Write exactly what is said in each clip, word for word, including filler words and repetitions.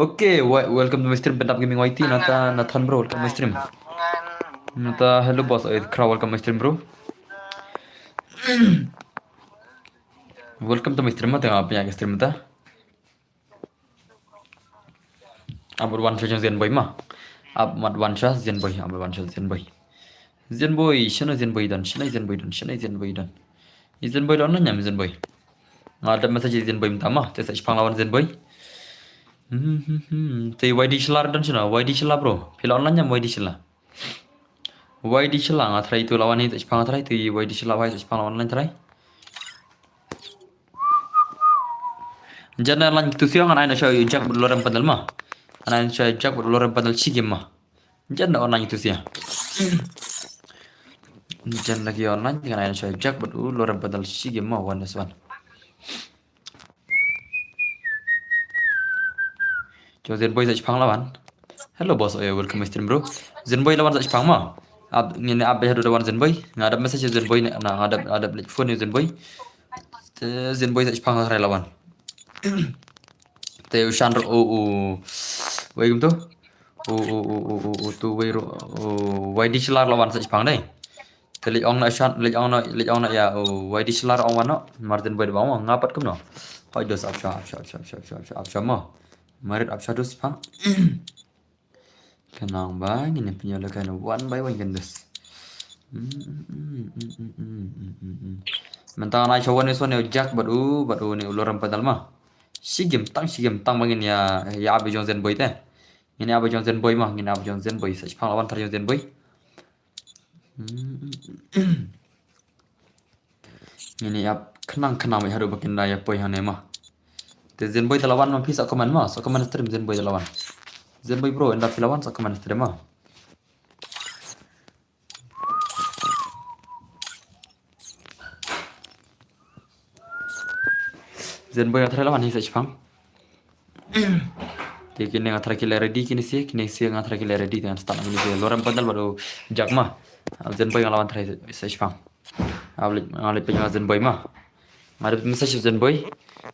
Okay, wel- welcome to my stream, Pentap Gaming Y T, nata Nathan bro, welcome to my stream. Nata hello boss, eh, Kra, welcome to my stream bro. Welcome to my stream, mata nga punya stream mata. Abot wan sha jong Zenboy ma. Abot wan sha Zenboy, abot wan sha Zenboy. Zenboy, shano Zenboy don, shano Zenboy don, shano Zenboy don. I Zenboy don na nyam Zenboy. Nga dap message Zenboy mynta ma, te sa shipang lawan Zenboy. Hmm, hmm, hmm. Te Y D Shila don shano, Y D Shila bro. Phi la online nyam Y D Shila. Y D Shila nga try tu lawan hi sa shipang nga try tu Y D Shila wai sa shipang lawan online try. Jan na lang tu siang ngan ai na show jack bad lorem pandal ma. Ngan ai na show jack bad lorem pandal shi game ma. Jan na online tu siang. Jan lagi online ngan ai na show jack bad u lorem pandal shi game ma one versus one. Jong Zenboy sa shipang lawan. Hello boss, eh, welcome to stream bro. Zenboy lawan sa shipang ma. Ap ngin ap ba hadu lawan Zenboy. Nga dap message Zenboy ne, na nga dap, nga dap phone Zenboy. Te Zenboy sa shipang try lawan. Te u shan ro u u. Wei gum tu. U u u u u u tu wei ro u Y D Shila lawan sa shipang dei. Te leit ong na shan, leit ong na, leit ong na ya u Y D Shila ong wan no. Martin Boy ba ong nga pat kumno. Hoi dos ap sha, ap sha, ap sha, ap sha, ap sha, ap sha mo. Marit ap sha dos pang. Khnang ba ngin ïa pynïoh lehkai na one by one kan dus. Mynta ngan ai sha wan ne son ne u jack bad u, bad u ne u lorem pandal ma. Shi game tang, shi game tang ba ngin ïa, ïa ap jong Zenboy te. Ngin ïa ap jong Zenboy ma, ngin ïa ap jong Zenboy, sa shipang lawan trai jong Zenboy. Ngin ïa ap khnang khnang ba haduh ba kin da ïa poi hangne ma. Te Zenboy te lawan ma phi sa comment ma, sa comment stream Zenboy te lawan. Zenboy bro, ynda phi lawan sa comment stream ma. Zenboy nga try lawan hi sa shipang. Te kine nga try ki la ready kine se, kine se nga try ki la ready te ngan start kine se. Lorem pandal bad u jack ma. Zenboy nga lawan try sa shipang. Nga leit, nga leit pynjah Zenboy ma. Nga dep message Zenboy.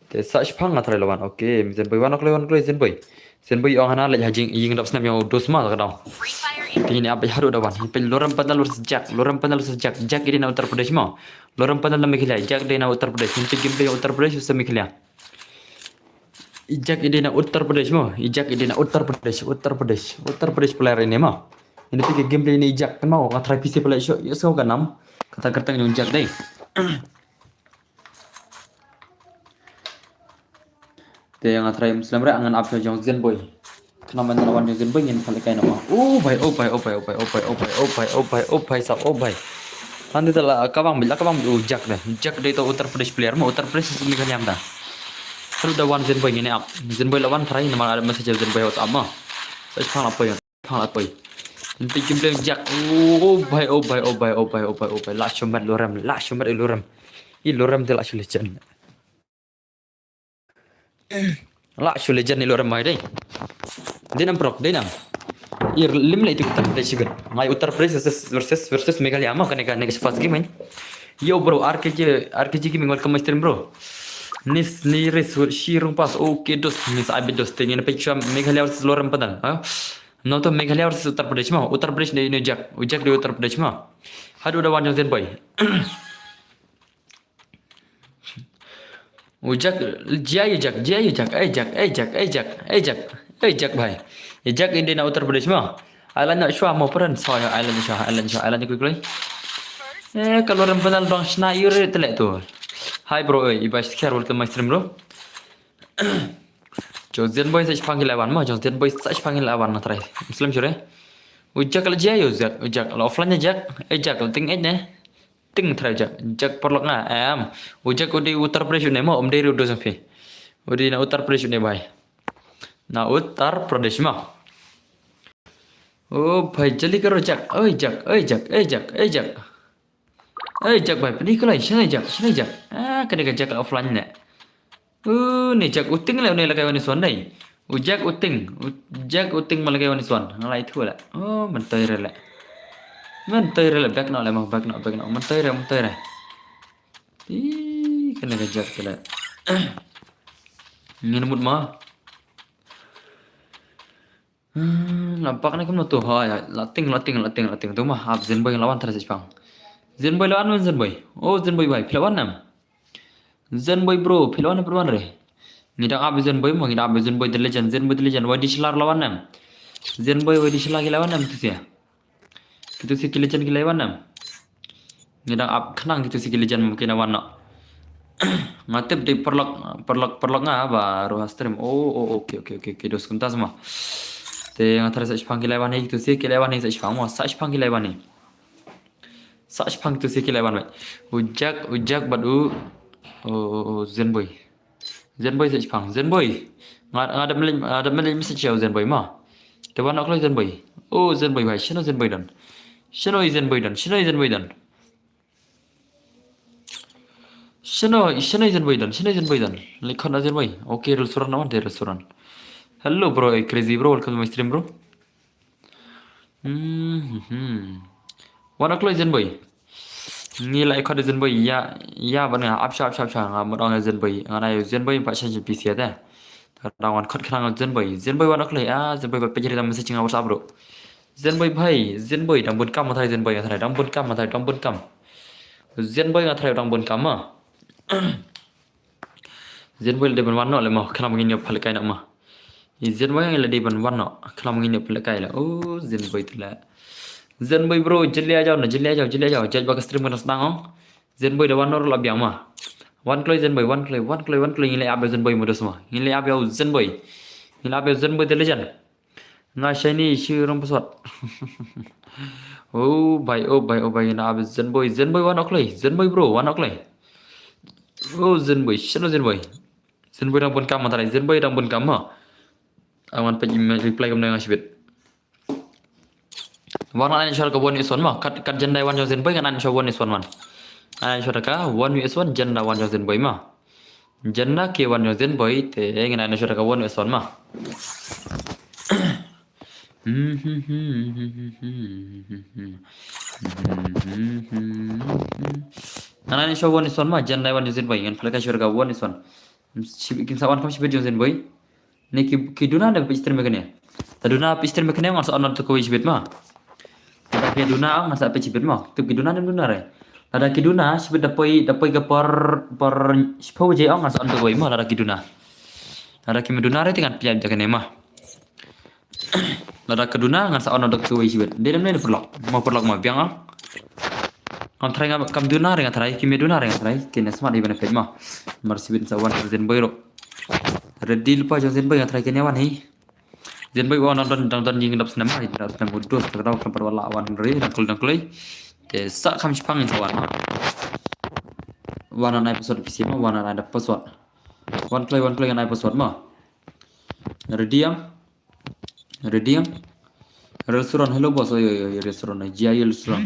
Te sa shipang nga try lawan. Okay, Zenboy wan kloi, wan kloi Zenboy. Zenboy ong hana leit ha jing ïing dap snap ïa u dos ma ka dong. Te ngin ap haduh da wan. Pynjah lorem pandal versus jack, lorem pandal versus jack. Jack i dei na Uttar Pradesh ma. Lorem pandal na Meghalaya, jack dei na Uttar Pradesh. Ngin peit gameplay Uttar Pradesh versus Meghalaya. I jack i dei na Uttar Pradesh mo. I jack i dei na Uttar Pradesh, Uttar Pradesh, Uttar Pradesh player ini mo. Ini peit gameplay ini i jack kan mo. Nga try P C play show. Ïa so ka nam. Kata kyrteng jong jack dei. Te nga try Muslim re ngan ap jong Zenboy. Khnang ban wan jong Zenboy ngin pynlehkai noh. Oh bhai, oh bhai, oh bhai, oh bhai, oh bhai, oh bhai, oh bhai, oh bhai, oh bhai, sa, oh bhai. Hynda te la ka bang, la ka bang u jack de. Jack dei to Uttar Pradesh player mo, Uttar Pradesh se Meghalaya da. Haduh da wan Zenboy ngin ap. Zenboy la wan try namar ada message Zenboy WhatsApp mo. Sa shipang la poi. Phang la poi. Nti kim pleng jack. Oh bhai, oh bhai, oh bhai, oh bhai, oh bhai, oh bhai. La shomat lorem, la shomat lorem. I lorem te la shu legend. La shu legend i lorem mai dei. Dei nam prok, dei nam. I lim lei tu Uttar Pradesh gan. Mai Uttar Pradesh versus, versus, versus Meghalaya ma kane kane first game. Yo bro, R K G, R K G Gaming, welcome my stream bro. Nis ni res shi rung pas. Okay dos, nis abit dos te ngin peit Meghalaya versus lorem pandal. Ha? No to Meghalaya versus Uttar Pradesh ma. Uttar Pradesh ne ne jack. U jack de Uttar Pradesh ma. Haduh da wan jong Zenboy. U jack, jia u jack, jia u jack, eh jack, eh jack, eh jack, eh jack, eh jack bhai. U jack i dei na Uttar Pradesh ma. Island na shwa mo pran so ya island shwa, island shwa, island klik klik. Eh ka lorem pandal bang shna yu re tele tu. Hi bro, eh ibai share welcome my stream bro. Zenboy sa shipang ki la wan mo, jong Zenboy sa shipang ki la wan na trai. Muslim jure. U Jack la jia yo Jack, u Jack la offline Jack. Eh Jack la ting eh ne. Ting trai Jack. Jack paralok nga em. U Jack u dei Uttar Pradesh ne mo, um dei ri u do jong phi. U dei na Uttar Pradesh ne bhai. Na Uttar Pradesh mo. O bhai jali karo Jack. Oi Jack, oi Jack, oi Jack, oi Jack. Oi Jack bhai, pynikuh lai, shane Jack, shane Jack. Ah, kane ka Jack offline ne. U ne Jack u ting le, u ne la kai wan i swan dei. U Jack u ting, u Jack u ting ma la kai wan i swan. Nga la ithuh le. O, myntoi re le. Myntoi re le, back no le mo, back no, back no. Myntoi re, myntoi re. Ih, kane ka Jack te le. Ngin mut ma. Hmm, la bak ne kumno tu ha ya. La ting, la ting, la ting, la ting tu ma. Ap Zenboy la wan trai sa shipang. Zenboy la wan, Zenboy. O Zenboy bhai, phi la wan nam? Zenboy bro, phi la wan nam, phi la wan re? Ngi dang ap Zenboy mo, ngi dang ap Zenboy the legend, Zenboy the legend. Wai di shlar la wan nam? Zenboy, wai di shlar ki la wan nam tu sia? Kitu si ki legend ki la wan nam? Ngi dang ap khnang kitu si ki legend mo ki na wan no. Nga tip dei paralok, paralok, paralok nga ba ruh ha stream. Oh, oh, okay, okay, okay, okay. Dos kumta semua. Te nga trai sa shipang ki la wan hi kitu si ki la wan hi sa shipang mo, sa shipang ki la wan hi. Sa shipang kitu si ki la wan mai. U Jack, u Jack bad u, oh, oh, oh, Zenboy. Zenboy sa shipang. Zenboy. Nga, nga dap message, nga dap message ïa u Zenboy ma. Te wan kloi Zenboy. Oh, Zenboy bhai. Shano Zenboy don? Shano i Zenboy don? Shano i Zenboy don? Shano, shano i Zenboy don? Shano i Zenboy don? Like khot na Zenboy. Okay, rel suran na wan te rel suran. Hello bro, eh, crazy bro. Welcome to my stream bro. Hmm. Wan kloi Zenboy. Ngi la khot Zenboy ya, ya ban nga ap sha ap sha ap sha nga mut ong Zenboy. Nga na ïa Zenboy pa shan P C te. Ta dang wan khot khnang Zenboy. Zenboy wan kloi ah Zenboy ba pejri dang message nga WhatsApp bro. Zenboy bhai, Zenboy dang bun kam ma trai Zenboy nga trai dang bun kam ma trai dang bun kam. Zenboy nga trai dang bun kam ma. Zenboy la dei ban wan noh le mo, khnang ngin ïoh pynlehkai noh mo. I Zenboy la dei ban wan noh, khnang ngin ïoh pynlehkai la. Oh, Zenboy tu la. Zenboy bro, jylliew jaw na, jylliew jaw, jylliew jaw. Jait ba ka stream ka dang sdang ong. Zenboy da wan noh la biang mo. Wan kloi Zenboy, wan kloi, wan kloi, wan kloi ngin leh ap Zenboy mo dos mo. Ngin leh ap Zenboy. Ngin leh ap Zenboy the legend. Nga shani shi rong paswat. Oh bhai, oh bhai, oh bhai, na ab Zenboy, Zenboy wan okloi, Zenboy bro, wan okloi. Oh Zenboy, shano Zenboy. Zenboy dang bun kam ma trai, Zenboy dang bun kam ma. Awan peit email reply kam nga shibit. Wan ngan ai shot ka one versus one ma, kat, kat janda wan jong Zenboy ngan ai shot one versus one man. Ai shot ka one versus one janda wan jong Zenboy ma. Janda ki wan jong Zenboy te ngan ai shot ka one versus one ma. Ngan ai shot one versus one ma, janda wan jong Zenboy ngan pynlehkai shot ka one versus one. Shibit kin sa wan kam shibit jong Zenboy. Ne ki, ki duna da peit stream kane. Ta duna peit stream kane ngan sa on to kawei shibit ma. Lada ki duna ngan sa peit shibit ma. Tip ki duna ne duna re. Lada ki duna shibit da poi, da poi ka por, por shiphew je ngan sa on to kawei ma lada ki duna. Lada ki me duna re te ngan peit kane ma. Lada ka duna ngan sa on to kawei shibit. Dei dam ne paralok. Ma paralok ma biang ah. Ngam trai ngam kam duna re nga trai, ki me duna re nga trai, ki ne smat hi ban peit ma. Mar shibit sa wan Zenboy ro. Ready lypa jong Zenboy nga trai ki ne wan hi. Zenboy wan dang don dang don ïing dap snem hi, dap snem u dos ta dau kam pat wala wan re dang kloi dang kloi. Te sa kam shipang sa wan ma. Wan ngan ai password phi ma, wan ngan ai password. Wan kloi wan kloi ngan ai password ma. Ready yang? Ready yang? Rel suran, hello boss, oi oi oi, rel suran, jia rel suran.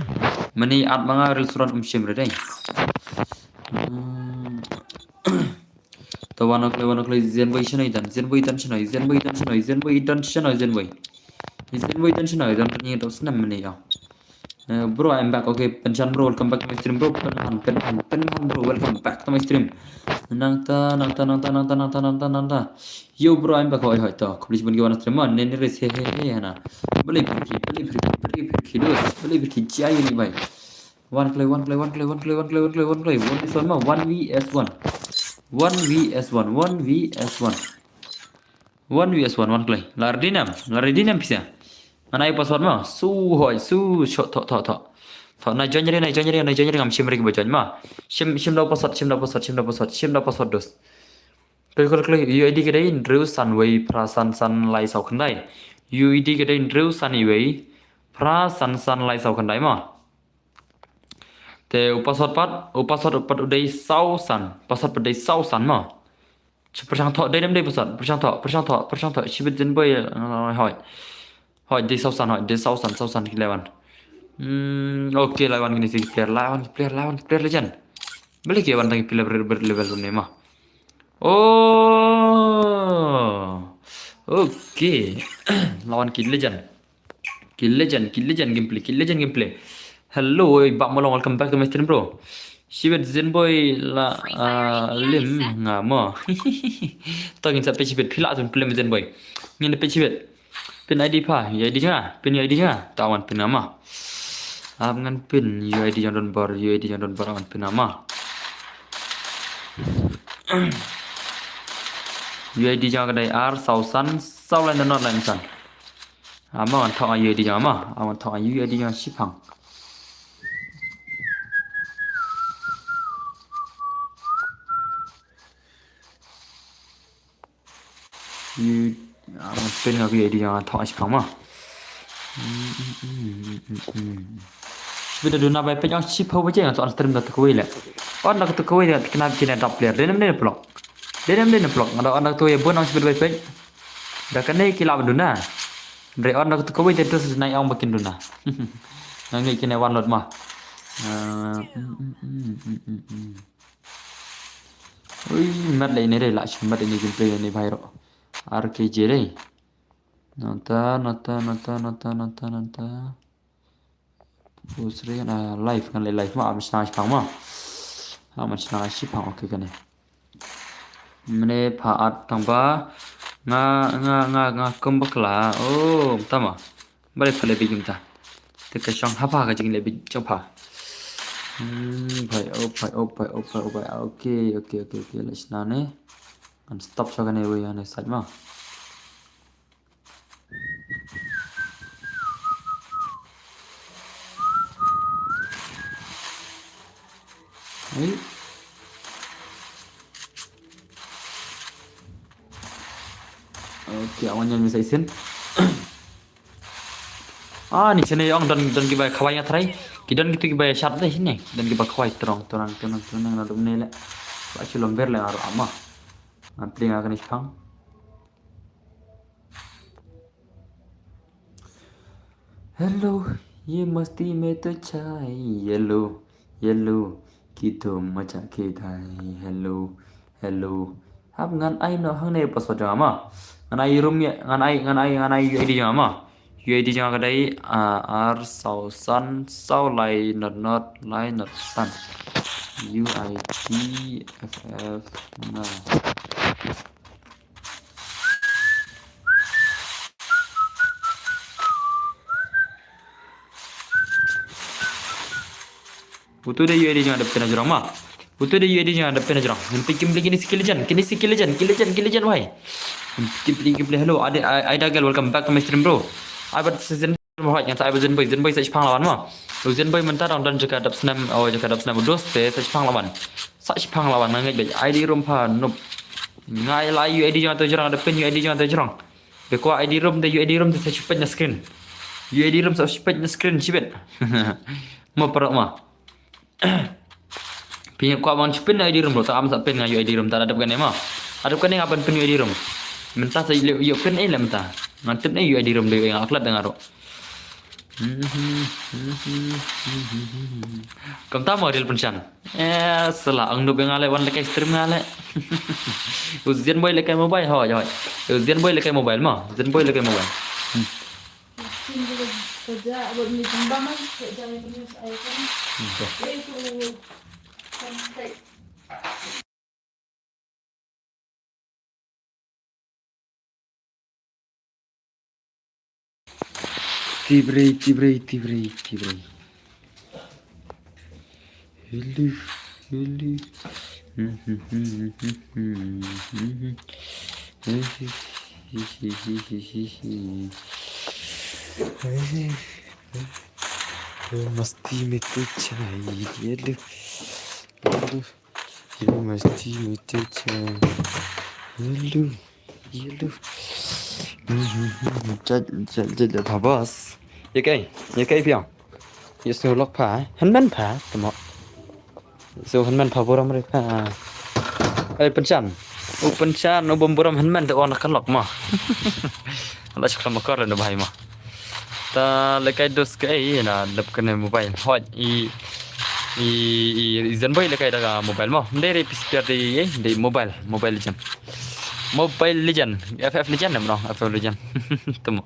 Mane at ma nga rel suran um shim re dei. Hmm. Ta wan okloi, wan okloi, Zenboy shano i don, Zenboy don shano, Zenboy don shano, Zenboy don shano, Zenboy. Zenboy don shano, don ni don snem mane ya. Eh, bro, I'm back. Okay, Penchan bro, welcome back to my stream bro. Penhan, Penhan, Penhan bro, welcome back to my stream. Nangta, nangta, nangta, nangta, nangta, nangta, nangta. Yo bro, I'm back. Hoi hoi to. Khublei shibun ki wan stream ma. Ne ne re se he he hana. Balei pyrkhi, balei pyrkhi, balei pyrkhi dos. Balei pyrkhi jia ni bhai. One kloi, one kloi, one kloi, one kloi, one kloi, one kloi, one kloi. One versus one ma, one versus one. One versus one, one versus one. One versus one, one kloi. La ready nam, la ready nam pisa. Ngan ai password ma. Su hoi, su shot, tho, tho, tho. Tho, na join re, na join re, na join re, ngam shim re ba join ma. Shim, shim da password, shim da password, shim da password, shim da password dos. Klik, klik, klik. U I D ka dei hynriew san wei phra san san lai saw khyndai. U I D ka dei hynriew san wei phra san san lai saw khyndai mo. Te u password pat, u password pat u dei saw san, password pat dei saw san mo. Pyrshang thoh dei ne ym dei password, pyrshang thoh, pyrshang thoh, pyrshang thoh, shibit Zenboy, hoi. Hoi, dei saw san, hoi, dei saw san, saw san ki lai wan. Hmm, okay, lai wan kine ki player, lai wan ki player, lai wan ki player legend. Balei ki wan tang ki player ber, ber level ne mo. Oh. Okay. Lai wan ki legend. Ki legend, ki legend gameplay, ki legend gameplay. Hello, oi, Bah Molong, welcome back to my stream, bro. Shibit Zenboy la, ah, lim nga mo. To ngin sa peit shibit, phi lah ban peit Zenboy. Ngin peit shibit. Pin I D pha, U I D jong nga, pin U I D jong nga. To wan pin nga mo. Ap ngan pin U I D jong Don Bor, U I D jong Don Bor wan pin nga mo. U I D jong nga ka dei ar saw san, saw lai nod nod lai san. Ama wan thok U I D jong nga mo, ama wan thok U I D jong nga shipang. U, ama pin nga ka U I D jong nga thok shipang mo. Bida duna bai peit ong shipang ba jeng to on stream da tu kawei le. On da tu kawei da kena kena dap player. Dei nam dei na plok. Dei nam dei na plok. Ada on da tu ya bun ong shibit bai peit. Da kane ki lah ban duna. Dei on da tu kawei da tu nai ong ba kin duna. Ngai kena one load mo. Ah, mm, mm, mm, mm, mm, mm. Ui, mat le ini re lah, mat ini gameplay ini bhai ro. R K J re. Nata, nata, nata, nata, nata, nata. Bus re na live, ngan le live mo, am shna shipang mo. Am shna shipang, okay kane. Mane pha at tang ba nga, nga, nga, nga kum bakla. Oh, tama. Balei pha le bit kumta. Te ka shong hapha ka jing le bit jong pha. Hmm, bhai, oh, bhai, oh, bhai, oh, bhai, oh, bhai. Okay, okay, okay, okay. Let's na ne. Ngan stop sa kane wei ane side mo. Hey. Okay, awan jan misai sin. Ah, ni sene ong don, don kiba khawai nga trai. Ki don kitu kiba shat deh sini. Don kiba khawai terong, terong, terong, terong na dum ne le. Ba chulom ber le aro ama. Ngan pling akan ispang. Hello, ye masti mein to chai, hello, hello, ki to macha ke thai, hello, hello. Hap ngan ai no hangne password jong nga mo. Ngan ai room ye, ngan ai, ngan ai, ngan ai U I D jong nga mo. U I D jong nga ka dei, ah, ar saw san saw lai nod nod lai nod san. U I D F F na. Utu de U I D jong nga da pyn hajrong mo. Utu de U I D jong nga da pyn hajrong. Ngan pyn kim bli kini skill jan, kini skill jan, skill jan, skill jan wai. Kim bli, kim bli, hello, Ade, Ai-, Aida girl, welcome back to my stream, bro. Ai bad season mo, ngan sa ai bad Zenboy, Zenboy sa shipang lawan mo. Lo Zenboy mynta dang don jaka dap snem, oh, jaka dap snem dos te sa shipang lawan. Sa shipang lawan, ngan ngeit bad I D room pha, noob. Ngai la U I D jong nga to jrong, da pyn U I D jong nga to jrong. Be kwah I D room te, U I D room te sa shu peit na screen. U I D room sa shu peit na screen shibit. Mo parok mo. Phi kwah ban shu pyn na I D room bro, ta am sa pyn nga U I D room ta da dep kane mo. Adep kane nga ban pyn U I D room. Mynta sa yu pyn ei la mynta. Ngan tip ne U I D room de nga aklat da nga ro. Kam ta mo ril pynshan. Eh, sala ang noob nga le wan le kai stream nga le. U Zenboy le kai mobile, hoi, hoi. U Zenboy le kai mobile mo. Zenboy le kai mobile. Hmm. Tibrei, tibrei, tibrei, tibrei. Hello, hello. Masti mein to chai, hello. Hello. Ye masti mein to chai. Yellow. Yellow. Jat jat jat jat pha bas. Ye kai, ye kai piang. Ye sngewlok pha, hynmen pha, tamo. So hynmen pha burom re pha. Ai pynchan. U pynchan u bym burom hynmen te on ka lok ma. La shkam kor le no bhai ma. Ta le kai dos kai na lep kane mobile. Hoi i i i zen boy le kai da mobile ma. Ndai re pis piar de i de mobile, Mobile Legend. Mobile Legend, F F Legend em no, F F Legend. Tamo.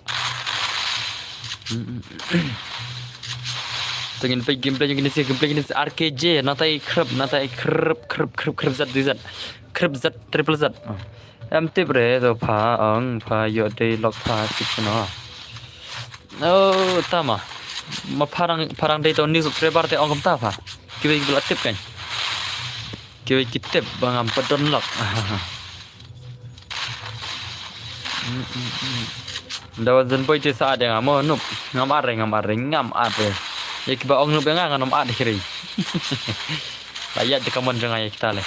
Tengin pei gameplay jong kine si, gameplay jong kine si R K J, natai khrep, natai khrep, khrep, khrep, khrep Z, Z. Khrep Z, triple Z. Em tip re to pha ong pha yo dei lok pha tip no. Oh, tama. Ma pharang pharang dei to new subscriber te ong kumta pha. Kiwei ki la tip kan. Kiwei ki tip ba ngam pat don lok. Da wan zen boy te sa ada ngam oh, nup. Ngam are, ngam are, ngam are. Ya kiba ong nup ya nga ngam are kiri. La ya de kamon jong ai kita le.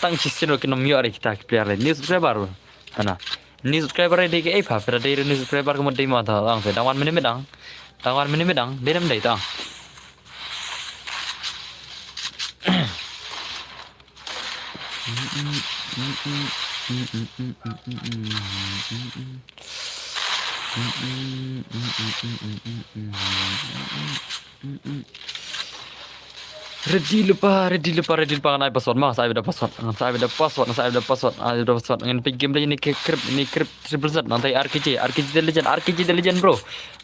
Tang chi sino ki nom yo are kita ki player le. New subscriber. Ana. New subscriber dei ke ai pha, pera dei new subscriber ko mo dei ma ta ang se. Dang wan minute dang. Dang wan minute dang. Dei dem dei ta. Ready lypa, ready lypa, ready lypa, ngan ai password ma, sa ai da password, ngan sa ai da password, ngan sa ai da password, ai da password, ngan peit gameplay ni ke krip, ni krip triple Z, ngan tai R K J, R K J the legend, R K J the legend bro.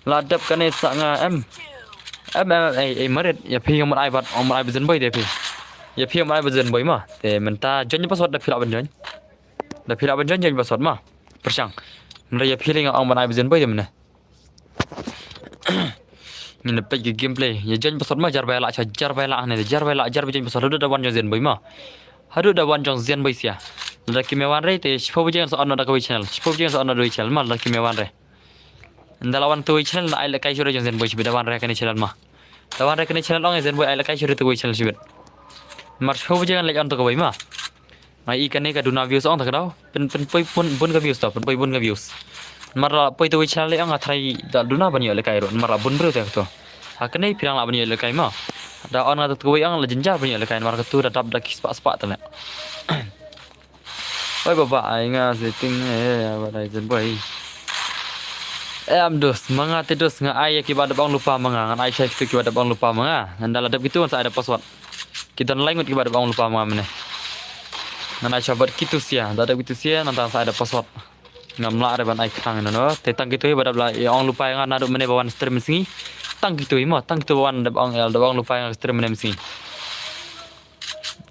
La dep kane sa nga em. Em em ei ei marit, ya phi ong man ai bad, ong man ai bad zen boy de phi. Ya phi ong man ai bad zen boy ma. Te mynta join password da phi la ban join. Da phi la ban join join password ma. Pyrshang. Mynta ya phi ling ong man ai bad zen boy de mynne. Ngin peit ki gameplay. Ya join password ma jar bai la cha jar bai la ne jar bai la jar bai join password da wan join zen boy ma. Haduh da wan jong zen boy sia. Lada ki me wan re te shiphew baje ngan sa on da kawei channel. Shiphew baje ngan sa on da kawei channel ma lada ki me wan re. Nda la wan tu kawei channel na ai la kai shuh re jong zen boy shibit da wan re kane channel ma. Da wan re kane channel ong zen boy ai la kai shuh re tu kawei channel shibit. Mar shiphew baje ngan leit on tu kawei ma. Ngai i kane ka duna views ong ta ka daw. Pyn pyn poi bun bun ka views ta pyn poi bun ka views. Mar la poi tu kawei channel le ong nga trai da duna ban ïoh le kai ruh mar la bun briew te ka tu. Ha kane phi dang lah ban ïoh lehkai ma. Da on nga tu kawei ang la jynjar ban ïoh lehkai namar katu da dap da ki spah spah te leh. Oi baba ai nga setting eh ba dai zen boy. Eh am dos ma nga te dos nga ai ïa kiba dep ong lypa ma nga ngan ai shai kitu kiba dep ong lypa ma nga ngan da la dep kitu ngan sa ai da password. Ki don lai ngut kiba dep ong lypa ma nga mynne. Ngan ai shai bad kitu sia da dep kitu sia ngan tang sa ai da password. Ngam lah re ban ai khnang ino no. Te tang kitu hi ba dap la ïa ong lypa ïa nga naduh mynne ba wan stream mynsngi. Tang kitu hi mo, tang kitu ba wan dap ong el dap ong lypa ïa nga stream mynne mynsngi.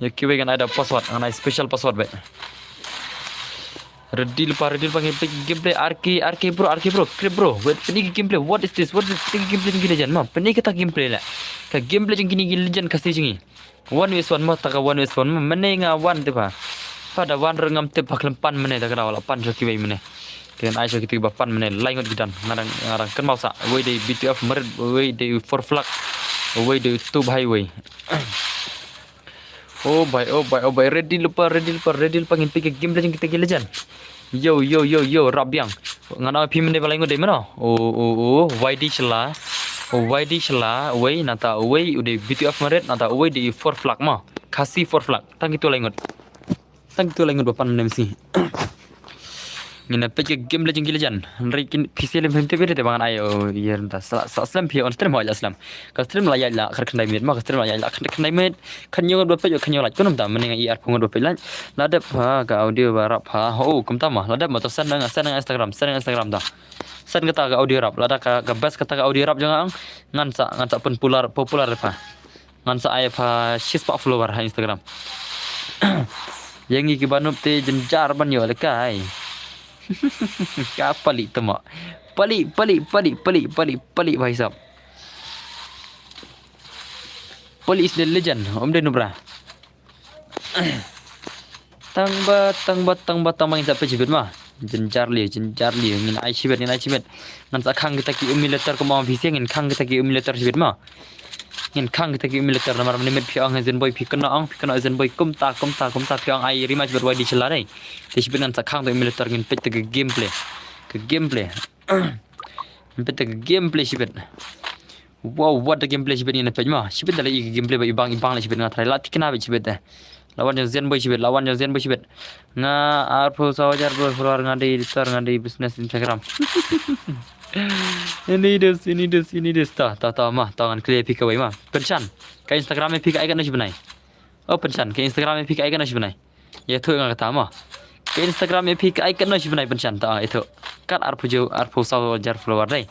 Ïa kiwei ngan ai da password, ngan ai special password bad. Ready lypa, ready lypa ngi peit gameplay R K, R K bro, R K bro, krip bro. Wait, pynïa ki gameplay, what is this? What is this? Pynïa ki gameplay jong ki legend ma, pynïa kita gameplay la. Ka gameplay jong kine ki legend Khasi jong ngi. One vs one mo, ta ka one vs one mo, mynne nga wan te pha. Pha da wan ruh ngam tip pha khlem pan mynne ta ka daw la pan sha kiwei mynne. Te ngan ai sha kitu kiba pan mynne, lai ngut ki don. Nga dang, nga dang kynmaw sa, uwei dei B T F Marit, uwei dei Four Flag, uwei dei Tub Highway. Oh bhai, oh bhai, oh bhai, ready lypa, ready lypa, ready lypa ngin peit ka gameplay jong kita ki legend. Yo, yo, yo, yo, rap biang. Ngan ong phi mynne ba lai ngut dei mano. O, o, o, Y D Shylla. O, Y D Shylla, uwei, nangta uwei, u dei B T F Marit, nangta uwei dei Four Flag ma. Khasi Four Flag. Tang kitu lai ngut. Tang kitu lai ngut ba pan mynne mynsngi. Ngin peit ka gameplay jong ki legend. Hynrei kin phi shu lem phi te ba ngan ai o ïa nangta sa, sa slem phi on stream ho ïa slem. Ka stream la ïaid la khatkhyndai minit ma, ka stream la ïaid la khatkhyndai minit. Khathynñiew ngut ba peit, khathynñiew like. Kumta mynne nga i arphew ngut ba peit like. La dep ha ka audio ba rap ha. Ho kumta ma. La dep ma to send na nga, send na nga Instagram, send na nga Instagram ta. Send kata ka audio rap. Lada ka, ka best kata ka audio rap jong nga ang. Ngan sa, ngan sa pynpopular, popular pha. Ngan sa ai pha shispah follower ha Instagram. Ïa ngi kiba noob te jynjar ban ïoh lehkai. Ka pali tama. Pali, pali, pali, pali, pali, pali bhai sahab. Pali is the legend. Ym dei noob ra. Tang ba, tang ba, tang ba, tang ba ngin sa peit shibit ma. Jynjar lei, jynjar lei. Ngin ai shibit, ngin ai shibit. Ngan sa khang kita ki emulator kumba phi sngewthuh, ngin khang kita ki emulator shibit ma. Ngin khang kita ki emulator namar mynne phi ong ha Zenboy phi kynnoh ong, phi kynnoh Zenboy kumta, kumta, kumta phi ong ai rematch bad Y D Shilla dei. Te shibit ngan sa khang to emulator ngin peit ta ka gameplay. Ka gameplay. Ngin peit ta ka gameplay shibit. Wow, what the gameplay shibit ngin peit ma. Shibit da la i ka gameplay ba i bang, i bang la shibit nga try la tikna beit shibit te. La wan jong Zenboy shibit, la wan jong Zenboy shibit. Nga arphew saw hajar bro follower, nga dei editor, nga dei business Instagram. Ini dus, ini dus, ini dus. Ta, ta, ta ma, ta ngan clear phi kawei ma. Pynshan, ka Instagram ïa phi ka ai katno shi bnai? Oh Pynshan, ka Instagram ïa phi ka ai katno shi bnai? Ïathuh nga kata ma. Ka Instagram ïa phi ka ai katno shi bnai Pynshan? Ta, ïathuh. Kat arphew ju, arphew saw hajar follower dei.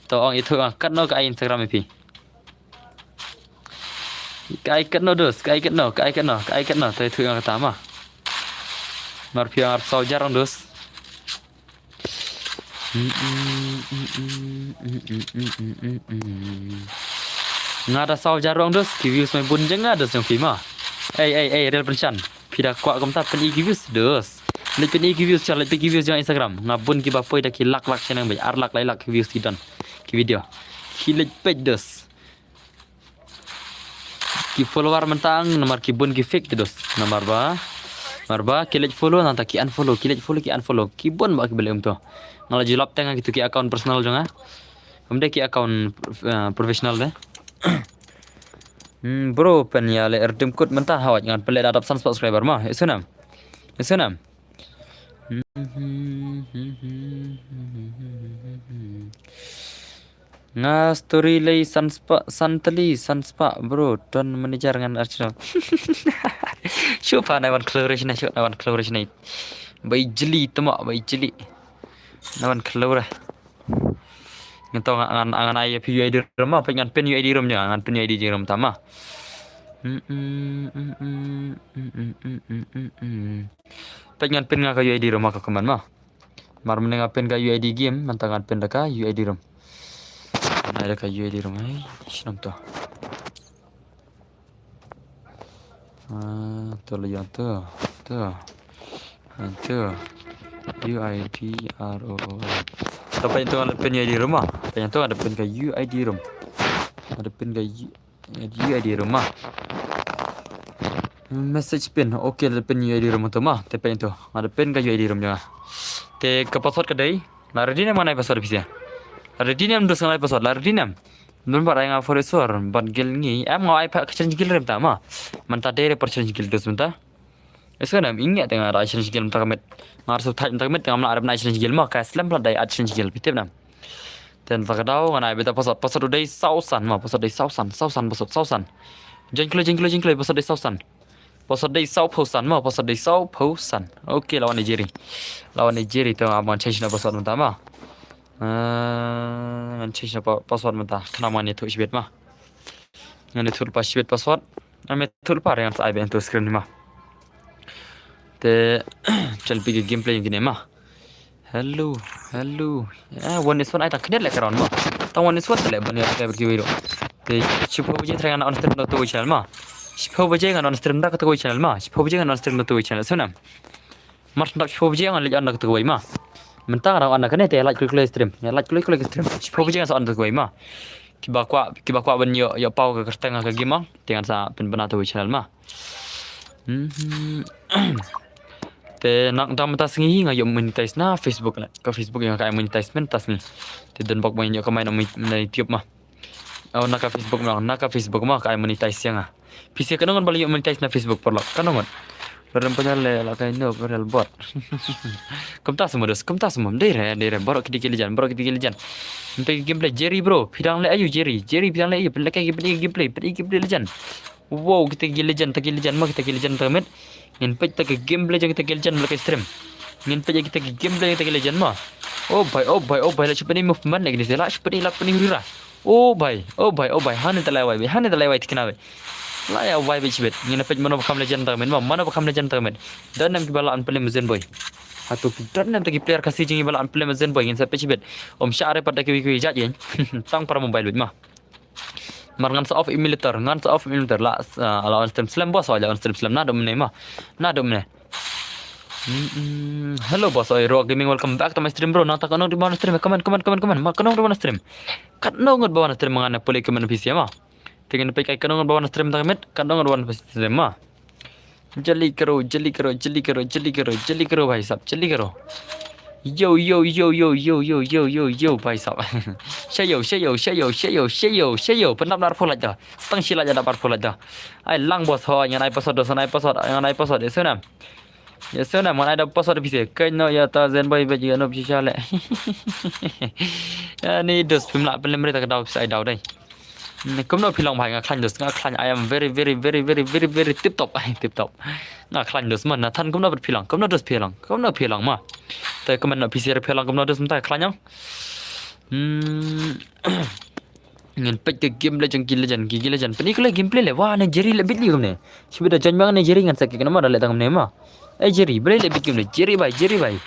To ong ïathuh nga katno ka ai Instagram ïa phi. Ka ai katno dus, ka ai katno, ka ai katno, ka ai katno, to ïathuh nga kata ma. Mar phi ong arphew saw hajar ong dus. Nga da saw hajar ong dus, ki views mai bun jong nga dus jong phi ma. Ei, ei, ei, Real Pynshan. Phi da kwah kumta pyn-i ki views dus. Leit pyn-i ki views, cha leit pyn-i ki views jong Instagram. Nga bun kiba poi da ki lak lak shaneng beit, ar lak lai lak ki views ki don. Ki video. Ki leit peit dus. Ki follower mynta ang namar ki bun ki fake te dus. Namar ba, namar ba ki leit follow nangta ki unfollow, ki leit follow ki unfollow. Ki bun ba ki ba leh um to. Nga la ju lap teng ha kitu ki account personal jong nga. Ym dei ki account, eh, professional de. Hmm, bro, pynïaleh redeem code mynta, hawai ngan pynleh da dap san subscriber ma. Ïa sngewbha. Ïa sngewbha. Nga story lei san spah, san tylli, san spah, bro. Don manager ngan archino. Shu pha na wan klore shane, shu na wan klore shane. Bai jli tuma, bai jli. Na wan klore. Ngan to ngan, ngan, ngan ai phi U I D room ma, peit ngan pin U I D room ja, ngan pin U I D room tama. Peit ngan pin nga ka U I D room ma ka comment ma. Mar mynne nga pin ka U I D game, mynta ngan pin da ka U I D room. Ngan ai da ka U I D room ai, shnong to. Ah, to la ïa to, to. Enter. U I D R O O M. To peit to nga da pin U I D room ah. Peit to nga da pin ka U I D room. Nga da pin ka U-, U I D room ah. Message pin. Okay, da pin U I D room to ma. Te peit to. Nga da pin ka U I D room jong nga. Te ka password ka dei. La ready ne em nga ai password phi sha? La ready ne em dus nga ai password. La ready ne em? Don ba ai nga for sure. Bad gil ngi. Em nga ai pa ka challenge gil rem ta ma. Mynta dei re por challenge gil dus mynta. Ïa sngewbha, ïa nga te nga da challenge gil mynta ka miet. Nga ruh shu thait mynta ka miet, te ngam lah rep na challenge gil ma, ka slem pla dei challenge gil, phi tip ne em. Te mynta ka daw nga ai beit ta password, password u dei saw san ma, password dei saw san, saw san, password saw san. Join kloi, join kloi, join kloi, password dei saw san. Password dei saw phew san ma, password dei saw phew san. Okay, la wan ïa Jerry. La wan ïa Jerry, te nga ban change na password mynta ma. Ah, ngan change na pa-, password mynta. Khnang ngan ïathuh shibit ma. Ngan ïathuh lypa shibit password. Ngan ïathuh lypa re ngan sa ai beit hangto screen ma. Te, chal phi ka gameplay jong kine ma. Hello, hello. Ah, one is one ai tang khyndiat leh ka round ma. Tang one is one te leh ban ïa ka bad kiwei ruh. Te, shiphew baje trai ngan on stream da kawei channel ma. Shiphew baje ngan on stream da kawei channel ma. Shiphew baje ngan on stream da kawei channel. Sngewbha. Mar sngewbha shiphew baje ngan leit on da kawei ma. Mynta nga dang on da kane te lait kloi kloi stream. Ïa lait kloi kloi stream. Shiphew baje ngan sa on da kawei ma. Kiba kwah, kiba kwah ban ïoh, ïoh paw ka kyrteng ka game ma. Te ngan sa pynbna da kawei channel ma. Mhm. Te nang dang mynta sngi hi nga ïoh monetize na Facebook na. Ka Facebook ïa nga ka ai monetize mynta sngi. Te don bok ban ïoh kamai na mon-, na YouTube ma. Oh, na ka Facebook ma, na ka Facebook ma ka ai monetize ïa nga. Phi sngewthuh katno ngut ba la ïoh monetize na Facebook paralok? Katno ngut? Lorem panyal le la kai no paralok bot. Kumta semua dus, kumta semua. Dei re, dei re. Baroh kiti ki legend, baroh kiti ki legend. Mynta ki gameplay Jerry bro. Phi dang leh aïu Jerry? Jerry phi dang leh aïu? Pynleh ka gameplay, gameplay, pynleh gameplay legend. Wow, kita ki legend, ta ki legend ma, kita ki legend ta ka miet. Ngin peit ta ka gameplay jong kita ki legend ba la kai stream. Ngin peit kita ki gameplay jong kita ki legend ma. Oh bhai, oh bhai, oh bhai, la shu pynïaid movement lagi ni, la shu pynïaid, la pynïaid hurira. Oh bhai, oh bhai, oh bhai, hane ta la wai beit, hane ta la wai tikna beit. La ïa wai beit shibit. Ngin peit mano ba kham legend ta ka miet ma, mano ba kham legend ta ka miet. Don ne em kiba la unplay ma Zenboy? Hato ki don ne em ta ki player Khasi jong ngi ba la unplay ma Zenboy? Ngin sa peit shibit. Ym shah re pat da kiwei kiwei jait ïeng. Tang para mobile beit ma. Mar ngan sa off emulator, ngan sa off emulator la, ah, la on stream slem boss, la on stream slem na dum ne ma. Na dum ne. Mm, mm. Hello boss, oi Rock Gaming, welcome back to my stream bro. Nangta katno ngut ba wan stream, comment, comment, comment, comment. Ma katno ngut ba wan stream? Katno ngut ba wan stream ngan pule comment phi sha ma. Te ngin peit kai kano ngan ba wan stream tang miet, kano ngan ba wan stream ma. Jali karo, jali karo, jali karo, jali karo, jali karo bhai sab, jali karo. Yo, yo, yo, yo, yo, yo, yo, yo, yo, bhai sab. Shayo, shayo, shayo, shayo, shayo, shayo. Pynlap nar pholat da. Stang shi lait da bar pholat da. Ai lang bos ho, ngan ai password dos, ngan ai password, ngan ai password. Sona. Ya sona, ngan ai da password phi se. Kai no ya ta zen boy ba jiga no phi sha le. Ya ni dos phim la pynlem re ta ka daw phi sa ai daw dai. Hmm, kumno phi long bhai, nga khlaiñ dos, nga khlaiñ, I am very, very, very, very, very, very tip top, ai tip top. Nga khlaiñ dos man, Nathan kumno phi long, kumno dos phi long, kumno phi long ma. Te kumno phi sir phi long, kumno dos mynta khlaiñ ang. Hmm. Ngin peit ka game le jong ki legend, ki, ki legend. Pyni khlei gameplay le, wah ne Jerry le bit li kumne. Shibit da join bang ne Jerry ngan sa ki kena ma da le tang kumne ma. Eh Jerry, balei le bit kumne, Jerry bhai, Jerry bhai.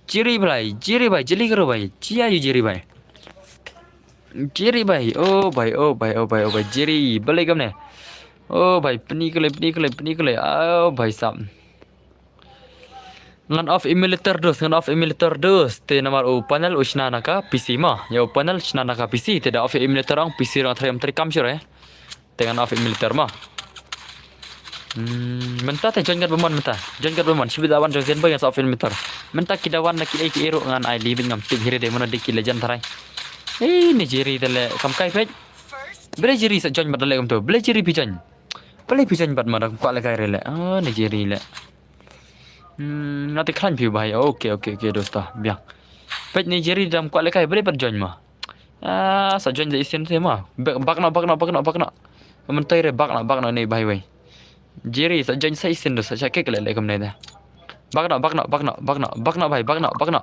Jerry bhai, Jerry bhai, jali karo bhai. Chia yu Jerry bhai. Jerry bhai, oh bhai, oh bhai, oh bhai, oh bhai, Jerry, balei kumne. Oh bhai, pyni khlei, pyni khlei, pyni khlei. Oh bhai sab. Ngan off emulator dos, ngan off emulator dos. Te namar u panel u shna na ka P C ma. Ya u panel shna na ka P C, te da off emulator ong P C rong threm tri kam sure. Te ngan off emulator ma. Hmm, mynta te join kat bamon mynta. Join kat bamon, shibit da wan jong zen boy ngan sa off emulator. Mynta ki da wan da ki ei ki ei ruh ngan ai li bit ngam tip hi re de mano de ki legend tharai. Eh, ni Jerry te le kam kai peit. Balei Jerry sa join bad da le kumto. Balei Jerry phi join. Balei phi join bad ma da kwah le kai re le. Ah, ni Jerry le. Hmm, nga te khlaiñ phi bhai. Okay, okay, okay, dosta. Biang. Peit ni Jerry dam kwah le kai bre pat join ma. Ah, sa join sa isin se ma. Bak, bak na, bak na, bak na, bak na. Mynta re bak na, bak na ni bhai wei. Jerry sa join sa isin do sa cha kek le le kam ne da. Bak na, bak na, bak na, bak na, bak na bhai, bak na, bak na.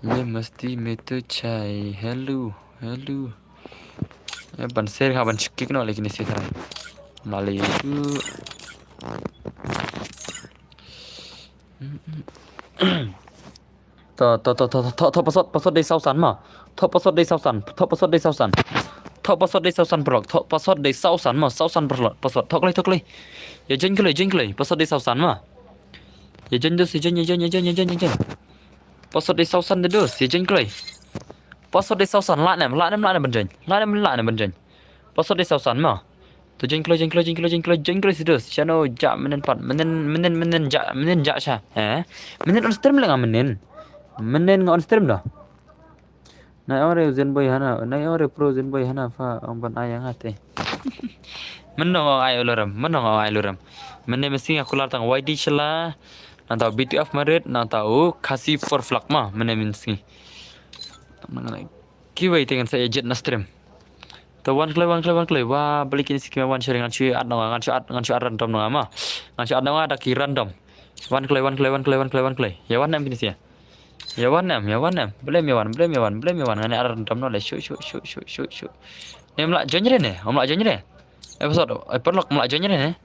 ये मस्ती में तो चाय हेलो हेलो. Eh, ban share ha ban shkik no lagi ni sih tara. Mali. To to to to to to password password dei sausan ma. To password dei sausan. To password dei sausan. To password dei sausan prolog. To password dei sausan ma. Sausan prolog. Password. To klei to klei. Ya join klei join klei. Password dei sausan ma. Ya join dos ya join ya join ya join ya join ya join. Password dei sausan de dos ya join klei. Password dei sausan la nem la nem la nem ban join. La nem la nem ban join. Password dei sausan ma. To join kloi join kloi join kloi join kloi join kloi sidus. Chano ja menen pat menen menen menen ja menen ja cha. Eh? Menen on stream lenga menen. Menen nga on stream da. Nai ore zen boy hana, nai ore pro zen boy hana fa ong ban ayang ate. Menong ong ai oloram, menong ong ai oloram. Menen mesti nga kular tang Y D Shala, nang tau B T F Marit, nang tau Khasi for Flak ma, menen mesti. Kiwei tengan sa ejit na stream. To wan kloi wan kloi wan kloi. Wa balik ini sikima wan sharing ngan shu ad nonga ngan shu ad ngan shu ad random nonga ma. Ngan shu ad nonga da ki random. Wan kloi wan kloi wan kloi wan kloi wan kloi. Ya wan nam kini sia. Ya wan nam ya wan nam. Blame ya wan blame ya wan blame ya wan ngan ad random no le shu shu shu shu shu shu. Ne mla join re ne. Mla join re. Episode eh perlok mla join re ne.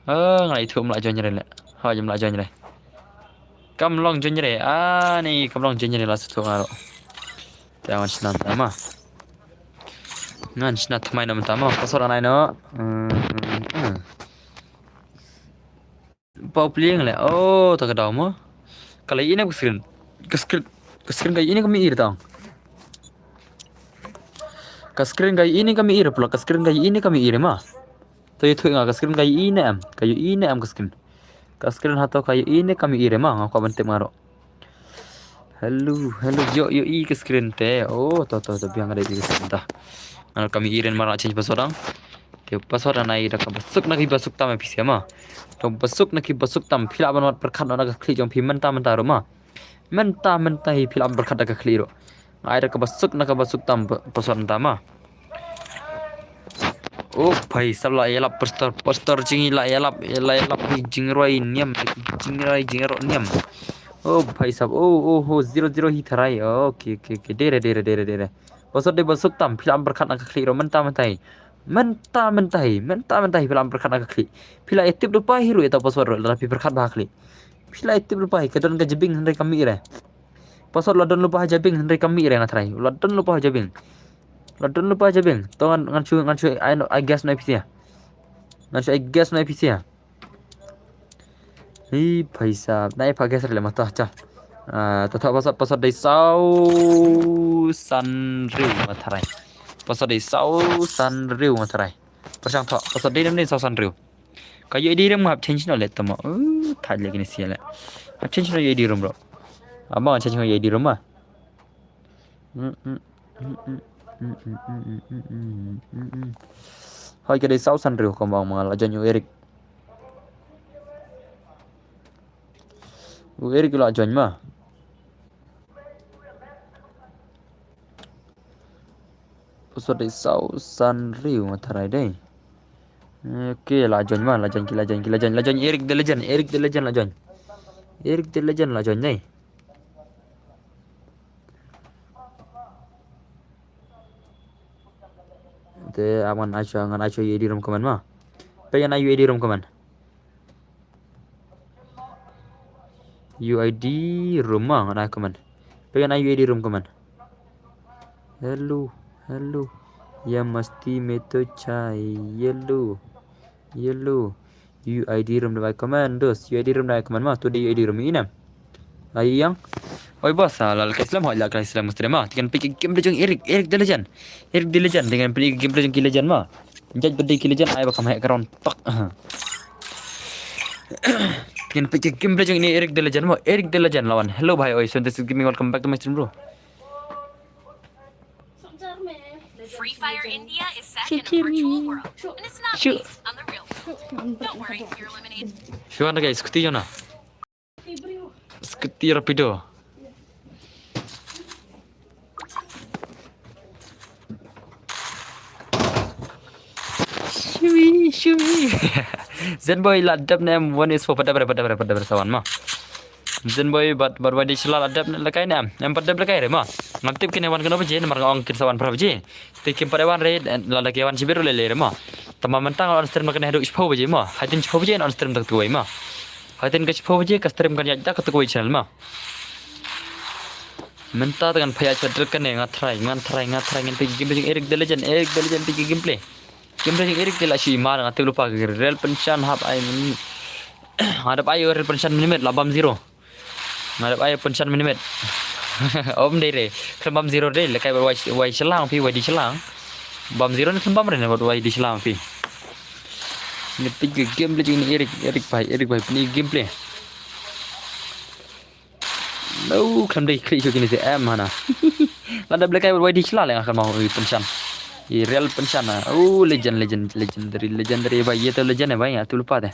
Oh, nga la ithuh mla join re le. Ha jam mla join re. Kam long join re. Ah, ni kam long join re la suthuh nga ro. Te ngan shna tama. Ngan shna tmai no tama. Password anai no. Hmm, hmm, hmm. Pau pling le. Oh, ta ka daw mo. Ka la ine ka screen. Ka screen. Ka screen ka ine ka mi ir tang. Ka screen ka ine ka mi ir pula. Ka screen ka ine ka mi ir ma. To ïathuh nga ka screen ka ïohi ne em, ka ïohi ne em ka screen. Ka screen hato ka ïohi ne kam ïohi re ma, nga kwah ban tip nga ruh. Hello, hello, ïoh ïohi ka screen te. Oh, to to to biang ka dei ka screen ta. Nga kam ïohi re ma, nga change password ang. Te password anai da kaba suk na kiba suk tam phi sia ma. Da kaba suk na kiba suk tam phi lah ban wad pyrkhat noh na ka khlieh jong phi mynta mynta ruh ma. Mynta mynta hi phi lah ban pyrkhat da ka khlieh ruh. Nga ai da kaba suk na kaba suk tam pa-, password mynta ma. Oh bhai sab la ïalap pastor, pastor jingïalap, la ïalap hi jingroi niam, jingroi jingroi niam. Oh bhai sab, oh oh oh zero zero hi tharai. Oh, okay okay okay. Dere dere dere dere. Password dei ba suk tam phi lah ban pyrkhat na ka khlieh ruh mynta mynta hi. Mynta mynta hi, mynta mynta hi phi lah ban pyrkhat na ka khlieh. Phi lah ïa tip ruh pa hi ruh ïa ta password ruh lada phi pyrkhat ba ha khlieh. Phi lah ïa tip ruh pa hi ka don ka jabing hynrei ka mih re. Password la don lypa ha jabing hynrei ka mih re nga tharai. La don lypa ha jabing. La don lypa ha jabing. To ngan ngan shu ngan shu ai no ai guess no phi sia. Ngan shu ai guess na P C ha. Hi phaisa. Na ai pha guess re le ma ta cha. Ah, ta tha password, password dei saw san riw ma tharai. Password dei saw san riw ma tharai. Pyrshang tha password dei nem dei saw san riw. Ka U I D rum nga hap change noh le tama. Uh, thad le kini sia le. Hap change noh U I D rum bro. Abang change noh U I D rum ah. Hoi ka dei saw san riw ka bang ma la join u Eric. U Eric la join ma. Password dei saw san riw ma tharai dei. Okay, la join ma, la join ki, la join ki, la join, la join Eric the Legend, Eric the Legend la join. Eric the Legend la join dei. Te ap ngan ai shuwa, ngan ai shuwa U I D rum comment ma. Peit ngan ai U I D rum comment. U I D rum ma ngan ai comment. Peit ngan ai U I D rum comment. Hello, hello. Ya masti me to chai. Hello. Hello. U I D rum da bai comment, dos. U I D rum da bai comment ma, tu dei U I D rum i nam. Ai yang. Oi boss, ah, la ka Islam, hoi la ka Islam mesti ma. Tikan pik game jong Eric, Eric the Legend. Eric the Legend, tikan pik game jong ki Legend ma. Judge birthday ki Legend, ai ba kam hai karon tok. Tikan pik game jong ini Eric the Legend ma, Eric the Legend lawan. Hello bhai, oi, so this is gaming, welcome back to my stream bro. Free Fire India is set in a virtual world, and it's not based on the real world. Don't worry, you're eliminated. Shuwa na guys, kuti jona. Skuti rapido. Shui, shui. Zenboy la dep ne em one is four, pada pada pada pada pada sawan ma. Zenboy bad bad wadi shala la dep ne lakai ne em. Em pada lakai re ma. Ngam tip kine wan kano baje ne mar nga ong kin sawan pra baje. Te kim pat wan re, la da ke wan shibit ruh lei lei re ma. Tama mynta ngan on stream da kane haduh shiphew baje ma. Hadien shiphew baje ngan on stream da katu kawei ma. Hadien ka shiphew baje ka stream kan ïaid da katu kawei channel ma. Mynta te ngan pha ïaid shwa dret kane, nga try, ngan try, nga try, ngan peit game jong Eric the Legend, Eric the Legend peit gameplay. Game jong Eric te la shu imar, nga tip lypa ka rel pynshan hap ai. Nga dep ai rel pynshan minimit la bam zero. Nga dep ai pynshan minimit. Om dei re. Khlem bam zero dei, lehkai bad wai, wai shlang phi, wai di shlang. Bam zero ne khlem bam re ne bad wai di shlang phi. Ni peit ka gameplay jong ni Eric, Eric bhai, Eric bhai, ni gameplay. No, khlem dei klik shu kini si em hana. Lada lehkai bad wai di shlang le nga khlem bam pynshan. I real pynshan na. Oh, legend, legend, legendary, legendary bhai, ye to legend hai bhai, nga tip lypa te.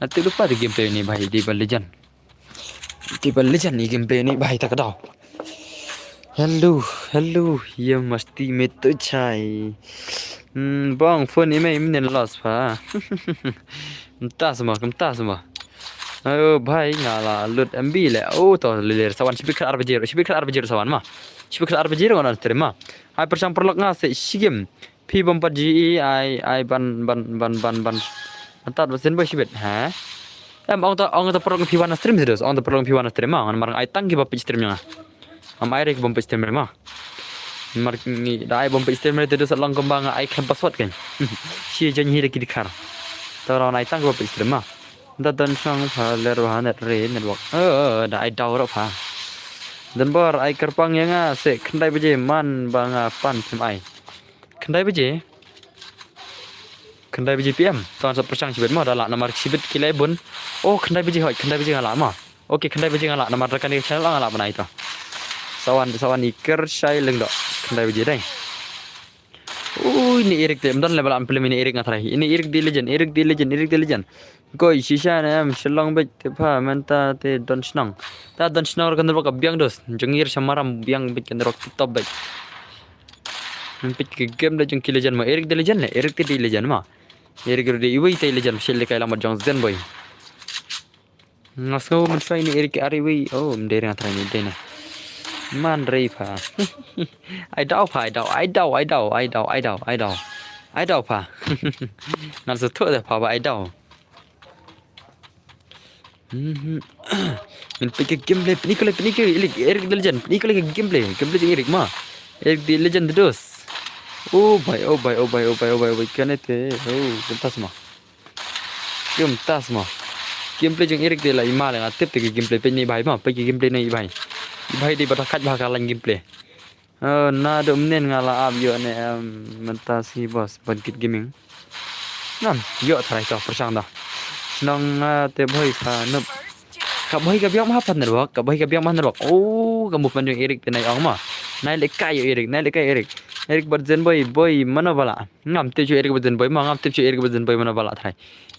Nga tip lypa te gameplay ni bhai, dei ba legend. Te ba legend ni gameplay ni bhai ta ka daw. Hello, hello, ye masti me to chai. Hmm, bang phone i me imnen loss pha. Mta sama, mta sama. Oh bhai nga la lut M B le. Oh to le sawan shibit khat ar baje, shibit khat ar baje sawan ma. Shibit khat ar baje ngan stream ma. Hai pyrshang paralok nga se shigim. Phi bam pat ji i ai, ai ban, ban, ban, ban, ban. Mynta ba sien ba shibit, ha? Em, ong ta, ong ta paralok phi wan stream sih, dos. Ong ta paralok phi wan stream ma, ngan mar ai tang ki ba peit stream nga. Am ai re ki bam peit stream ma. Mar ngi da ai bam peit stream re te dos long kumba nga ai khlem password kan. Shi jan hi da ki dikhar. Ta wan ai tang ki ba peit stream ma. Da don shong pha ler ba net re network. Eh, da ai daw ro pha. Dan bor ai kyrpang ïa nga se khyndai baje man ba nga pan phim ai. Khyndai baje. Khyndai baje P M. Tang sa pyrshang shibit ma da lah namar shibit ki lai bun. Oh, khyndai baje hoi, khyndai baje nga lah ma. Okay, khyndai baje nga lah namar da kane channel nga lah ban ai to. Sawan, sawan i kyrshai leng do. Khyndai baje dai. Ui, ni Eric te, mdon le ba la am film ni Eric nga tharai. Ini Eric the legend, Eric the legend, Eric the legend. Koi shisha ne em Shillong beit te pha mynta te don shnong. Ta don shnong kan rok biang dos. Jongir shamaram biang beit kan rok top beit. Beit ke game da jong ki legend ma Eric the legend le, Eric the legend ma. Eric the iwei te legend shil de kai lamar jong Zen boy. Nga sngew mynshwa ini Eric ari iwei. Oh, mdei nga tharai ni dei na. Man rei pha. Ai daw pha, ai daw, ai daw, ai daw, ai daw, ai daw, ai daw. Ai daw pha. Ngan sa thuh de pha ba ai daw. Mhm. Min peit ka gameplay, peit ni ka, peit ni ka, Eric, Eric the legend, peit ni ka gameplay, gameplay jong Eric ma. Eric the legend dos. Oh bhai, oh bhai, oh bhai, oh bhai, oh bhai, oh bhai, kane te, oh, kumta sma. Kumta mo. Gameplay jong Eric te la i ma le, nga tip te ki gameplay peit ne i bhai mo, peit ki gameplay ne i bhai. I bhai dei ba da khat ba ka lain gameplay. Oh, naduh mynnin nga la ap ïoh ne em, mynta shi boss, Bandit Gaming. Ngam ïoh tharai to pyrshang da. Shnong nga te bhoi sa nup. Ka bhoi ka biang ma ha pat network, ka bhoi ka biang ma ha network. Oh, ka movement jong Eric te nai ong ma. Nai lehkai ïoh Eric, nai lehkai Eric. Eric bad Zenboy, boi mano ba lah. Ngam tip shuh Eric bad Zenboy ma, ngam tip shuh Eric bad Zenboy mano ba lah tharai.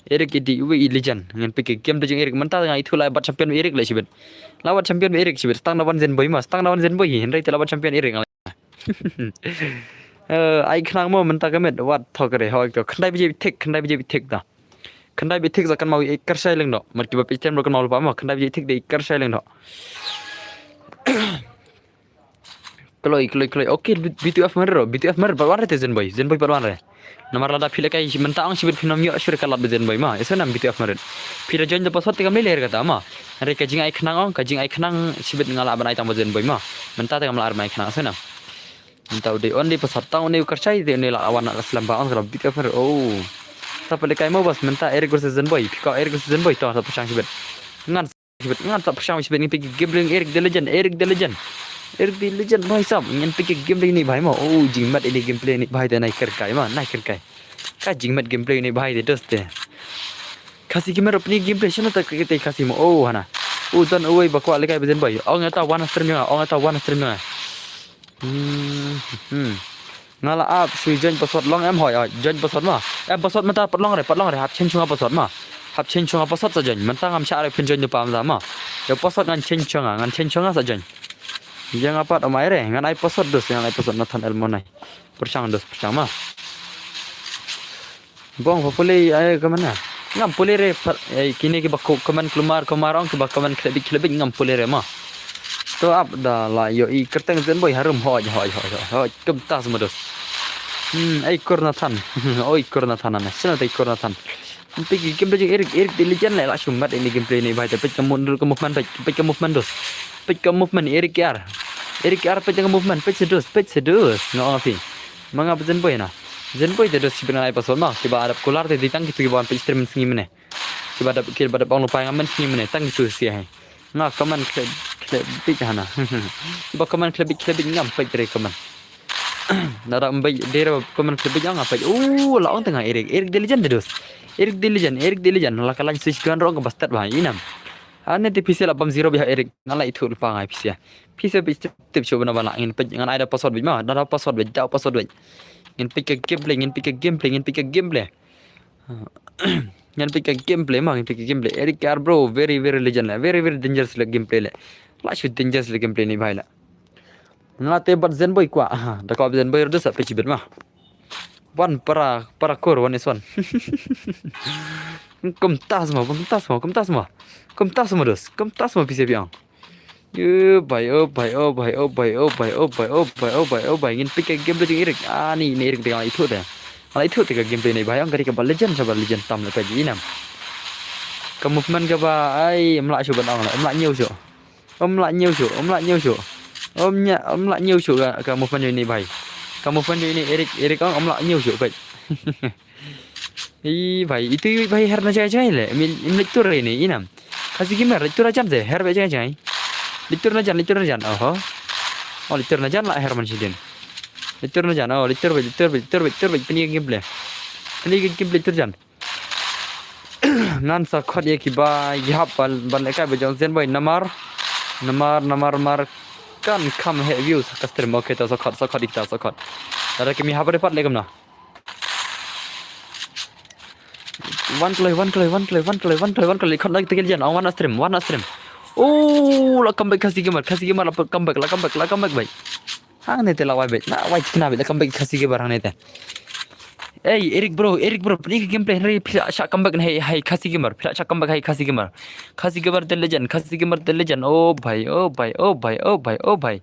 Eric i dei uwei i legend. Ngan peit ka game da jong Eric, mynta nga ithuh la bat champion Eric leh shibit. La bat champion Eric shibit. Stang da wan Zenboy ma, stang da wan Zenboy hi. Hynrei te la bat champion Eric nga leh. Eh, ai khnang mo mynta ka met, wat thok re, hoi to. Khyndai baje thik, khyndai baje thik da. Khyndai baje thik sa kan mau i kyrshai leng doh. Mat kiba peit tem ro kan mau lypa mo, khyndai baje thik dei kyrshai leng doh. Kloi, kloi, kloi. Okay, B two F mar ro, B two F mar, pat wan re te Zenboy, Zenboy pat wan re. Namar lada phi lehkai mynta ong shibit phin ym ïoh shuh re ka lad bad Zenboy ma. Isynei B two F mar. Phi da join da password te kam lei lei re kata ma. Hynrei ka jingai khnang ong, ka jingai khnang shibit nga lah ban ai tang bad Zenboy ma. Mynta te kam lah ban ai khnang isynei. Mynta u dei only password tang une u kyrshai te une lah wan na ka slem ba ong ka B two F mar. Oh. Ta phi lehkai mo bas mynta Eric versus Zenboy. Phi kwah Eric versus Zenboy to ta pyrshang shibit. Ngan shibit, ngan sa pyrshang shibit, ngin peit ka gameplay Eric the Legend, Eric the Legend. Eric the Legend bhai sahab, ngin peit ka gameplay ne bhai mo. Oh, jingmat ine gameplay ne bhai te nai kyrkai ma, nai kyrkai. Ka jingmat gameplay ne bhai te dos te. Khasi gamer peit gameplay shano ta ka te Khasi mo. Oh, hana. Oh, don uwei ba kwah lehkai bad Zenboy. Ong ïa ta wan stream jong nga, ong ïa ta wan stream jong nga. Hmm, hmm. Nga la ap shu join password long em hoi, hoi, join password ma. Em password mynta pat long re, pat long re, hap change shuwa password ma. Hap change shuwa password sa join. Mynta ngam shah re phin join lypa mynta ma. Ïa password ngan change shuwa, ngan change shuwa sa join. Ïa nga pat ym ai re, ngan ai password dos, ngan ai password Nathan L Monai. Pyrshang dos, pyrshang ma. Bong, ba pule ai comment na. Ngam pule re, pat, eh, kine kiba ko-, comment kulmar, kulmar ong kiba comment khlebit, khlebit ngam pule re ma. To ap da la ïoh i kyrteng Zenboy harum hoj, hoj, hoj, hoj, hoj. Kumta mo dos. Hmm, ai Kur Nathan. Oi Kur Nathan ana. Sino tai Kur Nathan. Peit ka gameplay jong Eric, Eric the Legend le la shu mat ine gameplay ne bhai te peit ka mo-, ka movement peit, peit ka movement dos. Peit ka movement Eric R. Eric R peit ka movement peit sa dos, peit sa dos. Nga ong phi. Ma nga bad Zenboy na. Zenboy te dos shibit ngan ai password ma. Kiba dap kular te dei tang kitu kiba wan peit stream sngi mynne. Kiba dap, kiba dap ong lypa ngam mynsngi mynne tang kitu shisha hi. Nga comment khlebit, khlebit hana. Kiba comment khlebit, khlebit ngam peit re comment. Nada ym peit de re comment khlebit ngam peit. Oh, la ong te nga Eric, Eric the Legend te dos. Eric the Legend, Eric the Legend. La ka lain switch gun rong ka ba start bha inam. Ane te phi sa la bam zero bha Eric. Nga la ithuh lypa nga phi sa. Phi sa peit tip shuh bana bana ngin peit ngan ai da password bha ma. Da password bha, da password bha. Ngin peit ka gameplay, ngin peit ka gameplay, ngin peit ka gameplay. Ngin peit ka gameplay ma, ngin peit ka gameplay. Eric R bro, very, very legend le, very, very dangerous le gameplay le. La shu dangerous le gameplay ne bhai le. Nga te bad Zenboy kwah. Aha, da kwah bad Zenboy ruh sa peit shibit ma. Wan para, para Kur, one is one. Kumta mo, kumta mo, kumta mo. Kumta mo dos, kumta mo pisa biang. Yo, bhai, oh, bhai, oh, bhai, oh, bhai, oh, bhai, oh, bhai, oh, bhai, oh, bhai, oh, bhai. Ngin peit ka gameplay jong Eric. Ah, ni, ni Eric tengah ithuh te. Nga la ithuh te ka gameplay ne bhai, ong ka dei kaba legend, kaba legend tam le peit inam. Ka movement kaba, ai, ym lah shuh ban ong la, ym lah ñiew shuh. Ym lah ñiew shuh, ym lah ñiew shuh. Ym ña, ym lah ñiew shuh ka, ka movement jong ine bhai. Ka movement jong ine Eric, Eric ong ym lah ñiew shuh peit. I bhai, itu i bhai her na jai jai le. Im, im leit tur ine inam. Khasi gamer leit tur ajan se, her beit jai jai. Leit tur na jan, leit tur na jan. Oho. Oh, leit tur na jan la her man shidin. Leit tur na jan, oh, leit tur beit, leit tur beit, leit tur beit, leit tur beit, pynïa gameplay. Pynïa gameplay tur jan. Ngan sa khot ïa kiba ïahap ban, ban lehkai ba jong Zenboy namar. Namar, namar, mar kan kham heh views ka stream. Okay, ta sa khot, sa khot ita, sa khot. Lada ki mi hap report le kumno. Wan kloi, wan kloi, wan kloi, wan kloi, wan kloi, wan kloi. Khot lagi tegel jan, ong wan na stream, wan na stream. Oh, la comeback Khasi gamer, Khasi gamer la comeback, la comeback, la comeback beit. Hangne te la wai beit, la wai thikna beit, la comeback Khasi gamer hangne te. Ei, Eric bro, Eric bro, pynïa ka gameplay hynrei phi la shah comeback na hai, hai Khasi gamer, phi la shah comeback hai Khasi gamer. Khasi gamer the legend, Khasi gamer the legend. Oh bhai, oh bhai, oh bhai, oh bhai, oh bhai.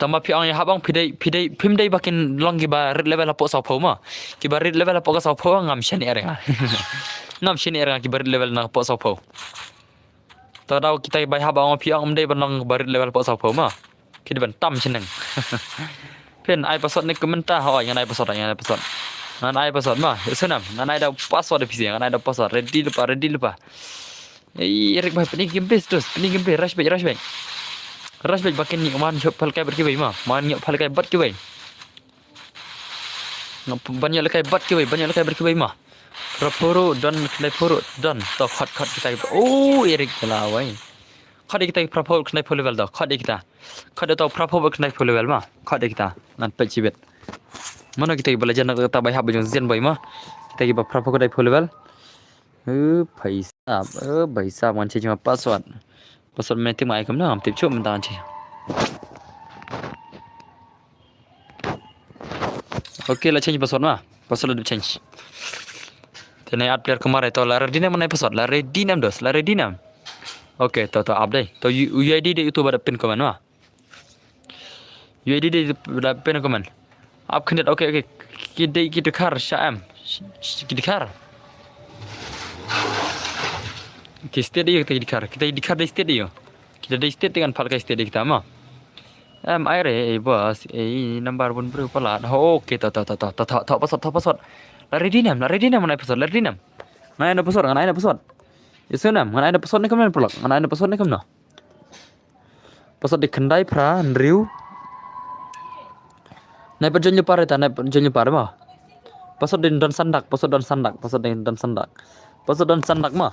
Tangba phi ong ïahap ong phi dei, phi dei, phim dei ba kin long kiba rit level hapoh sawphew ma. Kiba rit level hapoh ka sawphew ngam shaniah ïa nga. Ngam shaniah ïa nga kiba rit level na hapoh sawphew. Ta daw kita kiba ïahap ong phi ong ym dei ban long kiba rit level hapoh sawphew ma. Ki dei ban tam shneng. Phin ai password ne kumta, hoi, ngan ai password, ngan ai password. Ngan ai password ma, ïa sngewbha, ngan ai da password phi, ngan ai da password, ready lypa, ready lypa. Ei, Eric bhai, pyni gameplay, stus, pyni gameplay, rush back, rush back. Rush back, ba kin ïoh man ïoh phalkai bad kiwei ma, man ïoh phalkai bad kiwei. Ban ïoh lehkai bad kiwei, ban ïoh lehkai bad kiwei ma. Phra phew ruh don, khyndai phew ruh don. To khot, khot kita. Oh, Eric la wai. Khot ïa kita phra phew khyndai phew level to. Khot ïa kita. Khot ïa to phra phew khyndai phew level ma. Khot ïa kita. Ngan peit shibit. Mano kita ba la jan na kata ba hap ba jong Zen boy ma. Kita ba phra phew khyndai phew level. Eh, bhai sahab, eh, bhai sahab, ngan change ma password. Password mynta ma ai kumno, ngam tip shuh mynta ngan change. Okay, la change password ma. Password la dep change. Te nai add player kumne, to la ready ne em nai password, la ready ne em dos, la ready ne em. Okay, to, to ap dei. To U-, U I D dei uto ba da pin comment ma. U I D dei da pin comment. Ap khyndiat, okay, okay. Ki dei ki dkhar sha em. Sh-, sh-, ki dkhar. Ki state ïa kita ki dkhar. Kita ki dkhar dei state ïa. Kita dei state, ngan phah kai state ïa kita ma. Em, ai re, ei boss, ei number bun briew palat. Ho, okay, to, to, password, to password. La ready ne em, la ready ne em, ngan ai password, la ready ne em. Ngan ai na password, ngan ai na password. Ïa sngewbha, ngan ai na password ne kumno, paralok? Ngan ai na password ne kumno? Password dei khyndai phra hynriew. Nai pat join lypa re ta, nai pat join lypa re ma. Password dei don san dak, password don san dak, password dei don san dak. Password don san dak ma.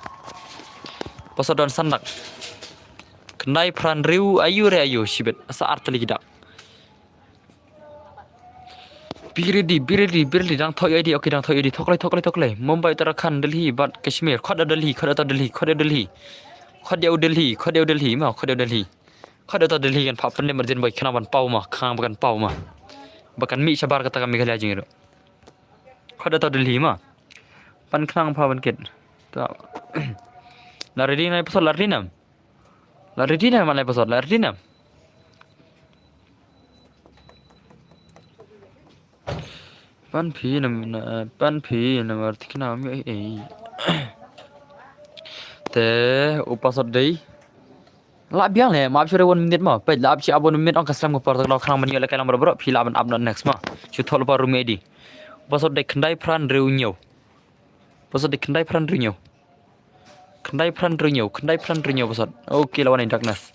Password don san dak. Khyndai phra hynriew, aiu re aiu, shibit. Sa ar tylli ki dak. Be ready, be ready, be ready. Dang thoh U I D, okay, dang thoh U I D. Thoh kloi, thoh kloi, thoh kloi. Mumbai, Uttarakhand, Delhi bad Kashmir. Khot da Delhi, khot da Delhi, khot da Delhi. Khot da Delhi, khot da Delhi ma, khot da Delhi. Khot da Delhi, kan phah pyndem urgent boy, khnang ban paw ma, khnang ba kan paw ma. Ba kan mih shabar kata ka Meghalaya jingïaroh. Khot da Delhi ma. Pan khnang pha ban kit. Ta. La ready ne em password, la ready ne em. La ready ne em, ngan ai password, la ready ne em. Pan phi ne em, na, pan phi ne em, ar thikna mi, eh, eh. Te, u password dei. La biang le, ma ap shuh re one minute ma. Peit, la ap shuh one minute, ong ka slem ka por, ta ka daw khnang ban ïoh lehkai lang baroh baroh, phi lah ban ap noh next ma. Shu thoh lypa room I D. Password dei khyndai phra hynriew hynñiew. Password dei khyndai phra hynriew hynñiew. Khyndai phra hynriew hynñiew, khyndai phra hynriew hynñiew password. Okay, la wan i darkness.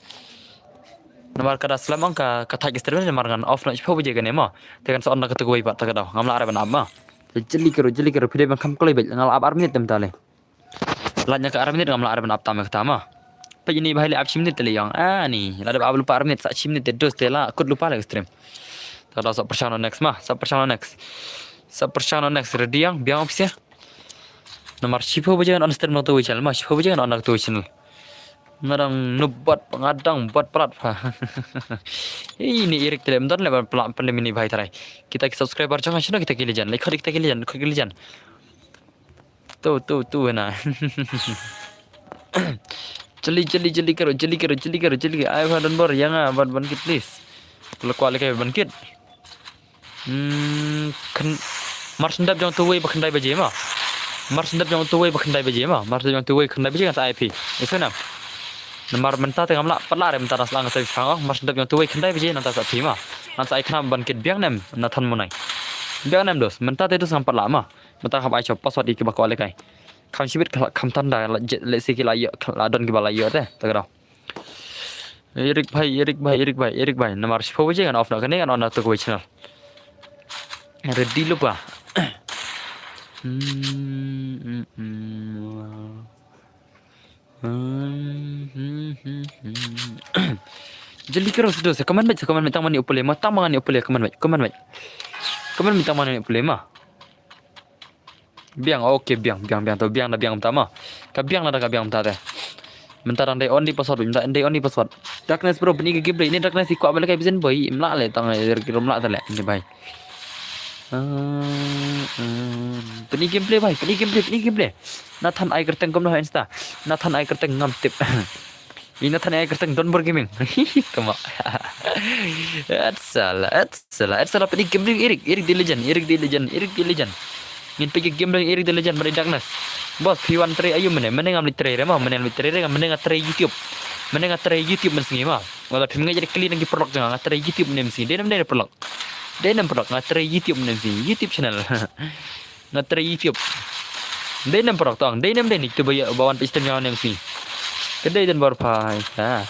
Namar ka da slem ong ka, ka thait ka stream namar ngan off noh shiphew baje kane ma. Te kan sa on na katu kawei pat ta ka daw. Ngam lah re ban ap ma. Te jylliew kyrpad, jylliew kyrpad, phi dei ban kham kloi beit, nga la ap ar minute te mynta le. Lait na ka ar minute ngam lah re ban ap tam ïa kata ma. Peit ïa ini ba hei leh ap shi minute te leh ïong. Ani, la dep ap lypa ar minute, sa shi minute te dos te la kut lypa le ka stream. Ta ka daw sa pyrshang noh next ma, sa pyrshang noh next. Sa pyrshang noh next, ready ïong, biang opsya. Namar shiphew baje ngan on stream na katu kawei channel ma, shiphew baje ngan on na katu kawei channel. Nga dang noob bad, nga dang bad palat pha. Ei, ini Eric te leh, ym don leh ban palat pynlem ini bhai tharai. Kita ki subscriber jong nga shano kita ki leit jan, leit khot kita ki leit jan, khot ki leit jan. Tu, tu, tu na. Jylliew, jylliew, jylliew kyrpad, jylliew kyrpad, jylliew kyrpad, jylliew kyrpad. Ai pha don bor ïa nga ban, ban kit please. La kwah lehkai ban kit. Hmm, khyndai, mar shen dep jong utu uwei ba khyndai baje ma. Mar shen dep jong utu uwei ba khyndai baje ma. Mar shen dep jong utu uwei khyndai baje ngan sa ai phi. Ïa sngewbha. Namar mynta te ngam lah pat lah re mynta, nang sdang te phi ong. Mar shen dep jong utu uwei khyndai baje nangta sa phi ma. Ngan sa ai khnang ban kit, biang ne em Nathan Munai. Biang ne em dos. Mynta te dos ngam pat lah ma. Mynta hap ai shuh password ïa kiba kwah lehkai. Kham shibit ka, kham tanda, la, je, lehse ki la ïoh, la don kiba la ïoh te, ta ka daw. Eric bhai, Eric bhai, Eric bhai, Eric bhai. Namar shiphew baje ngan off noh kane, ngan on na katu kawei channel. Ready lypa. Hmm, hmm, hmm. Hmm, hmm, hmm, hmm. Jylliew kyrpad sa dos, sa comment beit, sa comment beit, tang ma ngi u pule ma, tang ma ngi u pule, comment beit, comment beit. Comment beit, tang ma ngi u pule ma. Biang, okay, biang, biang, biang, to biang da biang mynta ma. Ka biang da ka biang mynta te. Mynta dang dei only password, mynta dei only password. Darkness bro, pyni ka gameplay, ini Darkness i kwah ba lehkai ba zen boy, im lah le tang, eh, rum lah te le, ini bhai. Ah, ah. Pyni gameplay bhai, pyni gameplay, pyni gameplay. Nathan ai kyrteng kumno ha Insta. Nathan ai kyrteng ngam tip. Ina than ai kyrteng Don Bor Gaming. Tama. Atsala, atsala, atsala, pyni game dei Eric, Eric the Legend, Eric the Legend, Eric the Legend. Ngin peit game dei Eric the Legend bad Darkness. Boss, phi wan trei aiu mynne, mynne ngam leit trei re ma, mynne ngam leit trei re, mynne nga trei YouTube. Mynne nga trei YouTube mynsngi ma. Wat la phim ngeit ïa ki kali na ki paralok jong nga, nga trei YouTube mynne mynsngi. Dei ne ym dei paralok? Dei ne ym paralok, nga trei YouTube mynne mynsngi. YouTube channel. Nga trei YouTube. Dei ne ym paralok tang, dei ne ym dei ne kito ba ïa, ba wan peit stream jong nga mynne mynsngi. Ka dei Donbor phai. Ha.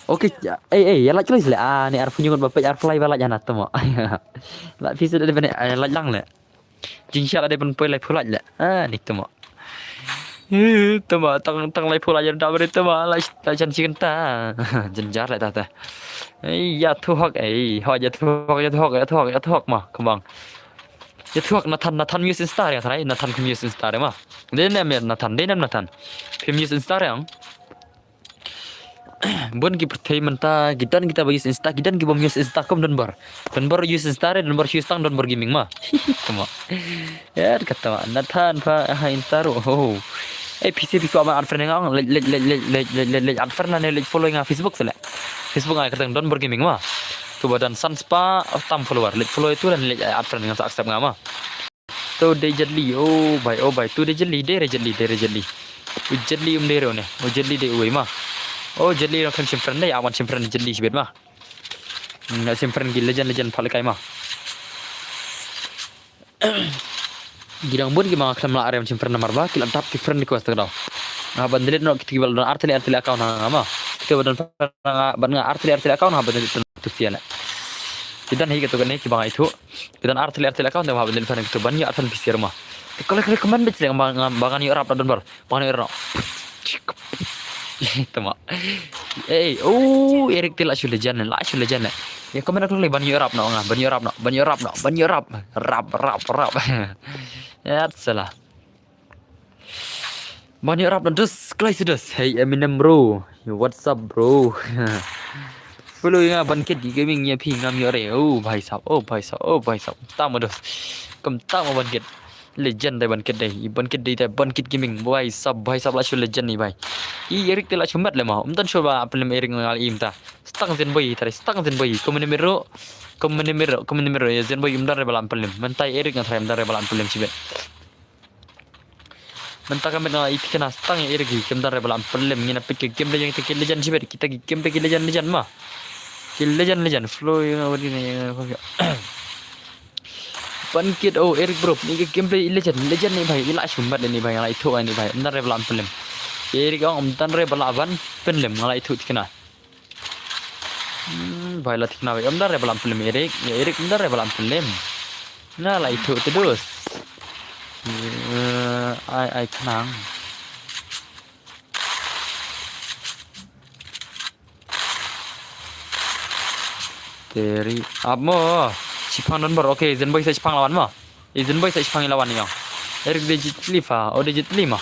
Okay, ei ei, ïa like kali seh. Ah, ne arphew ngut ba peit, arphew lai ba like hana tamo. Like phi seh dei ban, eh, like lang leh. Jingshah la dei ban poi laiphew like leh. Ah, ne tamo. Eh, tamo, tang, tang laiphew like ïa da bari tamo, like, like jan shi kynta. Jynjar leh ta ta. Ei, ïathuh hok, ei, hok, ïathuh hok, ïathuh hok, ïathuh hok, ïathuh hok ma, kembang. Ïathuh hok Nathan, Nathan Muse Insta ïa tharai, Nathan Muse Insta ïa ma. Dei ne em ïa Nathan, dei ne em Nathan. Phim use Insta ïa. Bun ki pyrthei mynta, ki don kita ba use Insta, ki don ki bym use Insta kum Donbor. Donbor use Insta re, Donbor use tang Donbor Gaming ma. Tamo. Ïa, kata ma, Nathan pha, ha Insta ruh. Oh. Eh, phi seh phi kwah ban add friend nga ong, leit, leit, leit add friend lane leit follow nga Facebook seh leh. Facebook nga kyrteng Donbor Gaming ma. Tu ba don san spah tam follower, leit follow ïa tu lane leit add friend ngan sa accept nga ma. Tu dei Jet Li, oh bhai, oh bhai, tu dei Jet Li, dei re Jet Li, dei re Jet Li. U Jet Li um dei re une, u Jet Li dei uwei ma. Oh, Jet Li ruh khlem shim friend dei, awan shim friend Jet Li shibit ma. Hmm, nga shim friend ki legend, legend pha lehkai ma. Ki dang bun ki ma nga khlem lah re ban shim friend namar ba ki la dap ki friend request ka daw. Nga ban delete noh kito kiba la don ar tylli, ar tylli account ha nga ma. Kito ba don friend nga, ban nga ar tylli, ar tylli account ha ban delete friend tu sia leh. Ki don hi kito kane kiba nga ithuh. Ki don ar tylli, ar tylli account te ma ha ban delete friend kito ban ïoh add friend phi seh ruh ma. Te kole kole comment beit seh ba nga, ba ngan ïoh rap na Donbor. Ban ïoh rap. Tama. Eh, oh, Eric te la shu legend, la shu legend. Ïa comment kole ban ïoh rap noh nga, ban ïoh rap noh, ban ïoh rap noh, ban ïoh rap. Rap, rap, rap. Ïa, salah. Ban ïoh rap noh dus, kloi seh dus. Hey Eminem bro, what's up bro? Follow ïa nga Ban Kit Gaming ïa phi ngam ïoh re. Oh bhai sahab, oh bhai sahab, oh bhai sahab. Tama dus. Kum tama Ban Kit. Legend dei Ban Kit dei. I Ban Kit dei te Ban Kit Gaming. Bhai sahab, bhai sahab la shu legend i bhai. I Eric te la shu met leh ma. Um don shu ba pynlem Eric ngal im ta. Stang zen boy tare, stang zen boy. Kum ne miro. Kum ne miro, kum ne miro. Ïa zen boy um don re ba la pynlem. Mynta Eric nga tharai um don re ba la pynlem shibit. Mynta ka met nga ïa phi kane stang ïa Eric hi, kim don re ba la pynlem, ngin ïa peit ki game legend, kita ki legend shibit, kita ki game ki legend legend ma. Ki legend legend, flow ïa nga wadi ne. Ban Kit, oh Eric bro, ni ki gameplay legend, legend ni bhai, i la shu met ni bhai, nga la ithuh ni bhai, um don re ba la pynlem. Eric ong um don re ba la ban pynlem, nga la ithuh thikna. Hmm, bhai la thikna bhai. Em, don re ba la pynlem Eric. Ïa Eric em, don re ba la pynlem. Nga la ithuh te dus. Ïa, ai, ai khnang. Teri. Ap mo. Shipang Donbor. Okay, zen boy sa shipang lawan mo. I zen boy sa shipang i lawan ïa. Eric dei Jet Li fa. Oh, dei Jet Li ma.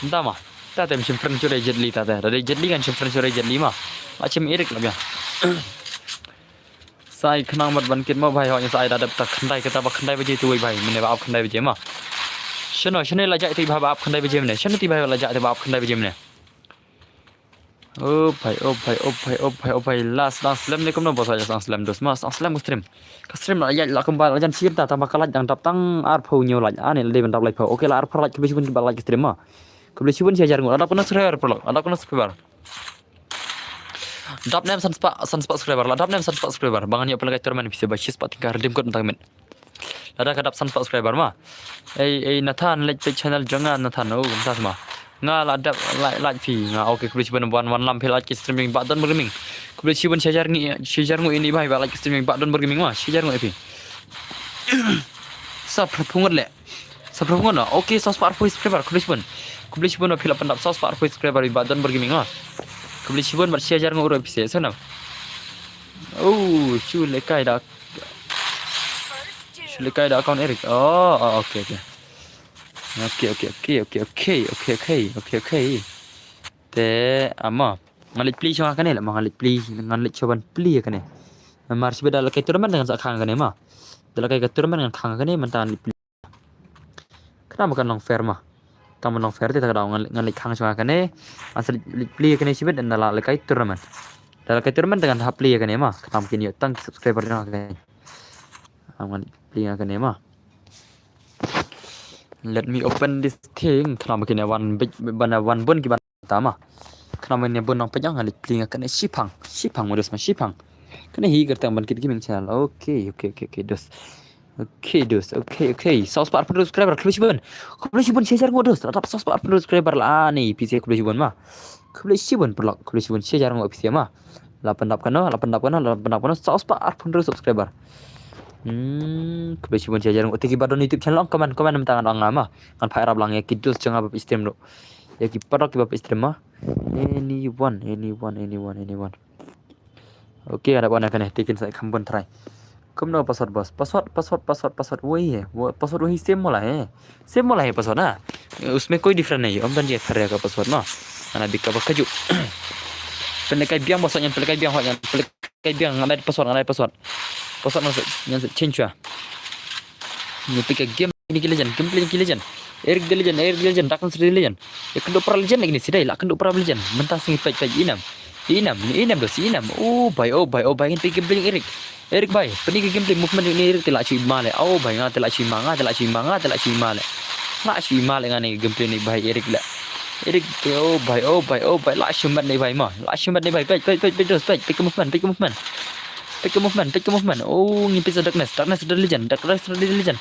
Nda ma. Ta tem shim friend shuh re Jet Li ta te. Da dei Jet Li ngan shim friend shuh re Jet Li ma. La shim Eric la biang. Sa i khnang bad Ban Kit mo bhai, hooid sa i da dep ta khyndai, kata ba khyndai baje tu wei bhai. Mynne ba ap khyndai baje ma. Shano, shano la jai te bha ba ap khyndai baje mynne. Shano te bha la jai te ba ap khyndai baje mynne. Oh bhai, oh bhai, oh bhai, oh bhai, oh bhai. La sdang slem ne kumno bos, la sdang slem dos ma, sdang slem ka stream. Ka stream la ïaid la kumba la jan shir ta, tang ba ka like dang dap tang arphew hynñiew like. Ani la dei ban dap laiphew. Okay, la arphew like, khublei shibun kiba like ka stream ma. Khublei shibun shi hajar ngut. La dap kano subscriber, paralok? La dap kano subscriber? Dap ne em san spah, san spah subscriber. La dap ne em san spah subscriber. Ba ngan ïoh pynlong ka tournament pisa ba shi spah tyngka, redeem code mynta ka miet. Lada ka dap san spah subscriber ma. Ei, ei, Nathan, like page channel jong nga, Nathan. Oh, Nathan ma. Nga la dap like, like phi. Nga, okay, khublei shibun ban wan lam phi like streaming ba Donbor Gaming. Khublei shibun shi hajar ngi, shi hajar ngut ini bhai ba like streaming ba Donbor Gaming ma. Shi hajar ngut phi. Sa phraphew ngut leh. Sa phraphew ngut na. Okay, sa spah arphew subscriber. Khublei shibun. Khublei shibun ba phi la pyndap sa spah arphew subscriber ba Donbor Gaming ma. Khublei shibun ba shi hajar ngut ruh phi se. Sana. Oh, shu lekai da Shu lehkai da account Eric. Oh, oh, okay, okay. Okay, okay, okay, okay, okay, okay, okay, okay, okay. Te, ama. Ngan leit plie shuwa kane la, ma ngan leit plie, ngan leit shuwa ban plie kane. Mar shiba da lehkai tournament ngan sa khang kane ma. Da lehkai ka tournament ngan khang kane, mynta ngan leit plie. Khnang ba kan long fair ma. Tang ban long fair te ta ka daw ngan, ngan leit khang shuwa kane. Ngan sa leit, leit plie kane shibit, da la lehkai tournament. Da lehkai tournament te ngan hap plie kane ma. Khnang ba kin ïoh tang ki subscriber jong nga kane. Ngan leit plie kane ma. Let me open this thing. Khnang ba kin ïa wan bit, ban ïa wan bun ki ban ta ma. Khnang mynne bun nang pynjang nga leit plie nga kane shipang. Shipang mo dos ma shipang. Kane hi kyrteng Ban Kit Gaming channel. Okay, okay, okay, okay, dos. Okay, dos. Okay, okay. Saw spah arphew hynriew subscriber khublei shibun. Khublei shibun shi hajar nguh dos. Lada dap saw spah arphew hynriew subscriber la ani phi se khublei shibun ma. Khublei shibun paralok, khublei shibun shi hajar nguh phi se ma. La pyndap kano, la pyndap kano, la pyndap kano. Saw spah arphew hynriew subscriber. Hmm, khublei shibun shi hajar nguh. Te kiba don YouTube channel ong comment, comment mynta ngan ong nga ma. Ngan phah ïarap lang ïa ki dos jong nga ba phi stream ruh. Ïa ki paralok kiba phi stream ma. Anyone, anyone, anyone, anyone. Okay, ada wan kane, te kin sa kham bun try. Kumno password boss? Password, password, password, password. Wei, password wei same mo la hai. Same mo la hai password na. Usme koi different nahi. Hum dan ye phare ka password na. Ana bika ba kaju. Pynlehkai biang boss, ngan pynlehkai biang, ngan pynlehkai biang, ngan ai password, ngan ai password. Password ngan sa, ngan sa change wa. Ngi pika game ni ki legend, gameplay ni ki legend. Eric the legend, Eric the legend, Darkness the legend. Ïa kynduh para legend lagi ni sidai, la kynduh para legend. Mynta sngi peit peit inam. Inam, inam dos, inam. Oh bai, oh bai, oh bai, ngin peit gameplay Eric. Eric bai, pyni ka gameplay movement ni Eric te la shu ima le. Oh bai, nga te la shu ima, nga te la shu ima, nga te la shu ima le. La shu ima le nga ni gameplay ni bai Eric le. Eric te oh bai, oh bai, oh bai, la shu mat ni bai ma. La shu mat ni bai, peit peit peit peit dos, peit peit ka movement, peit ka movement. Peit ka movement, peit ka movement. Oh, ngin peit sa Darkness, Darkness the legend, Darkness the legend.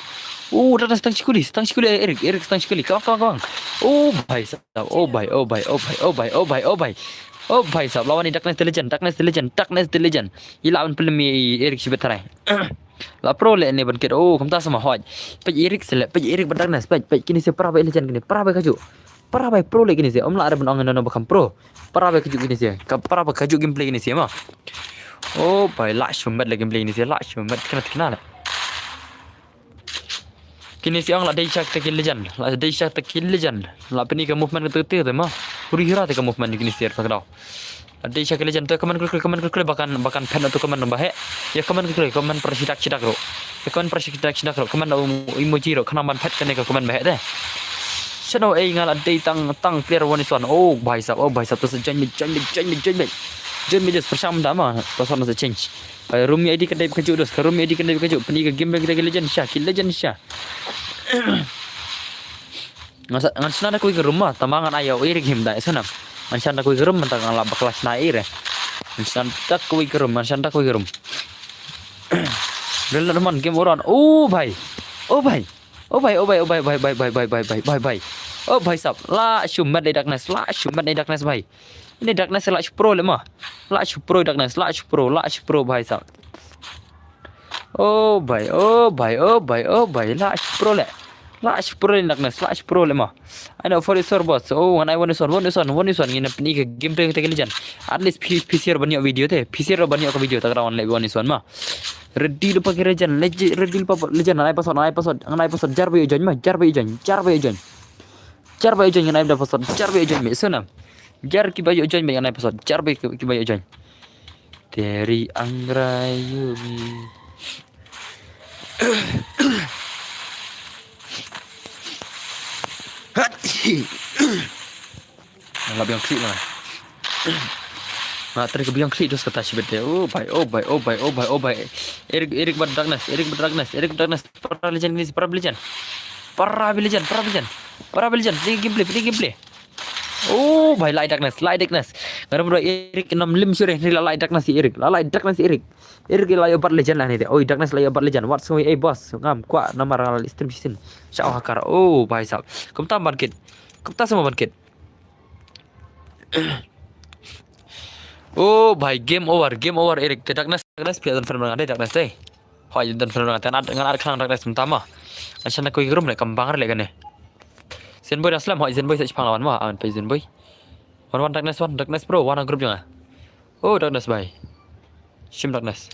Oh, Darkness tang shikuli, tang shikuli Eric, Eric tang shikuli. Kawang, kawang, kawang. Oh bai sa. Oh bai, oh bai, oh bai, oh bai, oh bai, oh bai. Oh bai sab, la wan i Darkness the legend, Darkness the legend, Darkness the legend. I la wan pynlem i Eric shibit tharai. La pro le ne Ban Kit, oh kumta sa ma hoi. Peit Eric sele, peit Eric bad Darkness, peit, peit kine se para bai legend kine, para bai kaju. Para bai pro le kine se, ym lah re ban ong no no ba kham pro. Para bai kaju kine se, ka para bai kaju gameplay kine se ma. Oh bai, la shu mat le gameplay kine se, la shu mat kena kena le. Kine se ong la dei sha kita ki legend, la dei sha kita ki legend. La pyni ka movement kata kata te ma. Puri hira te ka movement kine se ta ka dau. La dei sha ki legend te comment kul kul, comment kul kul, ba kan, ba kan phet na tu comment ba he. Ïa comment kul kul, comment para shidak shidak ruh. Ïa comment para shidak shidak ruh, comment da emoji ruh, khnang ban phet kane ka comment ba he te. Shano ei nga la dei tang, tang player one is one. Oh bhai sab, oh bhai sab, to sa join me, join me, join me, join me. Join me just pyrshang da ma, password na sa change. Bai room ïa I D kan dei ba kaju dos, ka room ïa I D kan dei ba kaju, pyni ka game ba kita ki legend sha, ki legend sha. Ngan sa, ngan shna da kawei ka room ma, tangba ngan ai ïa u Eric him da, ïa sngewbha. Ngan shna da kawei ka room, mynta ngan lah bakla shna ïa Eric. Ngan shna da kawei ka room, ngan shna da kawei ka room. Rel na man game orang. Oh bhai. Oh bhai. Oh bhai, oh bhai, oh bhai, bhai, bhai, bhai, bhai, bhai, bhai, bhai, bhai. Oh bhai sab, la shu mat dei Darkness, la shu mat dei Darkness bhai. Ini Darkness la shu pro le ma. La shu pro Darkness, la shu pro, la shu pro bhai sab. Oh bhai, oh bhai, oh bhai, oh bhai, la shu pro le. La shu pro le Darkness, la shu pro le ma. Ai no for sure boss. Oh, ngan ai one is one, one is one, one is one. Ngin pyni ka gameplay kita ki legend. At least P-, P C R ban ïoh video te. P C R ban ïoh ka video ta ka one le one is one ma. Ready lypa ki legend, legi-, ready lypa legend, ngan ai password, ngan ai password, ngan ai password, jar ba ïoh join ma, jar ba ïoh join, jar ba ïoh join. Jar ba ïoh join ngan ai da password, jar ba ïoh join me, sngewbha. Jar kiba ïoh join me ngan ai password, jar ba ki-, kiba ïoh join. Teri angrai yumi. Hati. Nga la biang khlieh la. Nga trei ka biang khlieh dos kata shibit de. Oh bhai, oh bhai, oh bhai, oh bhai, oh bhai. Eric, Eric bad Darkness, Eric bad Darkness, Eric bad Darkness. Para legend ni, para legend. Para legend, para legend. Para legend. Play gameplay, play gameplay. Oh bhai, la i Darkness, la i Darkness. Ngaram bro Eric nam lim sure ni la, la i Darkness Eric. La, la i Darkness Eric. Eric la ïoh bat legend la ni de. Oi Darkness la ïoh bat legend. What so ei boss. Ngam kwah namar la stream shisien. Sha hakar. Oh bhai sab. Kumta Ban Kit. Kumta sa ma Ban Kit. Oh bhai, game over, game over Eric. Te Darkness, Darkness phi don friend ngan dei Darkness dei. Hoi don friend ngan te ngan ar khang Darkness mynta ma. Ngan shna kawei ka room le kam bang le kane. Zenboy da slam hoi Zenboy sa chipang lawan ma. An pe Zenboy. Wan wan Darkness wan, Darkness bro, wan group jong nga. Oh Darkness bhai. Shim Darkness.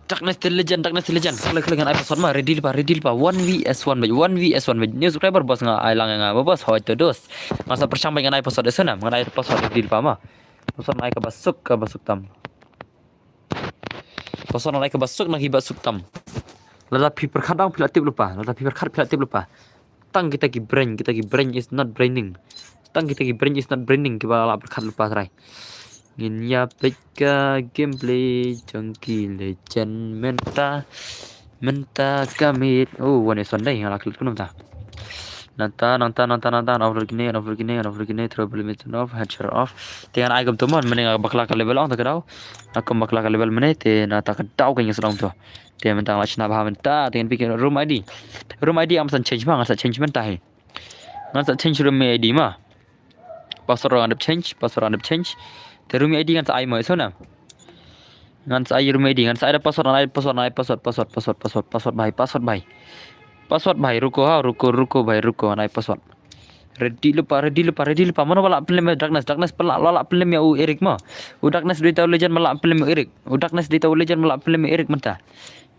Darkness the legend, Darkness the legend. Klik klik ngan ai password ma, ready lypa, ready lypa. One V S one bhai, one V S one bhai. New subscriber boss nga ai lang nga ba boss hoi to dos. Nga sa pyrshang bhai ngan ai password de sana, ngan ai password ready lypa ma. Password ngan ai kaba suk, kaba suk tam. Password ngan ai kaba suk na kiba suk tam. Lada phi pyrkhat dang phi la tip lypa, lada phi pyrkhat phi la tip lypa. Tang kita ki brain, kita ki brain is not braining. Tang kita ki brain is not braining, kiba la pyrkhat lypa trai. Ngin ïa peit ka gameplay jong ki legend mynta, mynta ka miet. Oh, one is one dei, nga la klik kumno mynta. Nangta, nangta, nangta, nangta, ngan off lane kine, ngan off lane kine, ngan off lane kine, throw ability off, headshot off. Te ngan ai kumto mo, mynne nga bakla ka level ong ta ka daw. Nga kum bakla ka level mynne, te nangta ka daw ka ngi sdang to. Te mynta nga la shna bha mynta, te ngan pyn ïa room I D. Room I D ngam sa change ma, ngan sa change mynta hi. Ngan sa change room I D ma. Password ngan dep change, password ngan dep change. Te room I D ngan sa ai mo, so na. Ngan sa ai room I D, ngan sa ai da password, ngan ai password, ngan ai password, password, password, password, password bhai, password bhai. Password bhai, ruko ha, ruko, ruko bhai, ruko, ngan ai password. Ready lypa, ready lypa, ready lypa. Mano ba lah pynlem ïa u Darkness, Darkness ba lah, lah, lah pynlem ïa u Eric ma. U Darkness dei uta u legend ba lah pynlem ïa u Eric. U Darkness dei uta u legend ba lah pynlem ïa u Eric mynta.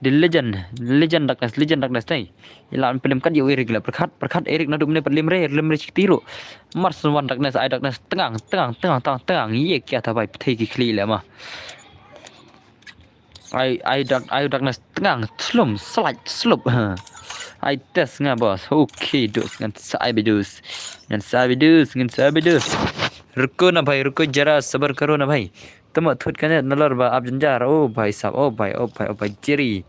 The legend, legend Darkness, legend Darkness, te. Ïa lah pynlem kat ïa u Eric la, pyrkhat, pyrkhat Eric naduh mynne pat lem re, lem re shikti ruh. Mar shu wan Darkness, ai Darkness, tngang, tngang, tngang, tngang, tngang, ïa ki ata bai, pyrthei ki khlieh leh ma. Ai, ai Dark, ai Darkness, tngang, thlum, slide, slup. Ai test nga boss, okay, dus, ngan sa ai ba dus. Ngan sa ai ba dus, ngan sa ai ba dus. Ruko na bhai, ruko jara, sabar karo na bhai. Tama thut ka net nalor ba ap jynjar. Oh bhai sab, oh bhai, oh bhai, oh bhai, Jerry.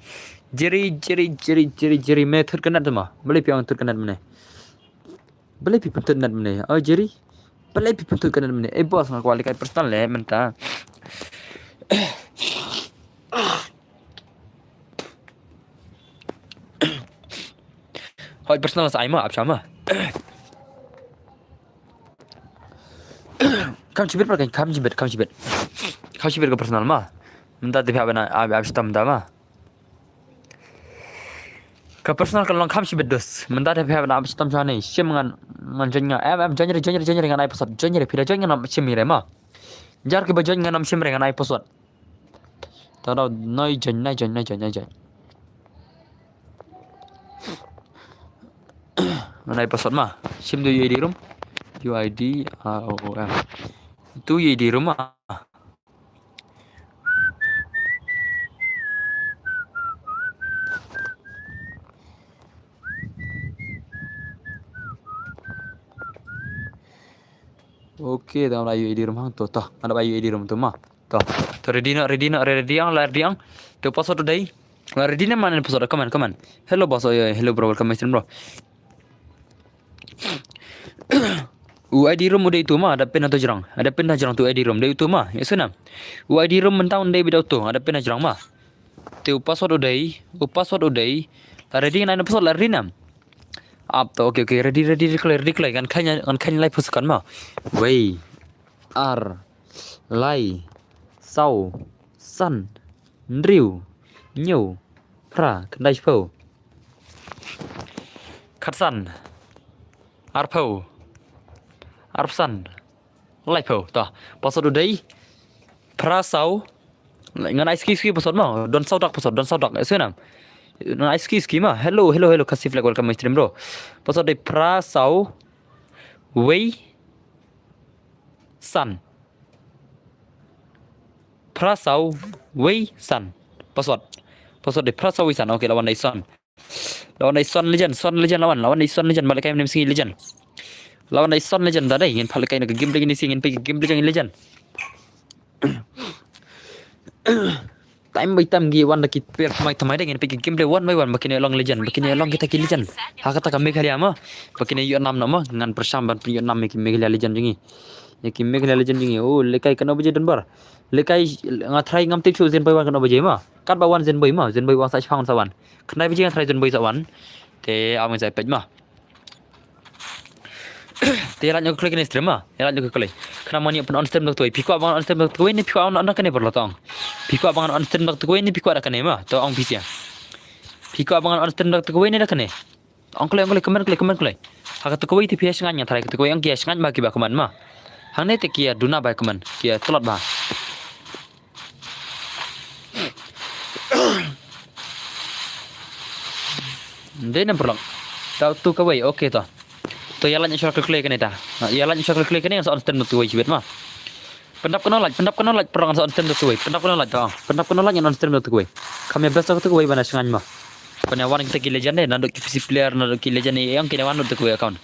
Jerry, Jerry, Jerry, Jerry, Jerry, me thut ka net tama. Balei phi ong thut ka net mynne? Balei phi pynthut net mynne? Oh Jerry. Balei phi pynthut ka net mynne? Eh boss, nga kwah lehkai personal leh mynta. Hoi personal sa ai ma, ap shama. Kam shibit, kam shibit, kam shibit. Kam shibit ka personal ma. Mynta te phi hap ban ap, ap shitom da ma. Ka personal ka long kam shibit dus. Mynta te phi hap ban ap shitom shane. Shim ngan, ngan join nga. Em, em, join re, join re, join re, ngan ai password. Join re, phi da join ngan ap shim re ma. Jar kiba join ngan ap shim re, ngan ai password. Ta da, nai join, nai join, nai join, nai join. Ngan ai password ma. Shim tu U I D room. U I D R O O M. Tu U I D room ma. Okay, ta ngan ai U I D room hang to, to. Ngan ai U I D room to ma. To, to ready noh, ready noh, ready ang, la ready ang. To password u dei. La ready ne man password, come on, come on. Hello boss, oh, yeah, hello bro, welcome my stream bro. U I D room u dei utu ma, ada pin ha to jrong. Ada pin ha jrong tu U I D room, dei utu ma. Ïa shu na. U I D room mynta u dei beit utu, ada pin ha jrong ma. Te u password u dei, u password u dei. La ready ngan ai password la ready na. Ap to, okay, okay, ready, ready, ready, ready, ready. Ngan kheiñ, ngan kheiñ lai phew second ma. Wei. Ar, lai, saw, san, hynriew, hynñiew, phra, khyndai, shiphew, khatsan, arphew, arphew san, laiphew. Ta, password u dei phra saw. Ngan ai ski, ski password ma. Don saw dak password, don saw dak. Ese nam. Ngan ai ski, ski ma. Hello, hello, hello. Khasi Flag, welcome my stream bro. Password dei phra saw wei san. Phra saw wei san. Password. Password dei phra saw wei san. Okay, la wan dei san. La wan dei san legend, san legend la wan. La wan dei san legend. Ba lehkai mynne sngi legend. La wan dei san legend da dei. Ngin peit lehkai na ka game lehkai ne sngi ngin peit game lehkai legend. Time by time ngi wan da ki player thymmai thymmai de, ngin peit ki gameplay one by one ba kine long legend, ba kine long kita ki legend. Ha kata ka Meghalaya ma, ba kine ïoh nam na ma, ngan pyrshang ban pynïoh nam ïa ki Meghalaya legend jong ngi. Ïa ki Meghalaya legend jong ngi. Oh, lehkai katno baje Dunbar. Lehkai nga try ngam tip shuh Zenboy wan katno baje ma. Katba wan Zenboy ma, Zenboy wan sa shipang sa wan. Khyndai baje nga try Zenboy sa wan. Te am sa peit ma. Te ïa lait noh ka kloi kane stream ma. Ïa lait noh ka kloi. Khnang ma ngi pyn on stream da kawei. Phi kwah ba ngan on stream da kawei ne phi kwah on, on da kane paralok to ong. Phi kwah ba ngan on stream da kawei ne phi kwah da kane ma. To ong phi sha. Phi kwah ba ngan on stream da kawei ne da kane. Ong kloi, ong kloi, comment kloi, comment kloi. Ha kata kawei te phi ïa shngaiñ nga tharai kata kawei ong ki ïa shngaiñ ba kiba comment ma. Hangne te ki ïa duna ba comment. Ki ïa tlot ba. Dei ne paralok. Tau tu kawei, okay to. To ïa lait shuwa ka kloi kane ta. Ïa lait shuwa ka kloi kane ngan sa on stream da kawei shibit ma. Pyndap kano lait, pyndap kano lait paralok ngan sa on stream da kawei. Pyndap kano lait to. Pyndap kano lait ngan on stream da kawei. Kam ïa best da kawei ban ïa shngaiñ ma. Ban ïa wan kita ki legend ne, naduh ki P C player, naduh ki legend ne, ïa kine wan da kawei account.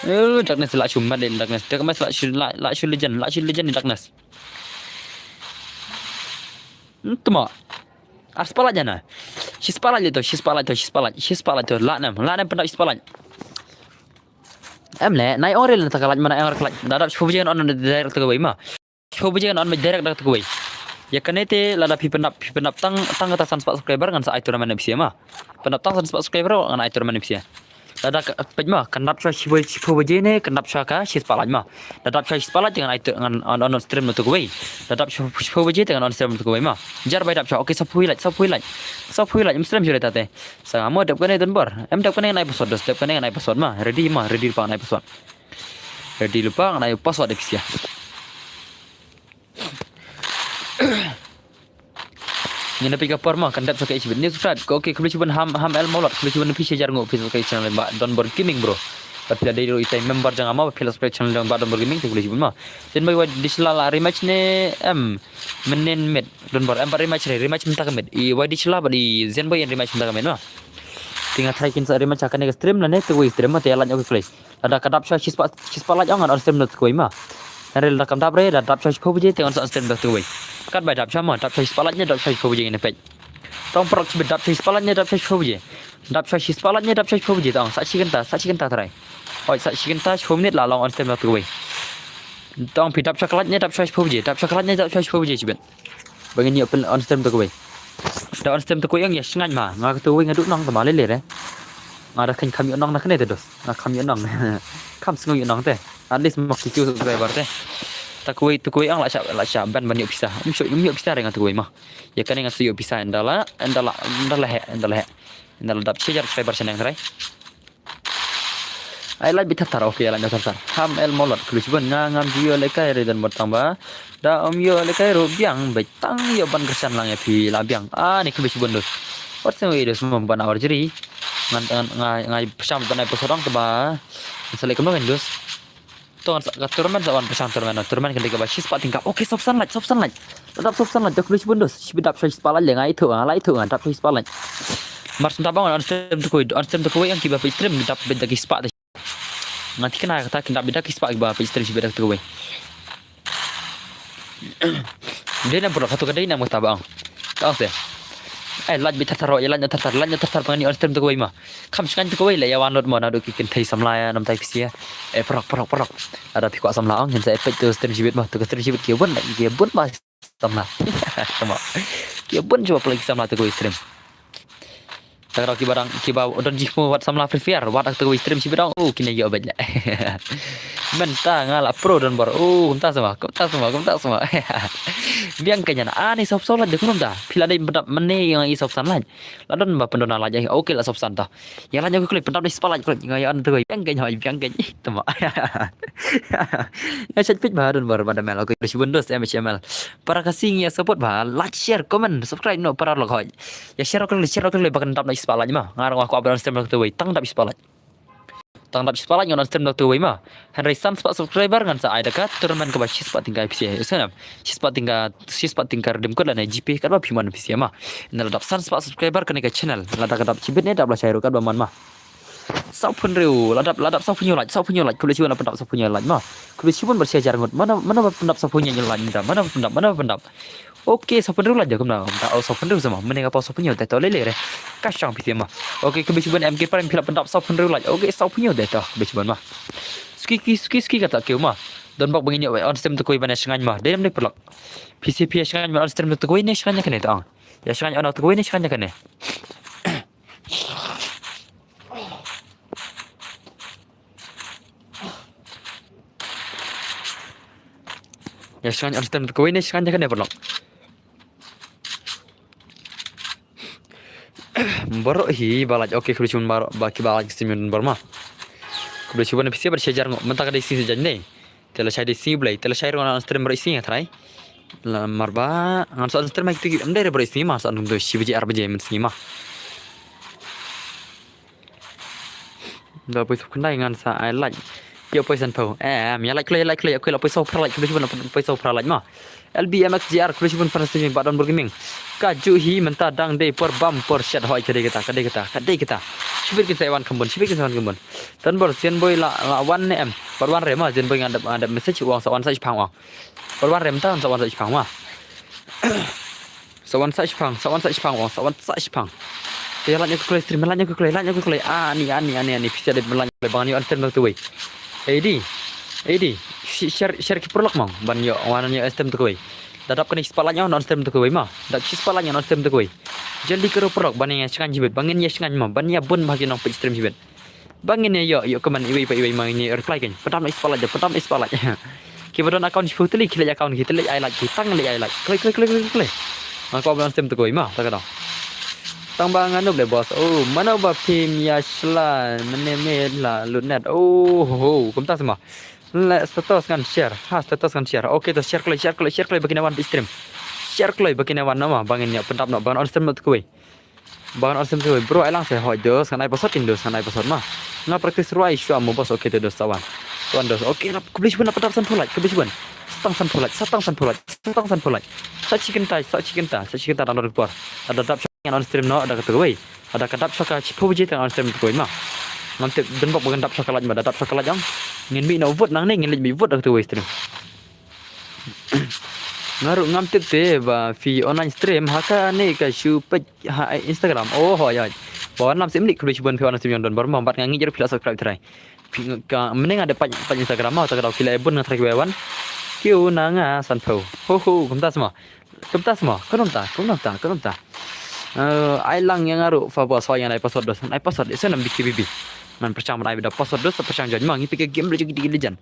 Eh, Darkness lah shu mat de, Darkness. Darkness lah shu, lah, lah shu legend, lah shu legend Darkness. Tuma. Ar spotlight jana. Shi spotlight to, shi spotlight to, shi spotlight, shi spotlight to. Lah nam, lah nam pyndap shi spotlight. Em le, nai ong re le ta ka light ma, nai ong re ka light. Da dap shiphew baje ngan on direct da kawei ma. Shiphew baje ngan on direct da kawei. Ïa kane te lada phi pyndap, phi pyndap tang, tang kata san spah subscriber ngan sa ai tournament ïa phi sha ma. Pyndap tang san spah subscriber ngan ai tournament ïa phi sha. Lada ka, peit ma, kan dap sha shiphew, shiphew baje ne, kan dap sha ka shi spah light ma. Da dap sha shi spah light te ngan ai to, ngan on, on stream da kawei. Da dap sha shiphew baje te ngan on stream da kawei ma. Jar bai dap sha, okay, sawphew light, sawphew light. Sawphew light, em stream sha re ta te. Sa nga mo dep kane Don Bor. Em dep kane ngan ai password, dos dep kane ngan ai password ma. Ready ma, ready pa ngan ai password. Ready lypa ngan ai password ïa phi sha. Ngin ïa peit ka por ma, kan dep sa ka H B T. News Fred, ko, okay, khublei shibun Ham, Ham El Maulot, khublei shibun phi shi hajar nguh phi subscribe channel Bah Don Bor Gaming, bro. Bad phi la dei ruh itai member jong nga ma, bad phi la subscribe channel jong Bah Don Bor Gaming, te khublei shibun ma. Then bai wai di sla la rematch ne, em, menen met, Don Bor, em, bad rematch re, rematch mynta ka met. I wai di sla bad i Zen Boy in rematch mynta ka met ma. Te nga try kin sa rematch ha kane ka stream lane te wei stream ma, te ïa lait ïa ka khublei. Lada ka dap sha shi spah, shi spah light ong ngan on stream da kawei ma. Hynrei lada kam dap re, lada dap sha shiphew baje te ngan sa on stream da kawei. Katba dap sha ma, dap sha shi spah light ne dap sha shiphew baje ngin peit. Tang paralok shibit, dap sha shi spah light ne dap sha shiphew baje. Dap sha shi spah light ne dap sha shiphew baje, tang sa shi kynta, sa shi kynta trai. Oi, sa shi kynta shiphew minit la long on stream da kawei. Tang phi dap sha ka light ne dap sha shiphew baje, dap sha ka light ne dap sha shiphew baje shibit. Ba ngin ïoh pyn on stream da kawei. Da on stream da kawei ong ïa shngaiñ ma. Nga kata kawei nga duh nong tang ba lei lei re. Nga da kheiñ kham ïoh nong na kane te dos. Nga kham ïoh nong. Kham sngew ïoh nong te. At least ma ki kiew subscriber te. Ta kawei, ta kawei ong la shah, la shah ban ban ïoh pisa. Ym shu, ym ïoh pisa re nga ta kawei ma. Ïa kane nga sa ïoh pisa ynda la, ynda la, ynda la heh, ynda la heh. Ynda la dap shi hajar subscriber shaneng trai. Ai lait beit thar thar, okay, lait beit thar thar. Ham El Molot, khublei shibun, nga ngam ju ïoh lehkai re Don Bor tang ba da ym ïoh lehkai ruh biang beit tang ïoh ban kyrshan lang ïa phi la biang. Ah, ni khublei shibun dos. Wat sngewbha dos mo ban awar jri. Ngan, ngan, nga, nga pyrshang ban ai password tang ba. Sa leh kumno kan dos. To ngan sa ka tournament sa wan pyrshang tournament, tournament kan dei kaba shi spah tyngka. Okay, sawphew san lait, sawphew san lait. Dap sawphew san lait, dap khublei shibun dos. Shibit dap sawphew spah lait, nga ithuh, nga la ithuh, nga dap sawphew spah lait. Mar senta ba ngan on stream ta kawei, on stream ta kawei ong kiba peit stream dap beit da ki spah te. Nga thikna kata kin dap beit da ki spah kiba peit stream shibit da ta kawei. Dei na bro, katu ka dei na mo ta ba ong. Ka ong se. Ai, lait beit thar thar, ïa lait na thar thar, lait na thar thar, ba ngan ïa on stream ta kawei ma. Kham shngaiñ ta kawei leh ïa wan lut mo naduh ki kynthei samla ïa namta phi sha. Eh, paralok, paralok, paralok. Lada phi kwah samla ong, ngin sa ïa peit tu stream shibit mo, tu ka stream shibit ki bun, ki bun ba samla. Tama. Ki bun shuwa pula ki samla tu kawei stream. Ta ka dei kiba dang, kiba don jingmut wat samla Free Fire, wat tu kawei stream shibit ong, oh, kine ïoh beit leh. Mynta nga la pro Don Bor, oh, kumta sama, kumta sama, kumta sama. Biang ka nyan, ani sawphew san lait de kumta. Phi la dei pyndap mynne ïa nga i sawphew san lait. La don ba pyndon na lait, okay la sawphew san ta. Ïa lait ïa khublei pyndap da shi spah lait khublei. Nga ïa on tu kawei biang ka nyan, biang ka nyan. Tama. Nga shait peit ba Don Bor ba da mel, okay, shibun dos M H M L. Para ka sing ïa support ba, like, share, comment, subscribe noh para lok hoi. Ïa share khublei, share khublei ba kan dap na shi spah lait ma. Nga rang wa kwah ban on stream da ta kawei, tang dap shi spah lait. Tang dap shi spah lait ngan on stream da ta kawei ma. Hynrei san spah subscriber ngan sa ai da ka tournament kaba shi spah tyngka phi sha. Ïa sngewbha. Shi spah tyngka, shi spah tyngka redeem code lane G Pay katba phi mon phi sha ma. Ynda la dap san spah subscriber kane ka channel. Lada ka dap shibit ne dap lashai ruh katba mon ma. Sawphew hynriew, la dap, la dap sawphew hynñiew lait, sawphew hynñiew lait, khublei shibun la pyndap sawphew hynñiew lait ma. Khublei shibun ba shi hajar ngut. Mano, mano ba pyndap sawphew hynñiew lait, mano ba pyndap, mano ba pyndap. Okay, sawphew hynriew lait jong kumno. Mano, oh, sawphew hynriew sama. Mynne nga pau sawphew hynñiew te to lei lei re. Ka shang phi sha ma. Okay, khublei shibun M K Prime phi la pyndap sawphew hynriew lait. Okay, sawphew hynñiew te to. Khublei shibun ma. Suki ki, suki, suki kata kiew ma. Don bok ba ngin ïoh on stream ta kawei ban ïa shngaiñ ma. Dei nam dei paralok. Phi sha phi ïa shngaiñ ma on stream ta kawei ne shngaiñ ïa kane ta ong. Ïa shngaiñ on ta kawei ne shngaiñ ïa kane. Ïa shngaiñ on stream ta kawei ne shngaiñ ïa kane paralok. Baroh hi ba lait, okay, khublei shibun baroh ba ki ba lait ki stream Don Bor ma. Khublei shibun phi sha ba shi hajar nguh, mynta ka dei sngi Saitjaiñ ne. Te lashai dei sngi Blei, te lashai ruh ngan on stream baroh sngi nga trai. La mar ba ngan sa on stream ha kitu ki, em dei re baroh sngi ma, sa on kumtu shi baje ar baje mynsngi ma. Da poi sawphew khyndai ngan sa ai like. Ïa poi sanphew. Em, ïa like khublei, like khublei, okay la poi sawphew lait, khublei shibun la poi sawphew lait ma. L B M X J R, khublei shibun para station Bah Don Bor Gaming. Ka juh hi mynta dang dei por bam por shet hoi ka dei kata, ka dei kata, ka dei kata. Shibit kin sa wan kham bun, shibit kin sa wan kham bun. Don Bor Zen Boy la, la wan ne em. Bad wan re ma, Zen Boy nga dep, nga dep message u ong sa wan sa shipang u ong. Bad wan re mynta sa wan sa shipang ma. Sa wan sa shipang, sa wan sa shipang u ong, sa wan sa shipang. Te ïa lait ïa khublei stream, lait ïa khublei, lait ïa khublei. Ani, ani, ani, ani, phi sha dep lait ïa khublei ba ngan ïa on stream da ta kawei. Edi, edi, share, share ki paralok mo ban ïoh, wan ïoh on stream to kawei. Da dap kane spotlight ïoh on stream to kawei mo. Dap shi spotlight ïoh on stream to kawei. Jylliew ki paralok ban ïa shngaiñ shibit, ban ngin ïa shngaiñ mo, ban ïa bun bha ki nongpeit stream shibit. Ba ngin ïa ïoh, ïoh comment iwei pa iwei ma ngin ïa reply kein. Pyndonkam ïa spotlight, pyndonkam ïa spotlight. Ki ba don account shiphew tylli ki leit account, ki leit ai like, ki tang leit ai like. Kloi kloi kloi kloi kloi. Nga kwah ban stream to kawei ma, ta ka dang. Tang ba nga noob leh boss. Oh, mano ba phim ïa shla, mynne me la lut net. Oh ho ho, kumta sma. Leh status ngan share. Ha, status ngan share. Okay, to share kloi, share kloi, share kloi ba kin ïa wan peit stream. Share kloi ba kin ïa wan noh ma, ba ngin ïa pyndap noh, ba ngan on stream noh to kawei. Ba ngan on stream to kawei bro, ai lang se. Hooid dos, ngan ai password kein dos, ngan ai password ma. Nga practice rwai shuwa mo boss. Okay to dos, sa wan. Sa wan dos. Okay, rap, khublei shibun, nap dap sanphew like, khublei shibun. Sa tang sanphew like, sa tang sanphew like, sa tang sanphew like. Sa shi kynta, sa shi kynta, sa shi kynta dang don ka por. Lada dap shuwa ngan on stream noh da kato kawei. Lada ka dap shuwa ka shiphew baje te ngan on stream to kawei ma. Ngam tip, don bok ba kan dap shuwa ka like ma, da dap shuwa ka like ong. Ngin mih noh vote nangne, ngin leit mih vote da kato kawei stream. Nga ruh ngam tip te ba phi online stream ha kane ka shu peit ha Instagram. Oh, hooid, hooid. Ba wanlam seh mynne, khublei shibun phi online stream ïa nga don bor ma, bad nga ngeit ruh phi la subscribe trai. Phi ka, mynne nga dep peit, peit Instagram ma, ta ka daw ki la bun nga trai ki wan. Kiew na nga sanphew. Ho ho, kumta sma. Kumta sma, kumta, kumta, kumta. Eh, ai lang ïa nga ruh fa boss, hooid ngan ai password dos, ngan ai password, ïa sngewbha B K B B. Ngan pyrshang ban ai beit da password dos, pyrshang join ma, ngi peit ka game ruh ki dei ki legend.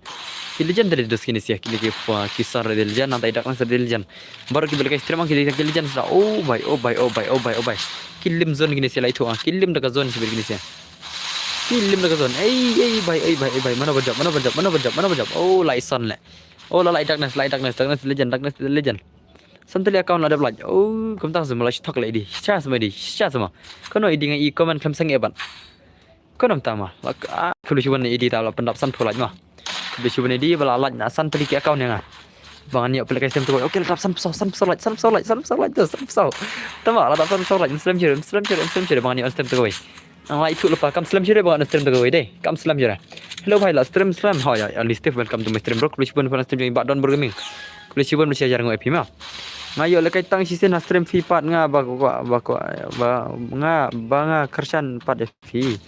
Ki legend dei dos kine sia, ki dei ki fa, ki sar dei legend, nangta i Darkness dei legend. Baroh kiba lehkai stream ki dei ki legend sa. Oh bai, oh bai, oh bai, oh bai, oh bai. Ki lim zone kine sia, la ithuh ah, ki lim da ka zone shibit kine sia. Ki lim da ka zone. Ei, ei bai, ei bai, ei bai. Mano ba jop, mano ba jop, mano ba jop, mano ba jop. Oh, la i Sun leh. Oh, la, la i Darkness, la i Darkness, Darkness legend, Darkness legend. San tylli account la dep like. Oh, kumta sma, la shi thok la edi. Shisha sma edi, shisha sma. Kano edi nga i comment khlem sangeh ban. Kano mta ma. La ka, ah, khublei shibun edi ta la pyndap sanphew like ma. Khublei shibun edi ba la like na san tylli ki account ïa nga. Ba ngan ïoh pynlehkai stream to kawei. Okay, la dap sanphew saw, sanphew saw like, sanphew saw like, sanphew saw like, sanphew saw. Tama, la dap sanphew saw like. Slem share, slem share, slem share ba ngan ïoh stream to kawei. Ang la ithuh lypa, kam slem share ba ngan stream to kawei dei. Kam slem share. Hello bhai, la stream slem. Hooid, hooid, Ali Steve, welcome to my stream bro. Khublei shibun phi stream jong i Bah Don Burgaming. Khublei shibun ba sha jar ngoi phi ma. Nga ïoh lehkai tang shisien ha stream phi pat, nga ba, ba, ba, ba, ba nga, ba nga kyrshan pat ïa phi.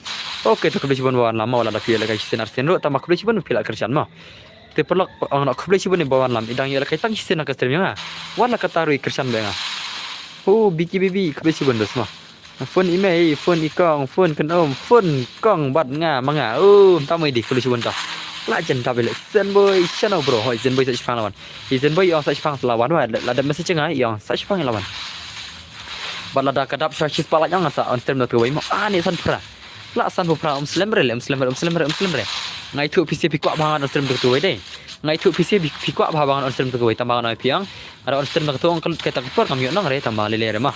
Okay, to khublei shibun ba wanlam ma, wat la da phi ïoh lehkai shisien arsien ruh, tama khublei shibun phi la kyrshan ma. Te paralok, ong noh khublei shibun ba wanlam, i dang ïoh lehkai tang shisien ha ka stream ïa nga. Wat la katta ruh i kyrshan bad nga. Oh, B K B B, khublei shibun dos ma. Phone i mei, phone i kong, phone kynum, phone kong bad nga ma nga. Oh, mta mo edi, khublei shibun to. La jan dap i leh Zenboy, shano bro, hooid Zenboy sa shipang la wan. I Zenboy ong sa shipang la wan wa, la dep message nga, i ong sa shipang la wan. Bad lada ka dap shuwa shi spotlight ong nga sa on stream noh to kawei mo. Ah, ni sanphew phra. La sanphew phra, um slem re le, um slem re, um slem re, um slem re. Nga ithuh phi seh phi kwah ba ngan on stream to kawei dei. Nga ithuh phi seh phi kwah ba ngan on stream to kawei, tang ba ngan ong ïa phi ong. Lada on stream to kawei ong, kata ka por ngam ïoh nong re, tang ba lei lei re ma.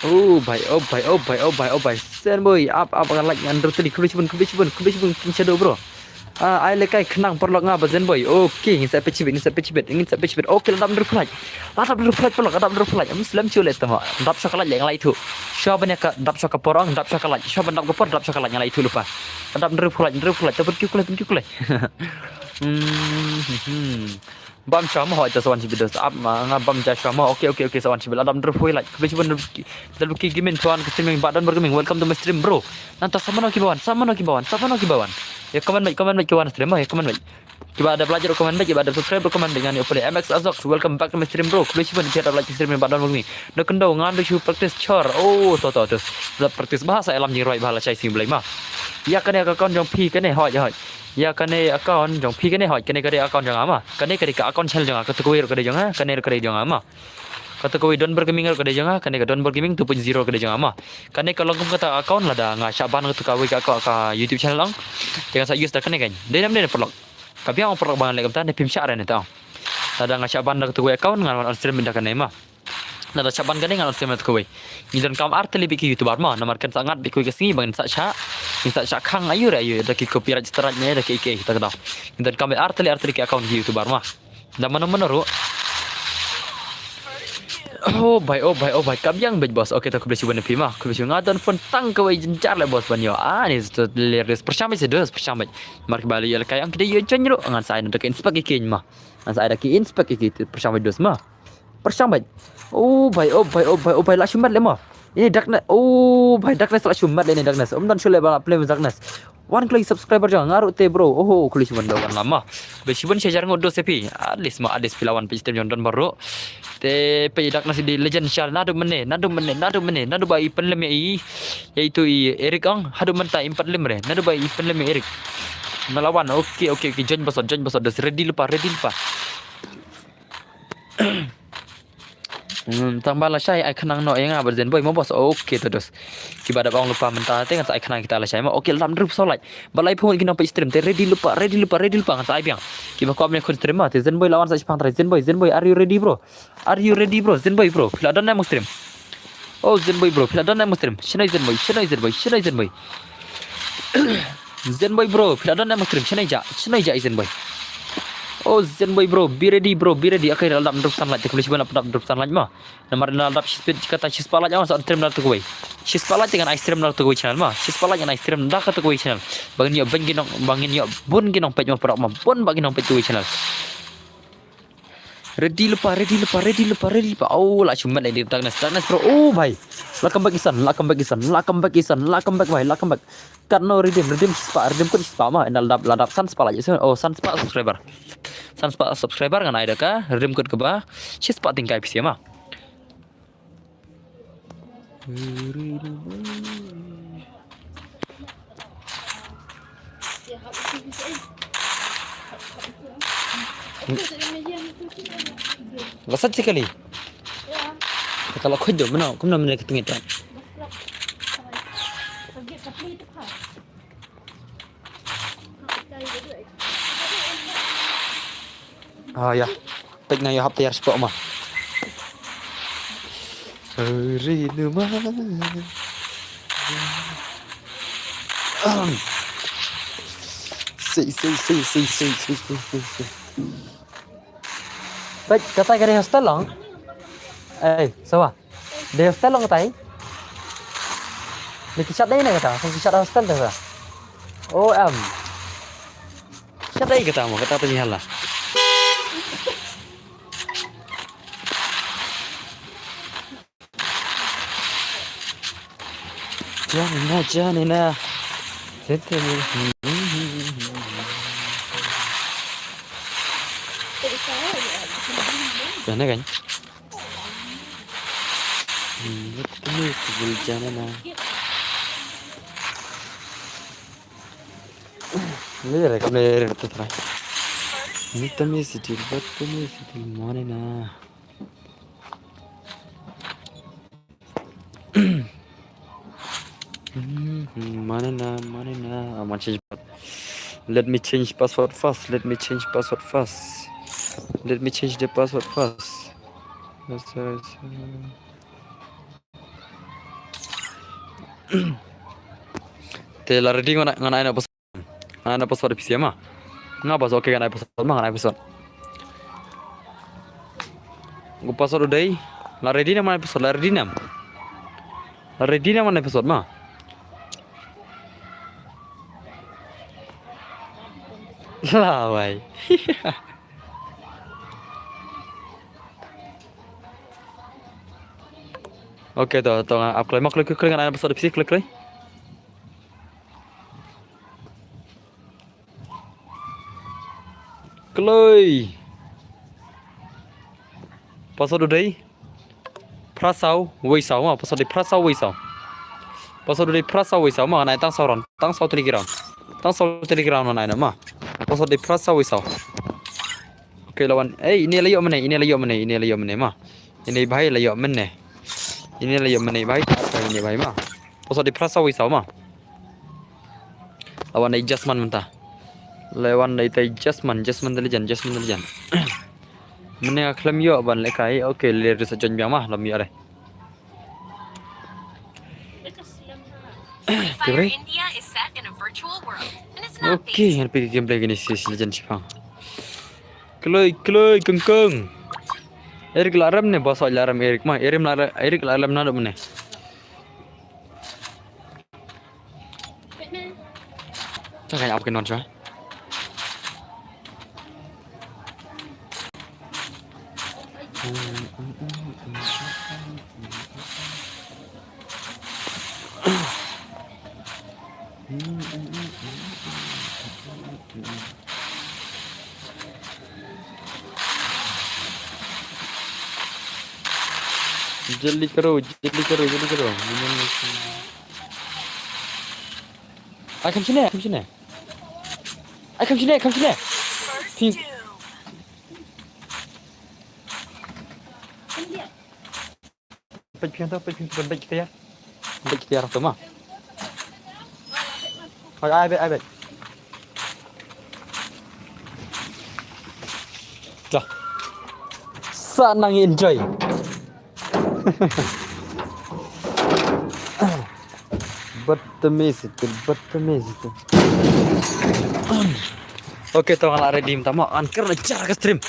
Oh bai, oh bai, oh bai, oh bai, oh bai. Zenboy, ap, ap, ka like ngan dur tadi. Khublei shibun, khublei shibun, khublei shibun, king shadow bro. Ah, ai lehkai khnang paralok nga ba Zenboy. Okay, ngin sa peit shibit, ngin sa peit shibit, ngin sa peit shibit. Okay, la dap hynriewphew like. La dap hynriewphew like paralok, la dap hynriewphew like. Em slem shuh leh tama. Dap shuwa ka like leh nga la ithuh. Shuwa ban ïa ka dap shuwa ka por ong, dap shuwa ka like. Shuwa ban dap ka por, dap shuwa ka like nga la ithuh lypa. La dap hynriewphew like, hynriewphew like. Te pynkiw kloi, pynkiw kloi. Hmm, hmm, hmm. Bam shuwa mo, hooid, to sa wan shibit dos. Ap ma, nga bam ja shuwa mo. Okay, okay, okay, sa wan shibit. La dap hynriewphew like. Khublei shibun Dalbuki Gaming, tuan ka streaming, Bah Don Burgaming. Welcome to my stream bro. Nangta sa mano kiba wan, sa mano kiba wan, sa mano kiba wan. Ïa comment beit, comment beit ki wan stream mo, ïa comment beit. Kiba da like ruh comment beit, kiba da subscribe ruh comment beit. Ngan ïa pule M X Azox, welcome back to my stream bro. Khublei shibun phi da like stream Bah Don Burgaming. Da kyndoh ngan da shu practice chor. Oh, to to to. Da practice bha sa ïalam jingrwai bha la shai sngi Blei ma. Ïa kane ka account jong phi kane, hooid hooid. Ïa kane account jong phi kane, hooid, kane ka dei account jong nga ma. Kane ka dei ka account channel jong nga, kata kawei ruh ka dei jong nga, kane ruh ka dei jong nga ma. Kata kawei Don Burgaming ruh ka dei jong nga, kane ka Don Burgaming two point zero ka dei jong nga ma. Kane ka long kum kata account lada nga shah ban kata kawei ka, ka, ka YouTube channel ong. Te ngan sa use da kane kein. Dei nam dei na paralok. Ka biang ong paralok ba ngan leh kumta ne phim shah re ne ta ong. Lada nga shah ban da kata kawei account ngan wan on stream da kane ma. Lada shah ban kane ngan on stream da kawei. Ngi donkam ar tylli beit ki YouTuber ma, namar kan sa ngat beit kawei ka sngi ba ngin sa shah, ngin sa shah khang aiu re aiu da ki copyright strike ne da ki kiei kiei ta ka daw. Ngi donkam beit ar tylli ar tylli ki account ki YouTuber ma. Da mano mano ruh. Oh bai, oh bai, oh bai, ka biang beit boss. Okay, to khublei shibun ïa phi ma. Khublei shibun, nga don phone tang kawei jynjar leh boss ban ïoh. Ah, ni to ler dos, pyrshang beit se dos, pyrshang beit. Mar kiba leh ïa lehkai ang ki dei ïoh join ruh. Ngan sa ai na da ka inspect ïa ki ma. Ngan sa ai da ka inspect ïa ki, pyrshang beit dos ma. Pyrshang beit. Oh bai, oh bai, oh bai, oh bai, la shu mat leh ma. Ini Darkness. Oh bai, Darkness la shu mat leh ini Darkness. Um don shu leh ba la play Darkness. Wan kloi subscriber jong nga ruh te bro. Oho, kuli shibun da wan lama. Be shibun shajar ngut dos phi. At least ma at least phi la wan phi stem jong don baru. Te phi dak nasi di legend shal nadu mene, nadu mene, nadu mene, nadu ba i penlem i. Yaitu i Eric ang, hadu menta impat lim re. Nadu ba i penlem i Eric. Melawan. Oke, oke, oke. Join basot, join basot. Dos ready lepa, ready lepa. Hmm, tang ba lashai ai khnang noh ïa nga bad Zen Boy mo boss. Oke to dos. Kiba da bang lupa mynta te ngan sa ai khnang kita lashai mo. Oke, lam drup solai. Ba lai phung ki nong page stream te ready lupa, ready lupa, ready lupa ngan sa ai biang. Kiba kwah mynne khun stream ma te Zen Boy lawan sa shipang trai. Zen Boy, Zen Boy, are you ready bro? Are you ready bro? Zen Boy bro, phi la don ne mo stream? Oh Zen Boy bro, phi la don ne mo stream? Shnai Zen Boy, shnai Zen Boy, shnai Zen Boy. Zen Boy bro, phi la don ne mo stream? Shnai ja, shnai ja i Zen Boy. Oh Zen Boy bro, be ready bro, be ready. Akai la dap drup san laj, te kuli shibun la dap drup san laj ma. Namar na dap shi speed kata shi spot laj awan sa stream na tu kuwei. Shi spot laj te ngan ai stream na tu kuwei channel ma. Shi spot laj ngan ai stream da ka tu kuwei channel. Bangin ïoh bun ki nong, bangin ïoh bun ki nong page ma prak ma. Bun ba ki nong page tu kuwei channel. Ready lepa, ready lepa, ready lepa, ready lepa. Oh, la shu met lagi darkness, darkness bro. Oh bhai. La come back isan, la come back isan, la come back isan, la come back bhai, la come back. Kat no redeem, redeem spa, redeem kut spa ma. Ina la dap, la dap san spa lagi. Oh, san spa subscriber. San spa subscriber ngan ai da ka redeem kut kaba shi spot tingkai pisa ma. Lasat sekali. Kalau kau jom mana, kau mana kita ngitan. Ah ya. Pek na ya hap tayar spot ma. Hari numa. Sei sei sei sei sei sei sei sei. Pek kata kare hostel lang. Eh, sawa. Dei hostel long katai. Dei ki shad dei ne kata, ki shad hostel dei kata. O M. Shad dei kata mo, kata tu ni hala. Janina, Janina. Janina kan? Hmm, betul ni sebul Janina. Ni dah rekam ni dah tu try. Ni tami sedil, betul ni sedil mana na? Hmm, mana na, mana na? Aman change password. Let me change password first. Let me change password first. Let me change the password first. Yes, sir, yes, sir. Te la ready ngan ai, ngan ai na password. Ngan ai na password pisa ma. Nga password, okay, ngan ai password ma, ngan ai password. Ngu password u dei. La ready nam ngan ai password, la ready nam. La ready nam ngan ai password ma. La wai. Okay, to, to, nga ap kloi ma, kloi, kloi, kloi, ngan ai password pisa, kloi, kloi. Kloi. Password u dei phra saw wei saw ma, password u dei phra saw wei saw. Password u dei phra saw wei saw ma, ngan ai tang saw round, tang saw tylli ki round. Tang saw tylli ki round ngan ai na ma. Password u dei phra saw wei saw. Okay, la wan. Eh, ine la ïoh mynne, ine la ïoh mynne, ine la ïoh mynne ma. Ine bhai la ïoh mynne. Ine la ïoh mynne bhai, ine bhai ma. Password u dei phra saw wei saw ma. La wan dei Jasmine mynta. La wan dei tai Jasmine, Jasmine the legend, Jasmine the legend. Mynne nga khlem ïoh ban lehkai, okay, le risa join biang ma, lem ïoh re. Free Fire India is set in a virtual world, and it's not. Okay, ngan peit gameplay kine si legend shipang. Kloi, kloi, kengkeng. Eric la rem ne, boss la rem Eric ma. Eric la, Eric la rem na dum ne. Ta ka ap ke non cha. Jylliew karo, jylliew karo, jylliew karo. Ai kham shane, kham shane. Ai kham shane, kham shane. Phi- Peit phi hangto, peit phi hangto, peit kita ïa. Peit kita ïa hangto ma. Ai, ai, beit, ai, beit. Dah. Sa nang enjoy. Bad Te misi te, bad te misi te. Okay, to nga la ready mynta mo. Ngan kren jar ka stream.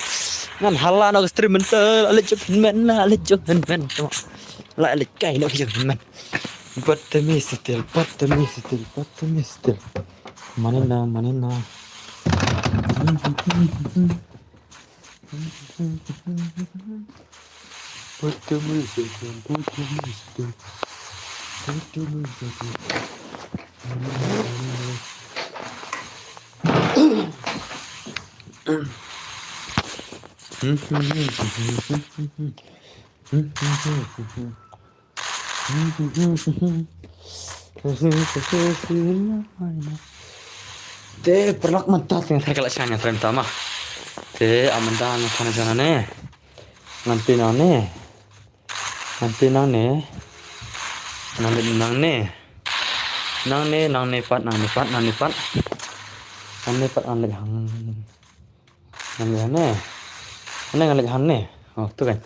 Ngan hala noh ka stream mynta. La leit jong hynmen, la leit jong hynmen. To la leit kai noh jong hynmen. Bad te misi te, bad te misi te, bad te misi te. Manina, manina. Put the music in, put the music in, put the music in. Te paralok mynta te nga tharai ka la shngaiñ nga tharai mynta ma. Te a mynta nga tharai jana ne. Ngan pynang ne. Ngan pynang ne. Ngan leit nangne. Nangne, nangne pat, nangne pat, nangne pat. Nangne pat ngan leit hang. Ngan leit hangne. Hangne ngan leit hangne. Oh, to kan.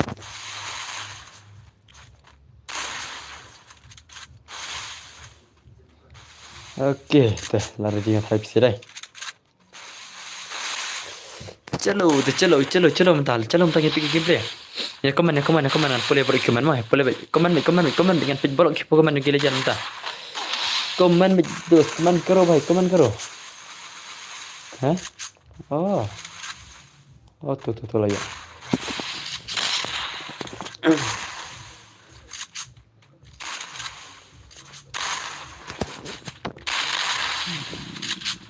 Okay, te la ready nga tharai pisa dei. Chalo, te chalo, chalo, chalo mynta, chalo mynta ngi peit ki gameplay. Ïa comment, ïa comment, ïa comment, ngan pule baroh ki comment mo, pule baroh comment, comment, comment, ngan peit baroh ki comment ki la jan mynta. Comment, dos, comment karo bhai, comment karo. Hah? Oh. Oh, to, to, to la ïa.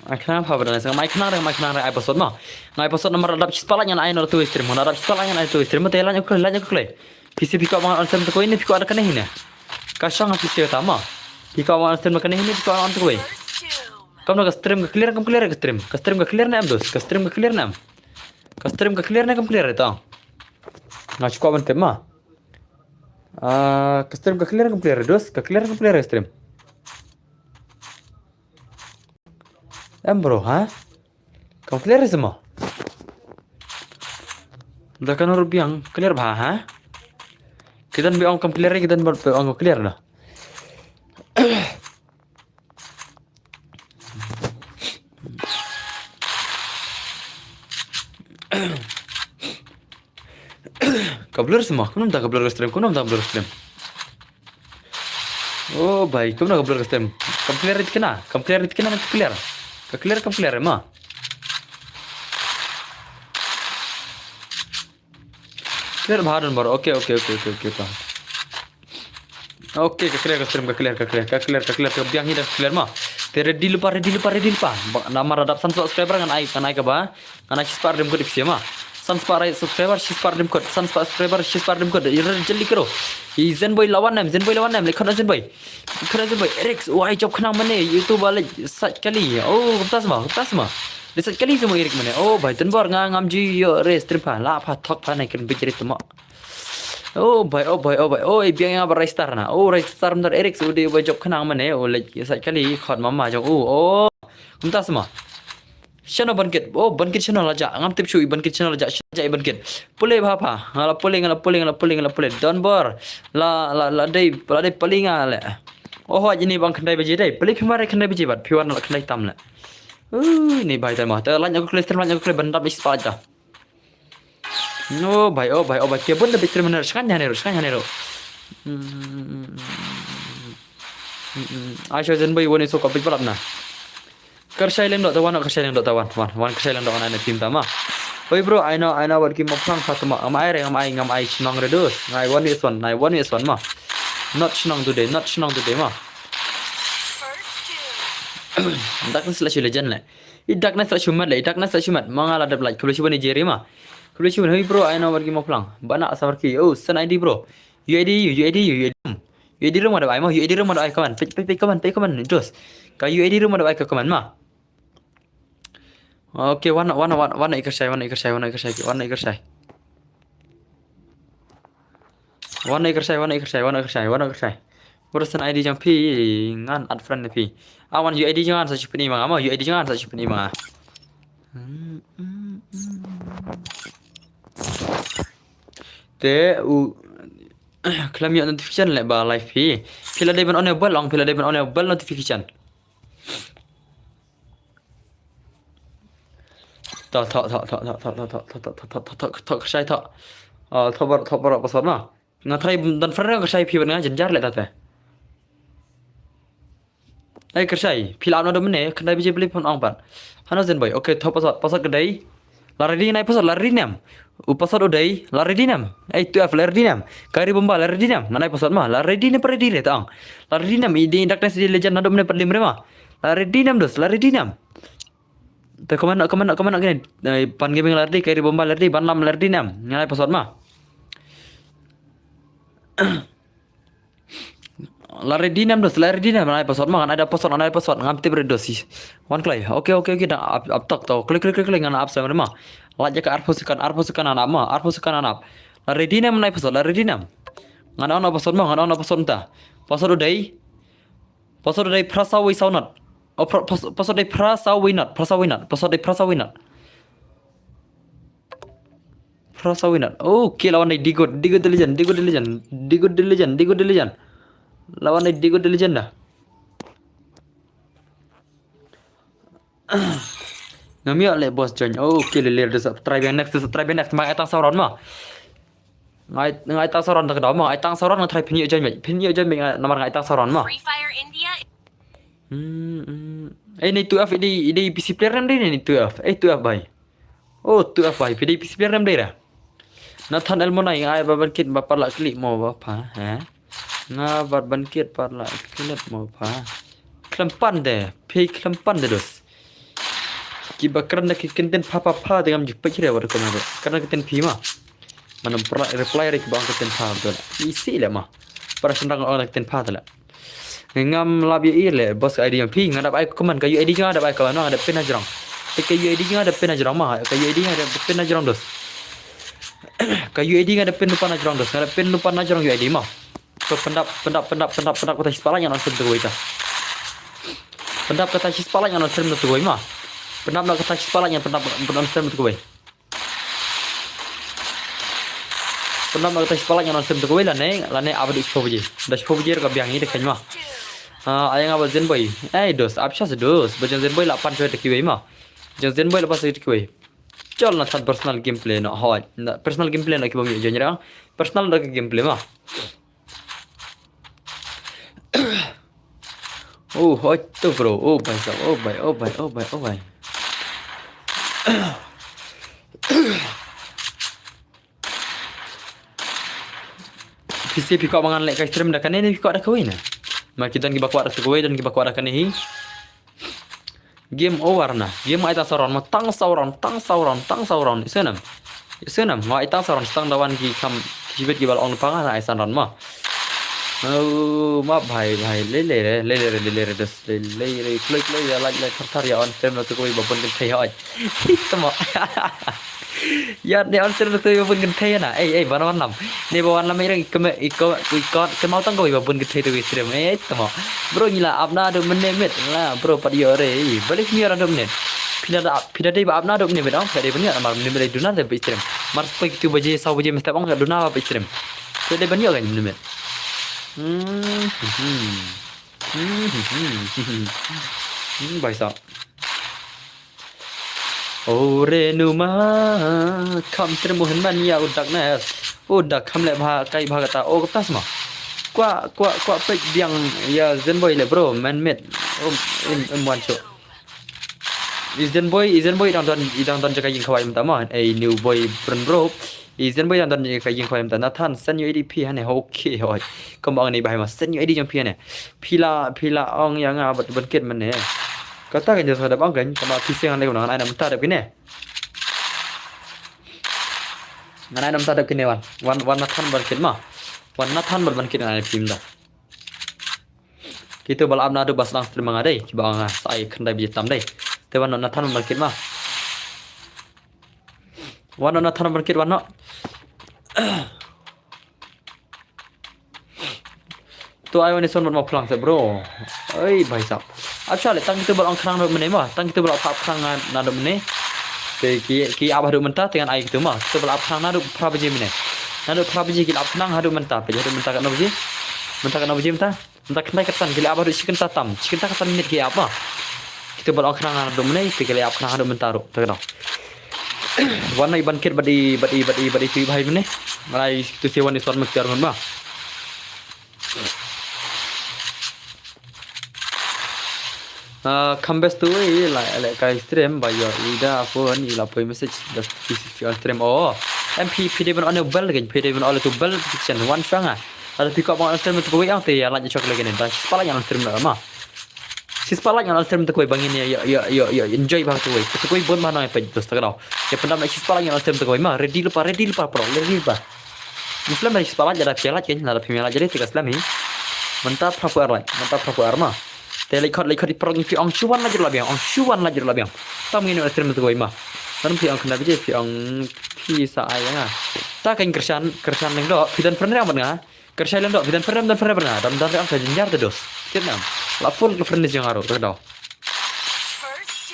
Ai khana pha ba dang, nga mai khana re, mai khana re, ai password mo. Nga ai password namar la dap shispah like ngan ai noh tu stream, nga la dap shispah like ngan ai tu stream, te like ngan klik, like ngan klik. Phi sngewbha phi kwah ban on stream te kawei ne phi kwah da kane hi ne. Ka shong ha phi sngewbha ta mo. Phi kwah ban on stream da kane hi ne phi kwah on te kawei. Kam na ka stream ka clear, kam clear ka stream. Ka stream ka clear ne em dos, ka stream ka clear ne em. Ka stream ka clear ne kam clear to. Nga shu kwah ban tip mo. Ah, ka stream ka clear kam clear dos, ka clear kam clear ka stream. Em bro, ha? Kam clear se mo. Da kan ruh biang clear bha, ha? Ki don biang kam clear, ki don biang kam clear na. Ka blur se mo, kumno mynta ka blur ka stream, kumno mynta ka blur ka stream. Oh bhai, kumno ka blur ka stream. Kam clear rit kena, kam clear rit kena, kam clear. Ka clear, kam clear mo. Clear bha don bor. Okay, okay, okay, okay, okay, pa. Okay, ka clear ka stream, ka clear, ka clear, ka clear, ka clear, ka biang hi da ka clear mo. Te ready lypa, ready lypa, ready lypa. Ba, namar la dap san spah subscriber ngan ai, ngan ai kaba. Ngan ai shispah rim kut ipsi mo. San spah rai subscriber, shispah rim kut, san spah subscriber, shispah rim kut. Ira jylliew karo. I Zenboy lawan em, Zenboy lawan em, le khana Zenboy. Khana Zenboy, Rex, wai jop khnang mane, YouTube ale sat kali. Oh, kumta se mo, kumta se mo. Le sat kali se mo Rex mane. Oh, bhai, tun bor nga ngam ju ïoh re stream pha, la pha thok pha nai kren bit rit mo. Oh bhai, oh bhai, oh bhai, oh, i biang ïa ba Rai Star na. Oh, Rai Star mdar Eric, so de ba jop khnang mane, oh, lek sa kali khot mama jong u. Oh, kumta se mo. Shano Bankit, oh, Bankit shano la ja, ngam tip shu i Bankit shano la ja, shano ja i Bankit. Pule bha pha, nga la pule, nga la pule, nga la pule, nga la pule. Don bor, la, la, la dei, la dei pale nga le. Oh, hoj ini bang khyndai baje dei, pule phi mar khyndai baje bad, phi wan la khyndai tam le. Uh, ini bhai tan mo, te lan aku kle, lan aku kle, ban dap is pa ja. Oh bhai, oh bhai, oh bhai, ke bun da bit terminal, shkan jane ro, shkan jane ro. Hmm. Hmm. Ai sho jen bai wani so ka bit balap na. Kershai lem dok tawan, kershai lem dok tawan, wan, wan kershai lem dok na ne tim tama. Oi bro, I know, I know what game of plang sa tama. Am ai re, am ai, ngam ai shnong re dus. Ngai one is one, ngai one is one ma. Not shnong today, not shnong today ma. Darkness la shu legend le. I Darkness la shu mat le, i Darkness la shu mat. Ma nga la dep like. Khublei shibun i Jerry ma. Khublei shibun, hey bro, ai na wat ki mo phlang. Bana samar ki. Oh, send I D bro. U I D, U I D, U I D. U I D room ma dep ai ma, U I D room ma dep ai, come on. Pek, pek, pek, come on, pek, come on. Dos. Ka U I D room ma dep ai ka, come on ma. Okay, wan, wan, wan, wan i kershai, wan i kershai, wan i kershai, wan i kershai. Wan i kershai, wan i kershai, wan i kershai, wan i kershai. Bro, send I D jong phi, ngan add friend phi. Ah, wan U I D jong ngan sa shu pyni ma nga, ma U I D jong ngan sa shu pyni ma nga. Te u khlem ïoh notification leh ba live phi. Phi la dei ban on ïa bell, ong phi la dei ban on ïa bell notification. Tho, tho, tho, tho, kershai tho. Ah, tho bar, tho bar password ma. Nga try don friend kershai phi ban nga jynjar leh tate. Ai kershai, phi la ap na dom ne, khyndai baje beli phone ong pat. Hano Zen boy, okay, tho password, password ka dei. La ready nai password, la ready nem. U password u dei, la ready nem. Ai tu F la ready nem. Kari bomba la ready nem. Ngan ai password ma, la ready ne pa ready re tang. La ready nem, i dei Darkness i dei legend na dom ne pa lim re ma. La ready nem dos, la ready nem. Te comment, comment, comment kine. Ai, Pan Gaming la ready, Kari bomba la ready, Ban Lam la ready nem. Ngan ai password ma. La ready nem dos, la ready nem, ngan ai password ma, ngan ai da password, ngan ai password, ngam tip re dos. Wan kloi. Okay, okay, okay, da ap, ap tok to. Klik, klik, klik, klik, ngan ap sa ma. La jaka arphew second, arphew second ngan ap ma, arphew second ngan ap. La ready nem, ngan ai password, la ready nem. Ngan on password ma, ngan on password mynta. Password u dei. Password u dei phra saw wei saw not. Oh, phra, pas, password u dei phra saw wei not, phra saw wei not. Password u dei phra saw wei not. Phra saw wei not. Okay, la wan dei Digo, Digo the Legend, Digo the Legend, Digo the Legend, Digo the Legend. La wan dei Digo the Legend da. Ngam ïoh leh boss join. Okay, le le da sub try biang next, sub try biang next. Ma ai tang saw round ma. Ngai, ngai tang saw round da ka daw ma. Ai tang saw round nga try phin ïoh join ma. Phin ïoh join ma namar ngai tang saw round ma. Free Fire India. Hmm, hmm. Eh, ni two F, i dei, i dei P C player nem dei ni two F. Eh, two F bhai. Oh, two F bhai, phi dei P C player nem dei ra. Nathan Elmonai, nga ai ba ban kit ba par la klik mo ba pha, eh. Nga ba ban kit par la klik mo pha. Khlem pan de, phi khlem pan de dos. Ki ba kren da ki kyntien pha pha pha de ngam ju peit re wat ko ma. Kren da kyntien phi ma. Mana reply, reply re ki ba ong kyntien pha de. Isi le ma. Para sendang ong kyntien pha de le. Ngam lap ïa i le, boss ka I D jong phi, nga dap ai comment, ka U I D jong nga dap ai comment, nga dap pin hajrong. Te ka U I D jong nga dap pin hajrong ma, ka U I D nga dap pin hajrong dos. Ka U I D nga dap pin lupan hajrong dos, nga dap pin lupan hajrong U I D ma. To pyndap, pyndap, pyndap, pyndap, pyndap kata shispah like ngan on stream to kawei ta. Pyndap kata shispah like ngan on stream to kawei ma. Pyndap na kata shispah like ngan pyndap, pyndap on stream to kawei. Pyndap na kata shispah like ngan on stream to kawei lane, lane ap haduh shiphew baje. Da shiphew baje ruh ka biang hi da kheiñ ma. Ah, ai nga ba Zen boy. Ei dos, ap sha dos. Ba jong Zen boy la pan shuwa da kiwei ma. Jong Zen boy la pan shuwa da kiwei. Chol na than personal gameplay no hoi. Na personal gameplay no ki bym ïoh join ra. Personal da ka gameplay ma. Oh, hoi to bro. Oh, bhai sahab. Oh, bhai, oh, bhai, oh, bhai, oh, bhai. Phi sngewbha phi kwah ba ngan leh ka stream da kane ne phi kwah da kawei ne? Ma ki don kiba kwah da kawei, don kiba kwah da kane hi. Game over na. Game ai tang saw round ma, tang saw round, tang saw round, tang saw round. Ïa sngewbha. Ïa sngewbha. Nga ai tang saw round, tang da wan ki kham ki bit kiba la ong lypa nga ai san round ma. Oh, ma bhai, bhai, lei lei re, lei lei re, lei lei re, dos, lei lei re, kloi kloi, ïa like like thar thar, ïa on stream na tu kawei ba bun kynthei hoi. Tamo. Ïa ne on stream na tu kawei ba bun kynthei na. Ei ei, ban wan lam. Ne ba wan lam i rang i kme i ko i ko kynmaw tang kawei ba bun kynthei tu kawei stream. Ei tamo. Bro ngi la ap na du mynne miet. La bro pat ïoh re. Balei ngi ap na du mynne. Phi la da ap, phi la dei ba ap na du mynne miet ong, phi la dei ba niat namar mynne miet dei duna dei ba stream. Mar sepoi kitu baje, saw baje mynstep ong duna ba stream. Phi la dei ba niat kan mynne miet. Hmm. Hmm. Hmm, hmm, hmm, hmm, hmm. Hmm, bhai sahab. O re nu ma, kham trem u hynmen ïa u Darkness. U Dark kham leh bha, kai bha kata. O kata sma. Kwah, kwah, kwah peit biang ïa Zen Boy le bro, man mate. Um, im, im wan cho. I Zen Boy, i Zen Boy i dang don, i dang don jaka ïing khawai mynta mo. Ei, new boy friend bro. I Zen Boy i dang don jaka ïing khawai mynta. Nathan, send U I D phi hane. Okay, hoi. Kumba ong ne bhai ma, send U I D jong phi hane. Phi la, phi la ong ïa nga bad ban kit mynne. Kata kan jasa dep ang kan, tama phi seng ane kuna ngan ai na mynta dep kine. Ngan ai na mynta dep kine wan. Wan, wan Nathan ban kit ma. Wan Nathan ban, ban kit ngan ai phi mynta. Kito ba la ap naduh ba sdang stream nga dei, kiba nga sa ai khyndai baje tam dei. Te wan Nathan ban kit ma. Wan Nathan ban kit wan no. To ai wan ison ban ma phlang se bro. Oi bhai sahab. Acha le tang kito ba la ong khnang naduh mynne ma. Tang kito ba la ap khnang naduh mynne. Te ki, ki ap haduh mynta te ngan ai kito ma. Kito ba la ap khnang naduh phra baje mynne. Naduh phra baje ki la ap khnang haduh mynta. Peit haduh mynta katno baje. Mynta katno baje mynta. Mynta khyndai khatsan ki la ap haduh shi kynta tam. Shi kynta khatsan minit ki ap ma. Kito ba la ong khnang naduh mynne te ki la ap khnang haduh mynta ruh. Te katno. Wan i ban kit bad i, bad i, bad i, bad i, bad i bhai mynne. Ngan ai kito se wan ison ma kito arngut ma. Ah, come best to i la, la kai stream ba ïoh i da phone i la poi message da fi, fi on stream. Oh, em phi, phi dei ban on bell kan, phi dei ban on tu bell section wan shuwa nga. Lada phi kwah ban on stream tu kawei ang te ïa like shok lagi ne. Da shi spah like ngan on stream na ma. Shi spah like ngan on stream tu kawei ba ngin ïa, ïa, ïa, ïa, ïa enjoy bha tu kawei. Tu kawei bun bha nang ïa peit dos ta ka daw. Ïa pyndam na shi spah like ngan on stream tu kawei ma. Ready lypa, ready lypa, bro, ready lypa. Ngi slem da shi spah like, lada phi like kan, lada phim ïa like te ka slem hi. Mynta phra phew ar like, mynta phra phew ar ma. Te like khot, like khot i prok ngi phi ong shu wan like ruh la biang, ong shu wan like ruh la biang. Tam ngin ïa stream mynta kawei ma. Ngan phi ong khyndai baje phi ong phi sa ai ïa nga. Ta kan Kyrshan, Kyrshan Lyngdoh, phi don friend re bad nga. Kyrshan Lyngdoh, phi don friend, don friend bad nga. Dam don re ong ka jynjar te dos. Tip nam. La full ka friend list jong nga ruh, ta ka daw.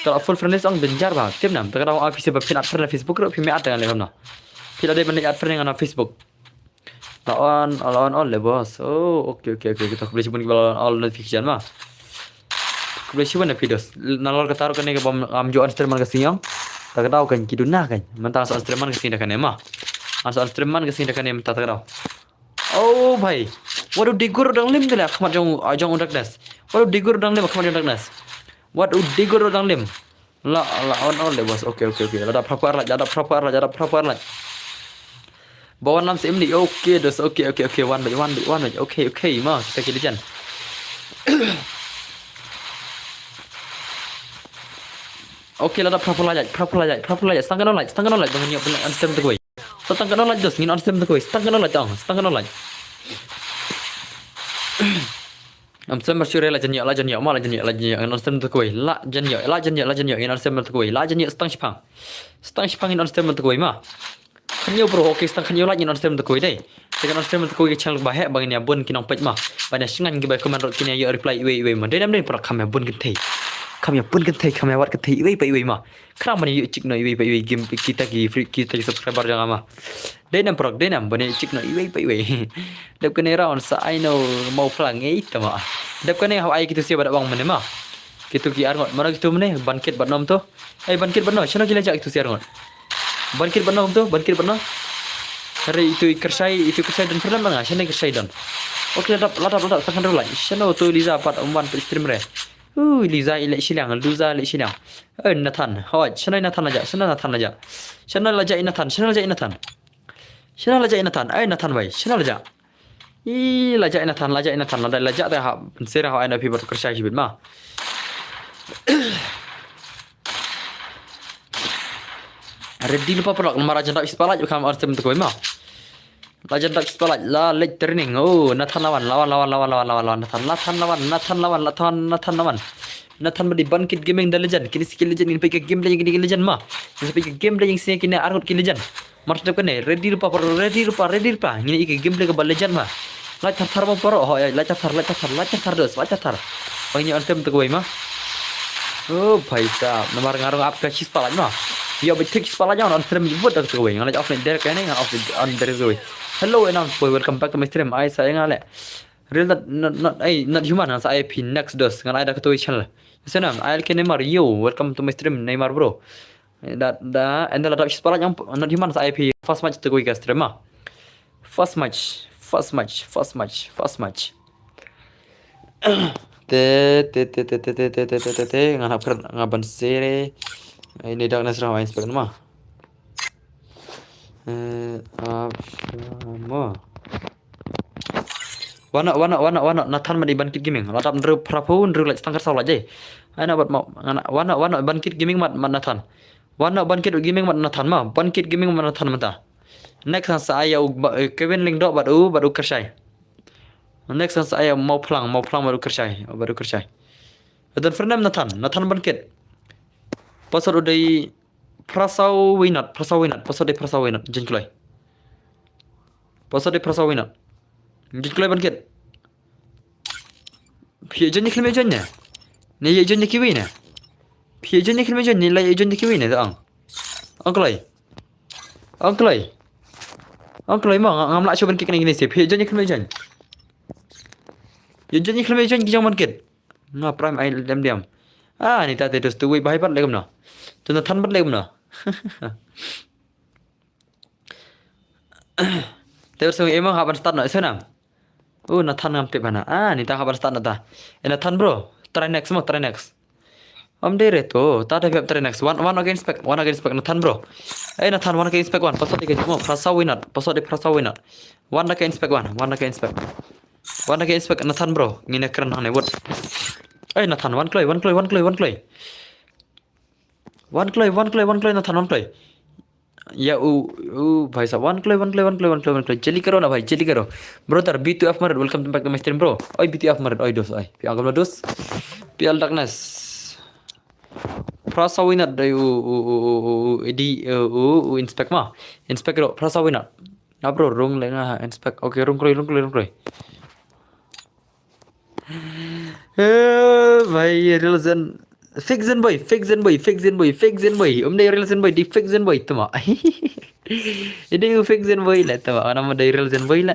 Ka la full friend list ong jynjar bha. Tip nam, ta ka daw ong phi sa ba phin add friend na Facebook ruh, phi me add da nga le kam na. Phi la dei ban add friend nga na Facebook. La on, la on all le boss. Oh, okay, okay, okay. Kita khublei shibun kiba la on all notification ma. Khublei shibun na phi dos. Nalor kata ruh kane kaba ngam ju on stream man ka sngi ong. Ta ka daw kan ki duna kan. Mynta sa on stream man ka sngi da kane ma. An sa on stream man ka sngi da kane mynta ta ka daw. Oh bhai. Wat u Digor u dang lim te la khmat jong, ah, jong u Darkness. Wat u Digor u dang lim khmat jong Darkness. Wat u Digor u dang lim. La, la on, on le boss. Okay, okay, okay. Lada phra phew ar like, lada phra phew ar like, lada phra phew ar like. Ba wan lam sim ni. Okay dos. Okay, okay, okay. Wan bad, wan bad, wan bad. Okay, okay. Ma, kita ki legend. Okay, lada phra phew ar like, phra phew ar like, phra phew ar like. Stang katno like, stang katno like. Ba ngin ïoh pynlait on stream mynta kawei. Sa tang katno like dos, ngin on stream mynta kawei. Sa tang katno like tang, sa tang katno like. Am sem ba sure la jan ïoh, la jan ïoh, ma la jan ïoh, la jan ïoh, ngin on stream mynta kawei. La jan ïoh, la jan ïoh, la jan ïoh, ngin on stream mynta kawei. La jan ïoh sa tang shipang. Sa tang shipang ngin on stream mynta kawei ma. Khynnah bro, okay, sa tang khynnah like ngin on stream mynta kawei dei. Te kan on stream mynta kawei ka channel ba heh ba ngin ïa bun ki nongpeit ma. Ban ïa shngaiñ kiba comment ruh kin ïa ïoh reply iwei iwei ma. Dei nam dei para kham ïa bun kynthei. Kham ïa bun kynthei, kham ïa wad kynthei iwei pa iwei ma. Khnang ban ïa ïoh check noh iwei pa iwei, kita ki free, kita ki subscriber jong nga ma. Dei nam prok, dei nam ban ïa check noh iwei pa iwei. Dep kane round sa ai no mau phlang ei tama. Dep kane hap ai kito sia ba da bang mynne ma. Kito ki arngut, mano kito mynne, Bankit bad nom to. Ei, Bankit bad nom, shano ki la jah kito sia arngut. Bankit bad nom to, Bankit bad nom. Hari itu i Kyrshai, itu i Kyrshai don pernah mana, shano i Kyrshai don. Okay, ladap, ladap, ladap, takkan rulai. Shano to Liza pat umwan pa stream re. Uh, Liza i leh shiliang, Liza leh shiliang. Eh, Nathan, hoi, shano i Nathan la jah, shano Nathan la jah. Shano la jah i Nathan, shano la jah i Nathan. Shano la jah i Nathan, eh, Nathan bai, shano la jah. I la jah i Nathan, la jah i Nathan, la jah te ha, pynsir ha, ai na phi bad Kyrshai shibit ma. Ready lypa paralok, namar la jan dap spotlight, kham on stream mynta kawei ma. La jan dap spotlight, la late training. Oh, Nathan la wan, la wan, la wan, Nathan, Nathan la wan, Nathan la wan, Nathan, Nathan la wan. Nathan bad i Bankit Gaming da legend, kine ki legend, ngin peit ka gameplay kine ki legend ma. Ngin peit ka gameplay ïa kine arngut ki legend. Mar sdep kane, ready lypa, ready lypa, ready lypa. Ngin ïa ka gameplay kaba legend ma. Like thar thar ma paro, ho, like thar thar, like thar thar, like thar thar dos, like thar thar. Ba ngin ïa on stream mynta kawei ma. Oh, bhai sahab, namar nga ruh nga ap ka shi spotlight ma. Ïa ba thik spotlight ïa on stream bud da kawei. Nga like off net der kane, nga off on der kawei. Hello, and I'm, welcome back to my stream. Ai sa nga le. Real not, not, not, ai, not human, nga sa ai phi next dos. Nga ai da kawei channel. Senam, ai ke Neymar, yo, welcome to my stream, Neymar bro. Da, da, and da la dap shi spotlight ïa not human sa ai phi first match tu kawei ka stream ma. First match, first match, first match, first match. Te, te, te, nga hap kren, nga ban sere. Ini darkness rah, inspect ma. Eh, apa ma? Wan noh, wan noh, wan noh, wan noh, Nathan bad i Bankit Gaming. La dap hynriew phra phew, hynriew like, sa tang khatsaw like, eh. Ai na bad ma, nga na, wan noh, wan noh, Bankit Gaming bad, bad Nathan. Wan noh, Bankit Gaming bad Nathan ma, Bankit Gaming bad Nathan mynta. Next ngan sa ai ïa u ba, eh, Kevin Lyngdoh bad u, bad u Kyrshai. Next ngan sa ai ïa u Mawphlang, Mawphlang bad u Kyrshai, bad u Kyrshai. Don friend name Nathan, Nathan Bankit. Password u dei phra saw wei not, phra saw wei not, password dei phra saw wei not, jin kloi. Password dei phra saw wei not. Jin kloi Bankit. Phi ïa join ne khlem ïa join ne? Ne ïa join ne kiwei ne? Phi ïa join ne khlem ïa join ne, la ïa join ne kiwei ne, ta ong. Ong kloi. Ong kloi. Ong kloi mo, nga, ngam lah shuh ban kit kane kine se. Phi ïa join ne khlem ïa join. Ïa join ne khlem ïa join ki jong Bankit. Nga Prime ai lem diam. Ah, ni ta te dus tu wei bai pat lem no. Tu Nathan pat lem no. Te ur song emang hap ban start no, ese nam. Oh, Nathan ngam tip hana. Ah, ni ta hap ban start na ta. Eh, Nathan bro, try next mo, try next. Om dei re to, ta da pep try next. One, one against pack, one against pack, Nathan bro. Eh, Nathan, one against pack one, password dei ka mo, phra saw wei not, password dei phra saw wei not. One against pack one, one against pack. One against pack, Nathan bro, ngin ïa kren hangne, what? Eh, Nathan, wan kloi, wan kloi, wan kloi, wan kloi. Wan kloi, wan kloi, wan kloi, Nathan, wan kloi. Ya, u, u, bhai sahab, wan kloi, wan kloi, wan kloi, wan kloi, wan kloi. Jali karo na bhai, jali karo. Brother, B two F Marit, welcome back to my stream, bro. Oi, B two F Marit, oi, dos, oi. Pi agam dos. P L Darkness. Phra saw wei not dei u, u, u, u, u, di, u, u, u inspect ma. Inspect ro, phra saw wei not. Nga bro, rung le nga, inspect. Okay, rung kloi, rung kloi, rung kloi. Eh, bhai, real Zen. Fake Zen boy, fake Zen boy, fake Zen boy, fake Zen boy. Um dei real Zen boy, di fake Zen boy, tuma. Ini u fake Zen boy la, tuma. Ana ma dei real Zen boy la.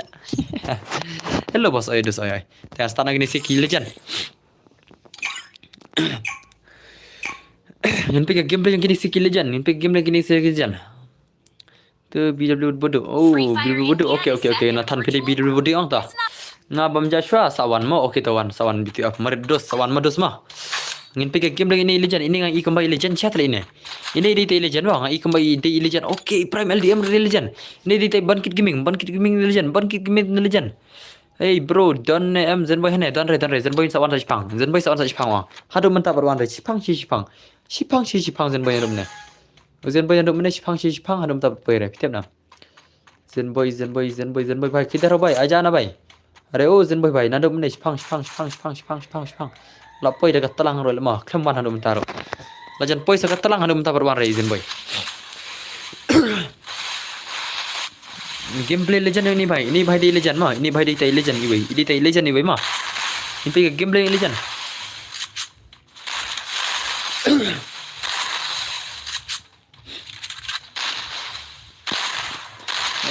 Hello, boss, oi, dos, oi, oi. Te asta na kini si ki legend. Ngin pika gameplay kini si ki legend. Ngin pika gameplay kini si ki legend. Tu B W Bodo. Oh, B W Bodo. Okay, okay, okay. Nathan phi dei B W Bodo ong ta. Nga bam ja shwa sa wan mo. Okay, ta wan. Sa wan B two F Marit dos. Sa wan ma dos ma. Ngin pika gameplay ini legend. Ini nga i kumba i legend chat la ini. Ini dei te legend wa. Nga i kumba i dei legend. Okay, Prime L D M dei legend. Ini dei te Bankit Gaming. Bankit Gaming legend. Bankit Gaming legend. Hey bro, don ne em Zenboy hane, don re, don re, Zenboy sa wan sa shipang. Zenboy sa wan sa shipang wa. Haduh mynta bad wan re, shipang shi shipang. Shipang shi shipang Zenboy haduh mynne. Zenboy haduh mynne shipang shi shipang haduh mynta bad poi re. Pitep na. Zenboy, Zenboy, Zenboy, Zenboy bhai, kidar ho bhai, aja na bhai. Are o Zenboy bhai, naduh mynne shipang, shipang, shipang. La poi da ka tlang roi lama, khlem wan haduh mynta ro. La jan poi sa ka tlang haduh mynta bad wan re Zenboy. Gameplay legend ini bhai, ini bhai dei legend ma, ini bhai dei tai legend iwei, ini tai legend iwei ma. Ini ka gameplay legend.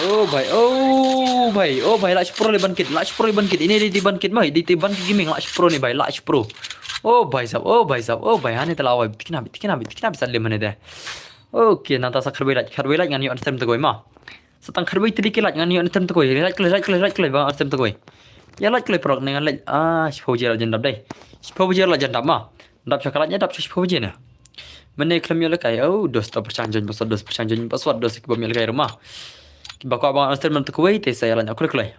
Oh bhai, oh bhai, oh bhai, la shipro le Bankit, la shipro le Bankit, ini dei, dei Bankit ma, dei, dei Bankit Gaming, la shipro ni bhai, la shipro. Oh bhai sahab, oh bhai sahab, oh bhai, hane tala wai, tikna bi, tikna bi, tikna bi sa lem hane de. Okay, nangta sa kharwei lait, kharwei lait ngan ïoh unstem tagoi ma. Sa tang kharwei tili ki lait ngan ïoh unstem tagoi, lait kloi, lait kloi, lait kloi, ba unstem tagoi. Ya lait kloi prok ne ngan lait, ah, shiphew baje la jan dap dei. Shiphew baje la jan dap ma. Dap sha ka lait ne dap sha shiphew baje ne. Mynne khlem ïoh lehkai, oh, dos ta pyrshang join password, dos pyrshang join password, dos ki bym ïoh lehkai ruh ma. Kiba kwah ba ngan unstem tagoi, te sa ïa lait na kloi kloi.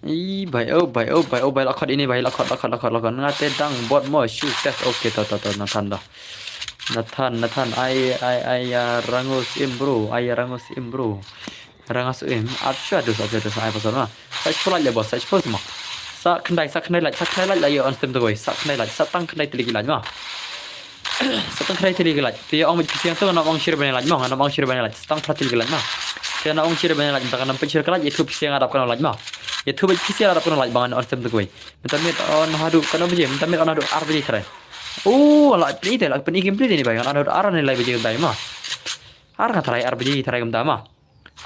Ih, bhai, oh, bhai, oh, bhai, oh, bhai, la khot ini, bhai, la khot, la khot, la khot, la khot. Nga te dang bot mo, shu test, okay, to, to, to, Nathan da. Nathan, Nathan, ai, ai, ai, ya, rangus im, bro, ai, ya, rangus im, bro. Rangus im, ap shu, dos, ap shu, dos, ai, pasal ma. Sa shiphew lait le, boss, sa shiphew ma. Sa khyndai, sa khyndai lait, sa khyndai lait la ïoh unstem tagoi, sa khyndai lait, sa tang khyndai tylli ki lait ma. Sa tang khyndai tylli ki lait. Te ïa ong bad phi seng to, ngam ong shi re ban ïa lait ma, ngam ong shi re ban ïa lait. Sa tang phra tylli ki lait ma. Te ngam ong shi re ban ïa lait, mynta kan ym peit shi re ka lait, ïathuh phi seng nga dap kano lait ma. Ïathuh bad phi seng nga dap kano lait ba ngan unstem tagoi. Mynta miet on haduh kano baje, mynta miet on haduh ar baje tharai. Oh, la pynïaid te, la pynïaid gameplay te ni bhai, ngan on haduh ar ne lai baje tharai ma. Ar nga tharai, ar baje tharai kumta ma.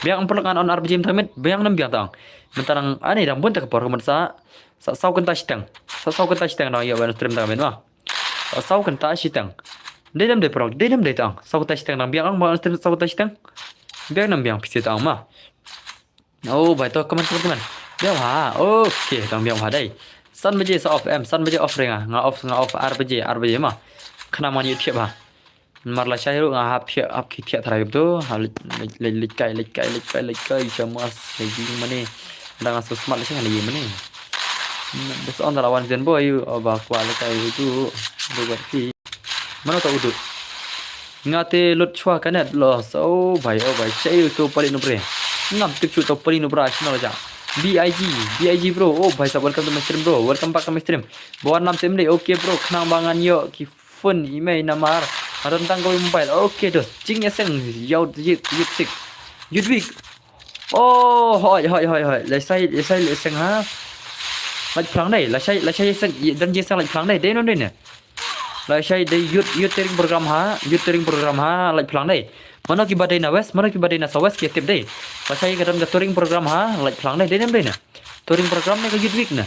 Biang ym pynlong ngan on ar baje mynta miet, biang nym biang tang. Mynta nang ani dang bun ta ka por kumta sa, sa saw kynta shiteng. Sa saw kynta shiteng nang ïa ban stream tang miet ma. Sa saw kynta shiteng. Dei dem dei prok, dei dem dei tang. Saw kynta shiteng nang biang ong ba stream saw kynta shiteng. Biang nym biang phi seng tang ma. Oh, bhai to, comment, comment, comment. Biang ha. Okay, tang biang ha dei. San baje sa off em, san baje off re nga. Nga off, nga off ar baje, ar baje ma. Khnang ma ngi thiah ba. Mar la shai ruh nga hap thiah, hap ki thiah tharai to. Ha leit, leit, leit, leit kai, leit kai, leit kai, leit kai, shamas, leit jing mane. Dang so smart sha ngan ïa mane. Bes on da la wan zen boy, o ba kwah lehkai u du. Du wat phi. Mano ta u du. Nga te lut chwa ka net los. Oh bhai, oh bhai. Sha u to pali nubre. Ngam tip chu to pali nubra sha na la ja. B I G, B I G bro. Oh bhai sahab, welcome to my stream bro. Welcome back to my stream. Bawan nam sem dei. Okay bro, khnang ba ngan ïoh ki phone i mei namar. Adon tang ko mobile. Okay dos. Jingïaseng. Yaw yit yit sik. Yut week. Oh, hoi hoi hoi hoi. Lashai lashai lashai seng ha. Lait phlang dei. Lashai lashai seng. Don jingïaseng lait phlang dei. Dei non dei ne. Lashai dei youth youth training program ha. Youth training program ha. Lait phlang dei. Mano kiba dei na west, mano kiba dei na south west ki tip dei. Lashai ka don ka touring program ha. Lait phlang dei. Dei non dei ne. Touring program ne ka youth week ne.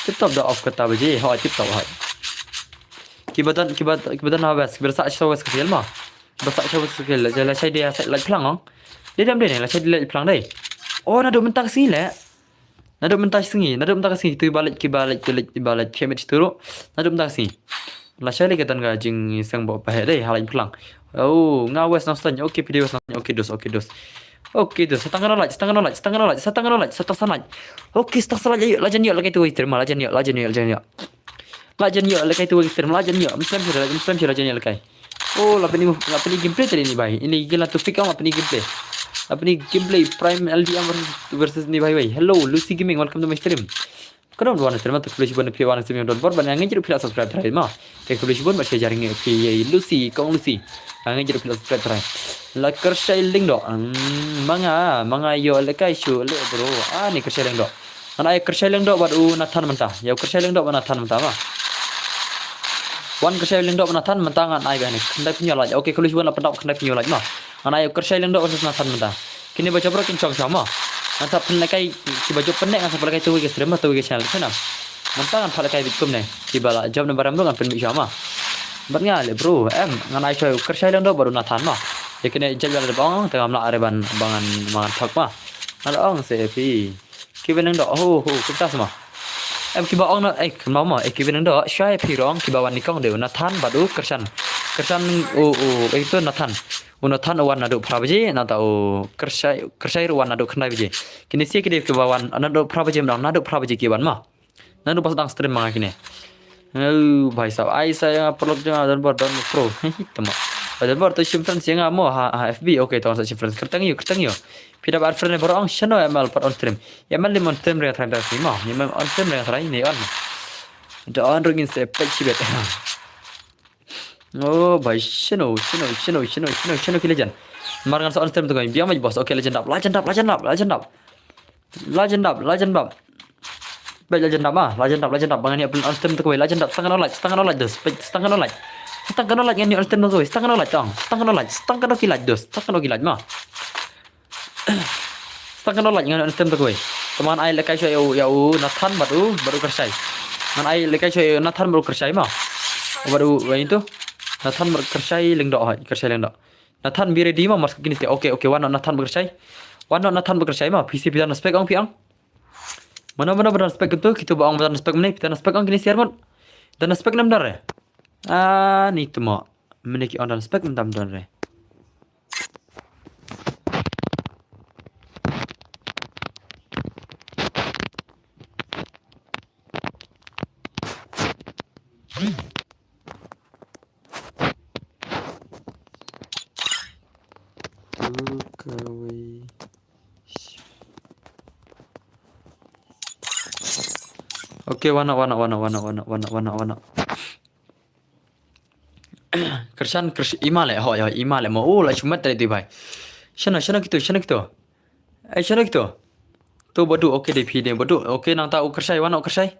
Tip top da off kata baje. Hoi tip top hoi. Kiba don kiba kiba don na west. Kiba sa south west ka sial ma. Ba sa chaw ba sa la la shai de sa la phlang ong. De dam de ne la shai de la phlang de. Oh, naduh mynta ka sngi le. Naduh mynta ka sngi, naduh mynta ka sngi tu ba la ki ba la ki ba la payment tu. Naduh mynta ka sngi. La shai le ka tan ka jingïaseng ba pa he de ha la phlang. Oh, nga west na stan. Okay, P D west na. Okay, dos, okay, dos. Okay, dos. Satang kana like, satang kana like, satang kana like, satang kana like, satang sana like. Okay, satang sana like. La jan ïoh la kai tu terima la jan ïoh, la jan ïoh, la jan ïoh. La jan ïoh la kai tu terima la jan ïoh. Muslim sira, Muslim sira jan ïoh la kai. Oh, la pyni, la pyni gameplay tadi ni bai. Ini gila tu fik la pyni gameplay. La pyni gameplay Prime L D M versus, versus ni bai bai. Hello, Lucy Gaming, welcome to my stream. Kano wan stream tu khublei shibun phi wan stream don bor ban ngin jadu phi la subscribe try ma. Te khublei shibun ba share jaring phi ye Lucy, kong Lucy. Ngin jadu phi la subscribe try. La Kershai Lyngdoh. Hmm, manga, manga ïoh la kai shu le bro. Ah, ni Kershai Lyngdoh. Ngan ai Kershai Lyngdoh bad u Nathan mynta. Ïa u Kershai Lyngdoh bad Nathan mynta ma. Wan Kershai Lyngdoh bad Nathan mynta ngan ai ba ne. Khyndai pynïoh lait. Okay, khublei shibun la pyndap khyndai pynïoh lait ma. Ngan ai Kershai Lyngdoh versus Nathan mynta. Kine ba jabra kin chong chong ma. Ngan sa pynlehkai kiba jop pynleh ngan sa pynlehkai tu wei ka stream ma tu wei ka channel sena. Mynta ngan pynlehkai bit kum ne. Kiba la jop ne baram ruh ngan pynbit chong ma. Bad nga le bro, em, ngan ai choi Kershai Lyngdoh bad u Nathan ma. Ïa kine jop ba la bang, tengam la are ban bangan mangan thok ma. Ngan ong se phi. Kevin Lyngdoh, ho, ho, kumta sma. Em kiba ong na, eh, kynmaw mo, eh, Kevin Lyngdoh, shwa ïa phi rong, kiba wan nyngkong de u Nathan bad u Kyrshan. Kyrshan, u, u, eh, tu Nathan. U Nathan u wan naduh phra baje, nangta u Kyrshai, Kyrshai ruh wan naduh khyndai baje. Kine sia ki dei kiba wan, naduh phra baje, naduh phra baje ki wan ma. Naduh ba sdang stream ma nga kine. Oh, bhai sahab, ai sa ïa nga paralok jong nga Don Bor, Don Pro. Tama. Don Bor, to shim friends ïa nga mo ha, ha F B. Okay, to sa shim friends. Kyrteng ïa u, kyrteng ïa u. Phi da ba add friend baroh ong shano M L pat on stream. Ïa M L lim on stream re nga trai da si mo. Ïa M L on stream re nga trai ne on. Da on ruh ngin sa peit shibit. Oh, bhai, shano, shano, shano ki legend. Mar ngan sa on stream tu ko. Biang maj boss. Okay, legend up, legend up, legend up, legend up. Legend up, legend up. Baik legend up ah, legend up, legend up. Ba ngan ïa pynlait on stream tu kawei, legend up. Setengah no like, setengah no like dos. Baik, setengah no like. Setengah no like ngan ïa on stream tu kawei, setengah no like tong. Setengah no like, setengah no ki like dos. Setengah no ki like ma. Setengah no like ngan ïa on stream tu kawei. Te ngan ai lehkai shuwa ïa u, ïa u Nathan bad u, bad u Kyrshai. Ngan ai lehkai shuwa ïa u Nathan bad u Kyrshai ma. Bad u, ïa itu. Nathan bad Kyrshai Lyngdoh, hai, Kyrshai Lyngdoh. Nathan, be ready ma, mars kini se. Okay, okay, wan Nathan bad Kyrshai. Wan Nathan bad Kyrshai ma, P C P dan spek ong pi ong. Mano mano ba don spek tu, kitu ba ong ba don spek mene, phi don spek ong kini share mut. Don spek nam don re. Ah, ni tu mo. Mene ki ong don spek nam don re. Okay, wana, wana, wana. Kyrshan, Kyrshan, ima le, ho, ho, ima le, mo, oh, la shumat tadi tu, bhai. Shano, shano kitu, shano kitu. Ai, shano kitu. Tu badu, okay, dei phi dei badu. Okay, nangta u Kyrshai, wana u Kyrshai.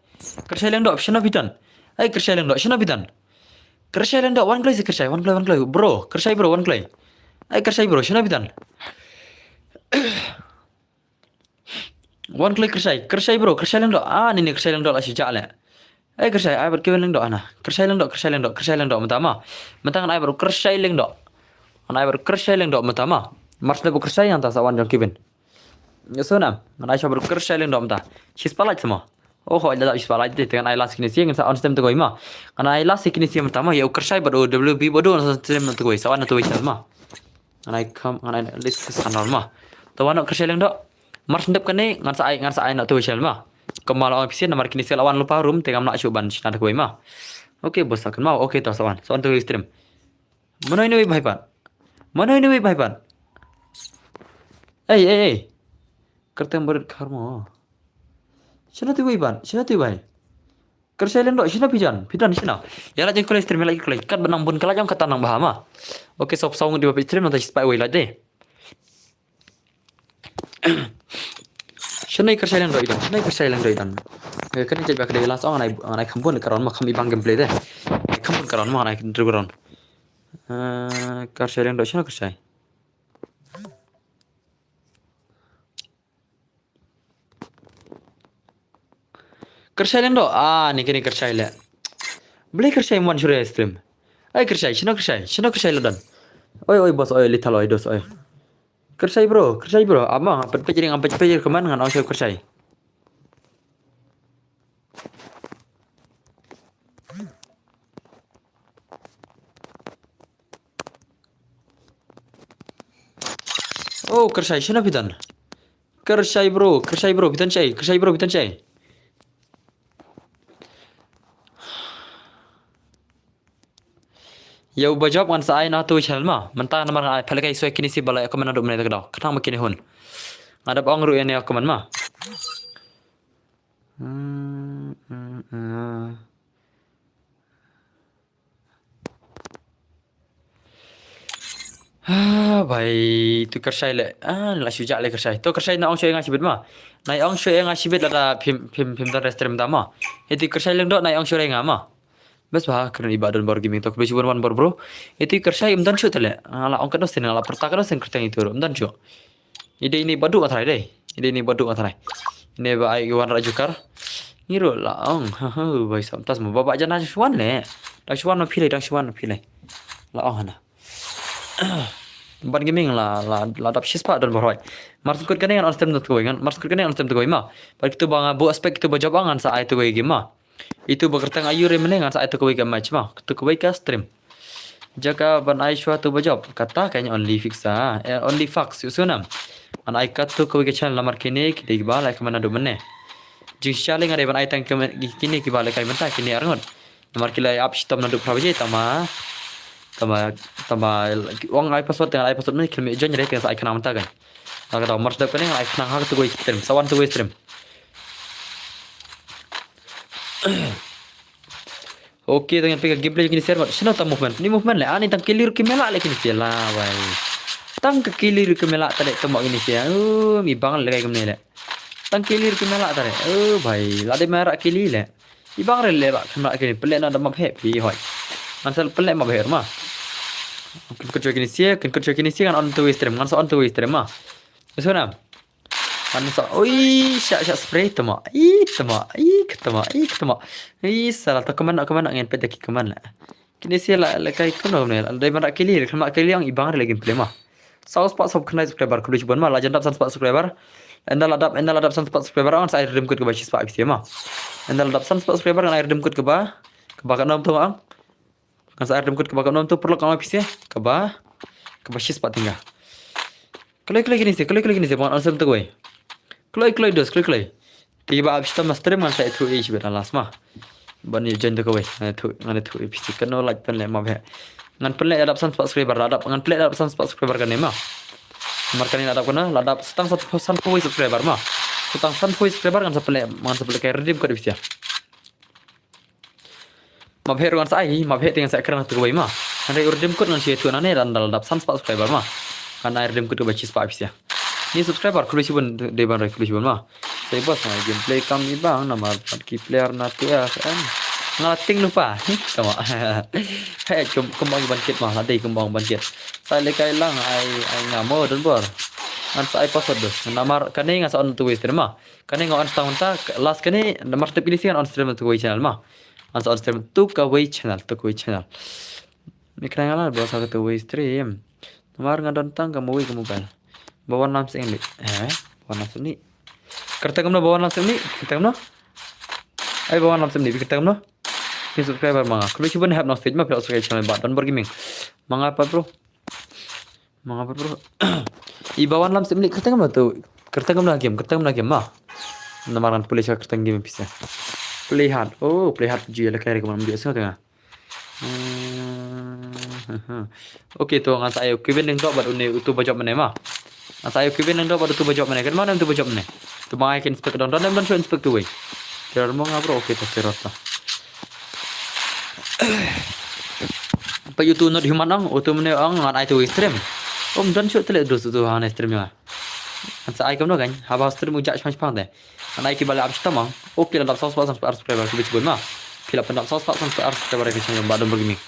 Kyrshai Lyngdoh, shano phi don. Ai, Kyrshai Lyngdoh, shano phi don. Kyrshai Lyngdoh, wan kloi si Kyrshai, wan kloi, wan kloi. Bro, Kyrshai bro, wan kloi. Ai, Kyrshai bro, shano phi don. Wan kloi Kyrshai, Kyrshai bro, Kyrshai Lyngdoh. Ah, ni ni Kyrshai Lyngdoh la shu jah le. Eh, Kyrshai, ai bad Kevin Lyngdoh ana. Kyrshai Lyngdoh, Kyrshai Lyngdoh, Kyrshai Lyngdoh mynta ma. Mynta ngan ai bad Kyrshai Lyngdoh. Ngan ai bad Kyrshai Lyngdoh mynta ma. Mars da bad Kyrshai nangta sa wan jong Kevin. Ngan ai shuwa bad Kyrshai Lyngdoh mynta. Shi spotlight sama. Oh, hoi da shi spotlight te ngan ai last kine sia ngan sa on stream tu kawei ma. Ngan ai last kine sia mynta ma. Ïa u Kyrshai bad u W B bad u on stream tu kawei. Sa wan tu kawei ma. Ngan ai kam, ngan ai list ka sanal ma. Tu wan u Kyrshai Lyngdoh. Mar shen dep kane ngan sa ai, ngan sa ai na tu channel ma. Kumba la ong phi sien namar kine sien la wan lypa room te ngam lah shuh ban shna da kawei ma. Okay boss, sa kynmaw. Okay to sa wan, sa wan tu stream. Mano ine wei bhai pat? Mano ine wei bhai pat? Ei ei ei. Kyrteng barit khar mo. Shano tu wei pat? Shano tu wei? Kyrshai Lyngdoh, shano phi jan? Phi don shano? Ïa la jong kane stream, ïa la jong kane. Kat ba nang bun ka la jong kata nang bha ma. Okay, sop song di ba phi stream nang ta shisha wei la de. Shano i Kyrshai Lyngdoh i don? Shano i Kyrshai Lyngdoh i don? Eh, kane jait ba ka dei last ong ngan ai, ngan ai kham bun ka round ma, kham i bang gameplay de. Ai kham bun ka round ma, ngan ai kham bun ka round. Eh, Kyrshai Lyngdoh, shano Kyrshai? Kyrshai Lyngdoh, ah, ni kane Kyrshai leh. Balei Kyrshai ym wan shuh ïa stream? Ai Kyrshai, shano Kyrshai? Shano Kyrshai la don? Oi, oi, boss, oi, Lethal, oi, dos, oi. Kyrshai bro, Kyrshai bro, ama, pet pet ring, am pet pet ring kman ngan ong shuh Kyrshai. Oh, Kyrshai, shano phi don? Kyrshai bro, Kyrshai bro, phi don shai, Kyrshai bro, phi don shai. Ïa u ba jop ngan sa ai na tu channel ma. Mynta namar ngan ai pha lehkai shuwa kine shi ba la comment naduh mynne ta ka daw. Khnang ma kine hun. Nga dap ong ruh ïa ne comment ma. Hmm, hmm, hmm. Ah, bai, tu Kyrshai leh. Ah, la shu jah leh Kyrshai. Tu Kyrshai na ong shuwa ïa nga shibit ma. Na ong shuwa ïa nga shibit lada phim, phim, phim don restream da ma. Ïa tu Kyrshai Lyngdoh na ong shuwa ïa nga ma. Bes ba, kren i Bah Don Bor Gaming tu, khublei shibun wan bor bro. Ïa tu Kyrshai ym don shuh te leh. Ah, la ong katno sien, la pyrta katno sien kyrteng itu ruh, ym don shuh. I dei ine Bah Duh nga tharai dei. I dei ine Bah Duh nga tharai. Ine ba ai wan ra jukar. Ngi ruh la ong. Ha ha, bai sam tas mo ba ba jana shuwan leh. Dang shuwan ma phi leh, dang shuwan ma phi leh. La ong hana. Ban Gaming la, la, la dap shispah don borhoi. Mar sngkut kane ngan on stream tu kawei ngan. Mar sngkut kane ngan on stream tu kawei ma. Bad kitu ba nga buh aspect kitu ba jop ngan sa ai tu kawei game ma. Itu ba kyrteng ayu re mene ngan sa ai tu kawei ka match ma. Tu kawei ka stream. Jaka ban ai shuwa tu ba jop. Kata ka only fix a. Eh, only fax yu sunam. Ngan ai katu kawei ka channel namar kine ki dei ba lai ka mana du mene. Jing sha le ngan dei ban ai tang kine ki ba lai kai mynta kine arngut. Namar ki la ap shitom naduh phra baje tama, tama, tama, ong ai password, tang ai password mynne kham join re, tang sa ai khnang mynta kan. Nga kata mar sdep kane ai khnang ha katu kawei stream, sa wan tu kawei stream. Okay, tang pika gameplay kini share mat. Shano ta movement? Ni movement le, ani tang kili ruh ki mela le kini share la, wai. Tang ka kili ruh ki mela ta le tama kini share. Um, i bang le kai kumne le. Tang kili ruh ki mela ta le. Oh, bhai, la de mera kili le. I bang re le ba kham la kini pele na da map he phi hoi. Ngan sa pele map he ma. Kin kut kini sia, kin kut kini sia ngan on tu stream, ngan sa on tu stream ma. Sona. Ngan sa oi sha sha spray tama. I tama, i tama, i tama. I sala ta kaman kaman ngan pet ki kaman la. Kini sia la la kai kumno ne. Dei ban ra kili, kham la kili ang i bang re le gameplay ma. Saw spah sawphew khyndai subscriber, khublei shibun ma, la jan dap san spah subscriber. Ynda la dap, ynda la dap san spah subscriber, ngan sa ai redeem code kaba shispah pisa ma. Ynda la dap san spah subscriber, ngan ai redeem code kaba, kaba katno to ang. Ngan sa ai redeem code kaba katno to, paralok, ngan ai pisa, kaba, kaba shispah tynga. Kloi kloi kini sia, kloi kloi kini sia, ban answer to kawei. Kloi kloi dos, kloi kloi. Te ba ap shitom na stream ngan sa ïathuh ïa i shibit na last ma. Ban ïa join to kawei. Ngan ïathuh, ngan ïathuh ïa phi sha kano, like, pynleh ma bheh. Ngan pynleh ïa dap san spah subscriber, la dap, ngan pynleh ïa dap san spah subscriber kane ma. Namar kane la dap kano, la dap stang san spah, san spah subscriber ma. Stang san spah subscriber ngan sa pynleh, ngan sa pynleh kai redeem code ïa phi sha. Ma bheh ruh ngan sa ai, ma bheh te ngan sa kren to kawei ma. Hynrei u redeem code ngan shu ïathuh nangne, ynda la dap san spah subscriber ma. Ngan ai redeem code kaba shispah pisa. Ni subscriber khublei shibun, dei ban rai khublei shibun ma. Sa i boss, ngan gameplay kam i bang namar pat ki player na T F M. Nga la tieng lypa. Hi, tama. Hei, kum, kum bang ban kit ma, la dei kum bang ban kit. Sa le kai lang ai, ai nga mo don bor. Ngan sa ai password dos. Namar kane ngan sa on tu kawei stream ma. Kane nga on stang mynta, last kane, namar step kini sia ngan on stream tu kawei channel ma. Ngan sa on stream tu kawei channel, tu kawei channel. Ni kane nga la ba sa tu kawei stream. Namar nga don tang ka mobile, ka mobile. Ba wan lam seng ni. Eh, ba wan lam seng ni. Kyrteng kumno ba wan lam seng ni? Kyrteng kumno? Ai ba wan lam seng ni, kyrteng kumno? Ni subscriber ma nga. Khublei shibun hap nong stage ma phi la subscribe channel Bah Don Bor Gaming. Ma nga pat bro. Ma nga pat bro. I ba wan lam seng ni kyrteng kumno tu? Kyrteng kumno game, kyrteng kumno game ma. Namar ngan pule sha kyrteng game pisa. Play hard. Oh, play hard ju ïa lehkai re kumno ju sngew teng. Okay, to ngan sa ïa Kevin Lyngdoh bad une utu ba jop mynne ma. Ngan sa ïa Kevin Lyngdoh bad utu ba jop mynne. Kan ma utu ba jop mynne. To ma ai kin inspect don don don shu inspect tu wei. Terror mo nga bro, okay to terror to. Pa utu not human ong, utu mynne ong ngan ai tu wei stream. Om don shu tele dus utu ha ne stream ya. Ngan sa ai kumno kan, haba stream u jah shpang shpang te. Ngan ai ki ba la ap shitom ong. Okay, la dap saw spah san spah ar subscriber khublei shibun ma. Phi la pyndap saw spah san spah ar subscriber ka channel Bah Don Bor Gaming.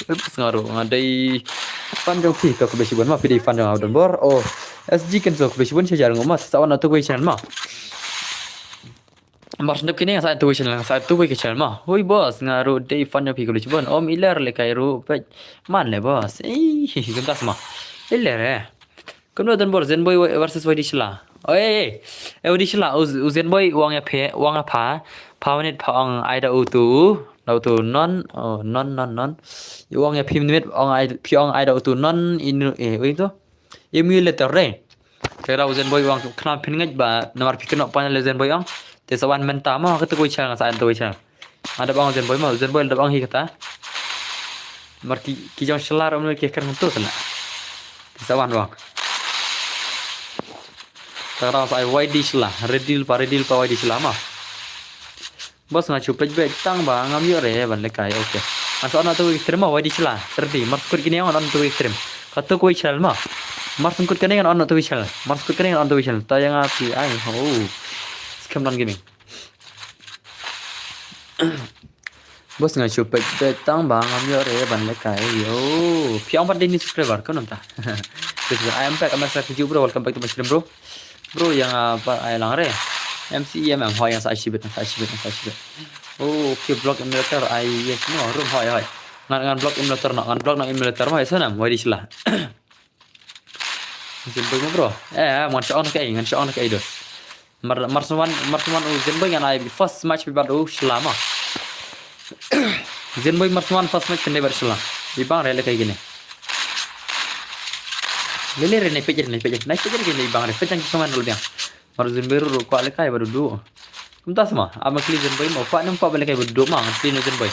Ups, nga ruh nga dei fan jong phi to khublei shibun ma, phi dei fan jong Bah Don Bor. Oh, S G Kenso khublei shibun sha jar ngum ma, sa wan na tu wei channel ma. Mar sendep kine nga sa tu wei channel, nga sa tu wei ka channel ma. Hui boss, nga ruh dei fan jong phi khublei shibun. Om iler lehkai ruh peit man le boss. Ih, kumta sma. Iler eh. Kumno Don Bor, Zenboy versus Y D Shylla. Oi, eh, Y D Shylla, u, u Zenboy u ong ïa phi, u ong ïa pha, pha minit pha ong ai da utu, da utu non, oh, non, non, non. U ong ïa phi minit, ong ai, phi ong ai da utu non, inu, eh, ui tu. Emulator re. Te da u Zenboy u ong khnang phin ngeit ba, namar phi kynnoh pan le Zenboy ong. Te sa wan mynta mo, kata ko channel, sa wan tu channel. Ada bang Zenboy ma, Zenboy ada bang hi kata. Mar ki, ki jong Shylla ram ki kren tu tena. Sa wan bang. Ta rau sa Y D Shylla, Redil pa, Redil pa Y D Shylla ma. Boss nga chu peit beit tang ba ngam ïoh re ban lehkai, okay. Asa na tu stream ma Y D Shylla, serdi, mar sukut kine ngan on tu stream. Katu ko channel ma. Mar sukut kane ngan on tu channel. Mar sukut kane ngan on tu channel. Ta ïa nga phi ai, ho. Skhem nan gaming. Boss nga chu peit beit tang ba ngam ïoh re ban lehkai. Yo, phi ong pat dei ni subscriber kumno ta. Subscriber, I am back, I'm back, bro, welcome back to my stream, bro. Bro, ïa nga pat ai lang re. M C E M M, hoi, ïa nga sa ai shibit, ïa nga sa ai shibit, ïa nga sa ai shibit. Oh, okay, block emulator, ai yes, no, room, hoi, hoi. Ngan, ngan block emulator no, ngan block no emulator mo, ïa sa nam, Y D Shylla. Zenboy mo bro. Eh, ngan shu ong na kaei, ngan shu ong na kaei dos. Mar, mar shu wan, mar shu wan u Zenboy ngan ai first match bad u Shylla ma. Zenboy mar shu wan first match pynlong bad Shylla. Ibang re lehkai kine. Lele re nai peit re, nai peit re, nai peit re kine ibang re. Peit tang ki comment ruh biang. Mar u Zenboy ruh kwah lehkai bad u Duh. Kumta sma, ama kli Zenboy mo, kwah nem kwah ba lehkai bad u Duh ma, kli ne Zenboy.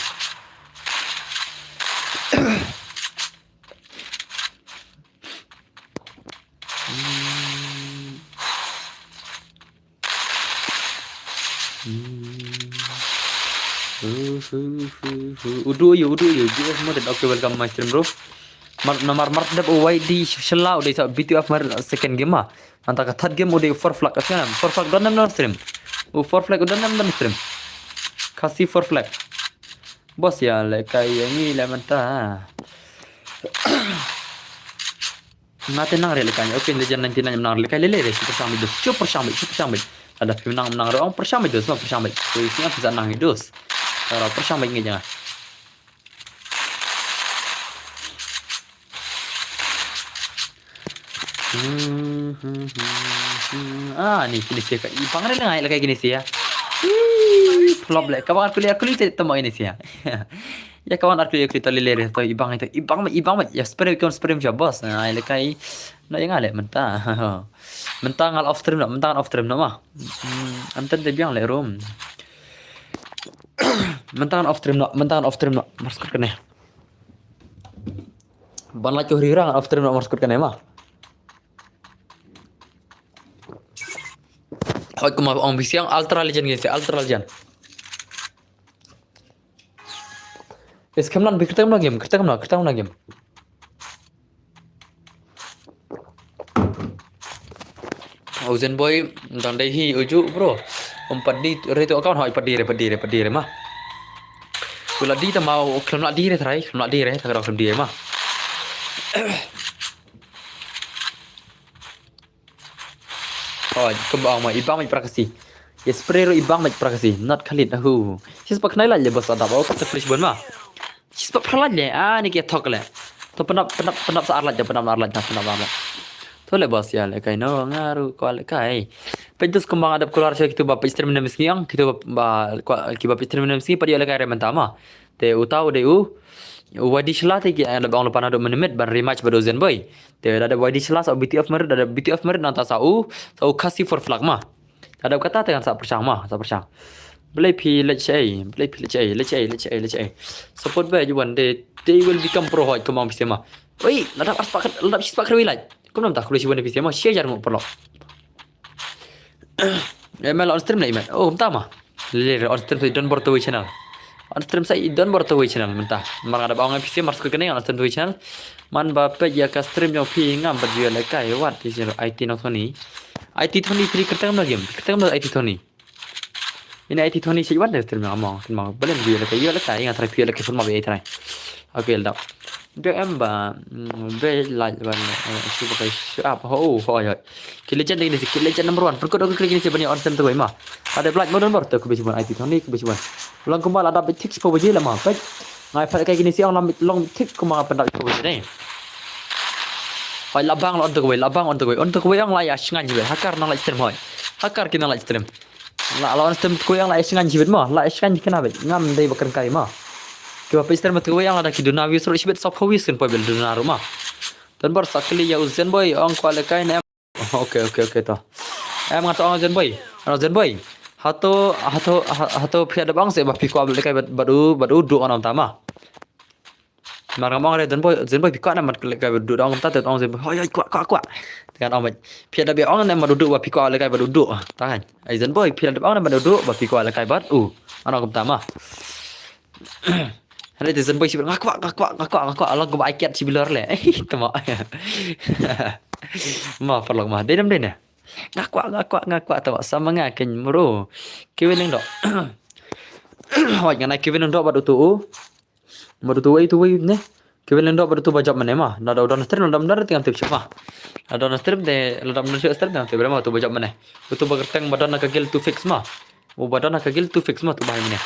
Udu yu, udu yu, G F Modern. Okay, welcome my stream, bro. Mar, namar mar dep u Y D Shylla u dei sa B T F mar second game ma. Nangta ka third game u dei Four Flag, ka sngewbha Four Flag don nem don stream. U Four Flag u don nem don stream. Khasi Four Flag. Boss ïa lehkai ïa ngi leh mynta. Nga te nang re lehkai. Okay, Legend ninety-nine nang re lehkai lele re, super shang bit dos. Super shang bit, super shang bit. Lada phim nang nang re ong pyrshang bit dos, ma pyrshang bit. Ko isi nga pisa nang dos. Tara pyrshang bit ngi janga. Ah, ni kine sia ka ibang re ngai lehkai kine sia. Ih, flop le. Ka bang ar kuli ar kuli te tamo ini sia. Ya ka bang ar kuli ar kuli to lele re to ibang ito ibang ma ibang ma ya spray kon spray ma boss. Ai lehkai. No ya ngai le mynta. Mynta ngal off stream no, mynta ngal off stream no ma. Hmm, antan de biang le room. Mynta ngal off stream no, mynta ngal off stream no. Mar sukut kane. Ban la chu ri rang off stream no mar sukut kane ma. Hoi kuma ong bisiang Ultra Legend ge se Ultra Legend. Is kham nan bi kyrteng na game, kyrteng na, kyrteng na game. Ozen boy, dang dei hi uju bro. Um padi re tu account hoi padi re, padi re, padi re ma. Kula di ta mau khlem la di re trai, khlem la di re, ta kra khlem di re ma. Oh, kumba ong ma ibang mai prakasi. Yes, prero ibang mai prakasi. Not Khalid ahu. Sis pak nai la le bos adap. Oh, kata flash bon ma. Sis pak phalai le. Ah, ni ke thok le. To penap penap penap sa arlat ja penap arlat ja penap arlat. To le bos ya le kai no ngaru ko le kai. Pejus kumba adap keluar sha kitu ba pejus terminal misngi ang kitu ba kiba pejus terminal misngi padi le kai re mentama. Te utau de u. Y D Shylla te ki, eh, da ba ong lypa naduh mynmiet ban rematch bad u Zenboy. Te da dep Y D Shylla sa u B T F Marit, da dep B T F Marit nangta sa u, sa u Khasi for flag ma. Da dep kata te ngan sa pyrshang ma, sa pyrshang. Balei phi leit shaei, balei phi leit shaei, leit shaei, leit shaei, leit shaei. Support bad wan de, they will become pro hoi kumba ong phi seh ma. Oi, la dep arspah, la dep shispah khatwei like. Kumno mynta, khublei shibun ïa phi seh ma, shi hajar ngut paralok. Eh, me la on stream ne, me. Oh, mynta ma. Lele, on stream sa i Don Bortaway channel. On stream sa i Don Bortaway channel mynta. Mar nga da ba ong ïa phi seh, mar skur kane on stream Taway channel. Man ba peit ïa ka stream jong phi ngam pat ju ïalehkai, wat, phi seh, I T Nongthoni. I T Thoni, phi kyrteng na game, kyrteng na I T Thoni. Ine I T Thoni seh wat de stream jong nga mo, kin mo. Balei ju ïalehkai, ïalehkai, nga try phi ïalehkai phone mo ba ïa try. Okay, la dep. Dei em ba, mm, be like ban, eh, shu ba kai shu up, ho, ho, ho. Ki legend kine seh, ki legend number one. Pynkut ïa ki kine seh ban ïa on stream Taway ma. Ada like mo Don Bor te, khublei shibun I T Thoni, khublei shibun. Long kumba la dep beit thik shiphew baje la ma. Peit. Nga phah kai kine seh ong long thik kumba nga pyndap shiphew baje dei. Hoi, la bang la on Taway, la bang on Taway. On Taway ong la ïa shngain shibit. Ha kar nang live stream hoi. Ha kar ki nang live stream. La, la on stream Taway ong la ïa shngain shibit ma. La ïa shngain kine beit. Ngam dei ba kren kai ma. Kiba peit stream Taway ong la da ki duna views ruh shibit, sawphew views kin poi bel duna ruh ma. Don Bor sa kylli ïa u Zenboy, ong kwah lehkai ne em. Okay, okay, okay, to. Em, ngan sa ong Zenboy. Ong Zenboy. Hato, hato, ha-, hato phi dep ong seh ba phi kwah lehkai bad, bad u, bad u Duh, ngan ong ta ma. Mar ngam ong re Zenboy, Zenboy phi kwah ne em bad lehkai bad u Duh, da ong kumta te ong Zenboy. Hoi, hoi, kwah, kwah, kwah. Te ngan ong bad. Phi dep ong ne em bad u Duh ba phi kwah lehkai bad u Duh. Ta kan. Ai Zenboy, phi dep ong ne em bad u Duh ba phi kwah lehkai bad u. Ngan ong kumta ma. Hynrei te Zenboy shibit, nga kwah, nga kwah, nga kwah, nga kwah, long kumba ai kiad shi bilor le. Tama. Ma paralok ma, dei ne em dei ne. Nga kwah, nga kwah, nga kwah, tama, sa ma nga keiñ mro. Kevin Lyngdoh. Hoi, ngan ai Kevin Lyngdoh bad utu u. Bad utu uwei, utu uwei ne. Kevin Lyngdoh bad utu ba jop mynne ma. Lada u don stream, lada ym don te ngam tip shuh ma. Lada don stream te, lada ym don stream te ngam tip ma, utu ba jop mynne. Utu ba kyrteng ba don na ka guild two fix ma. U ba don ha ka guild two fix ma, utu ba hai mynne.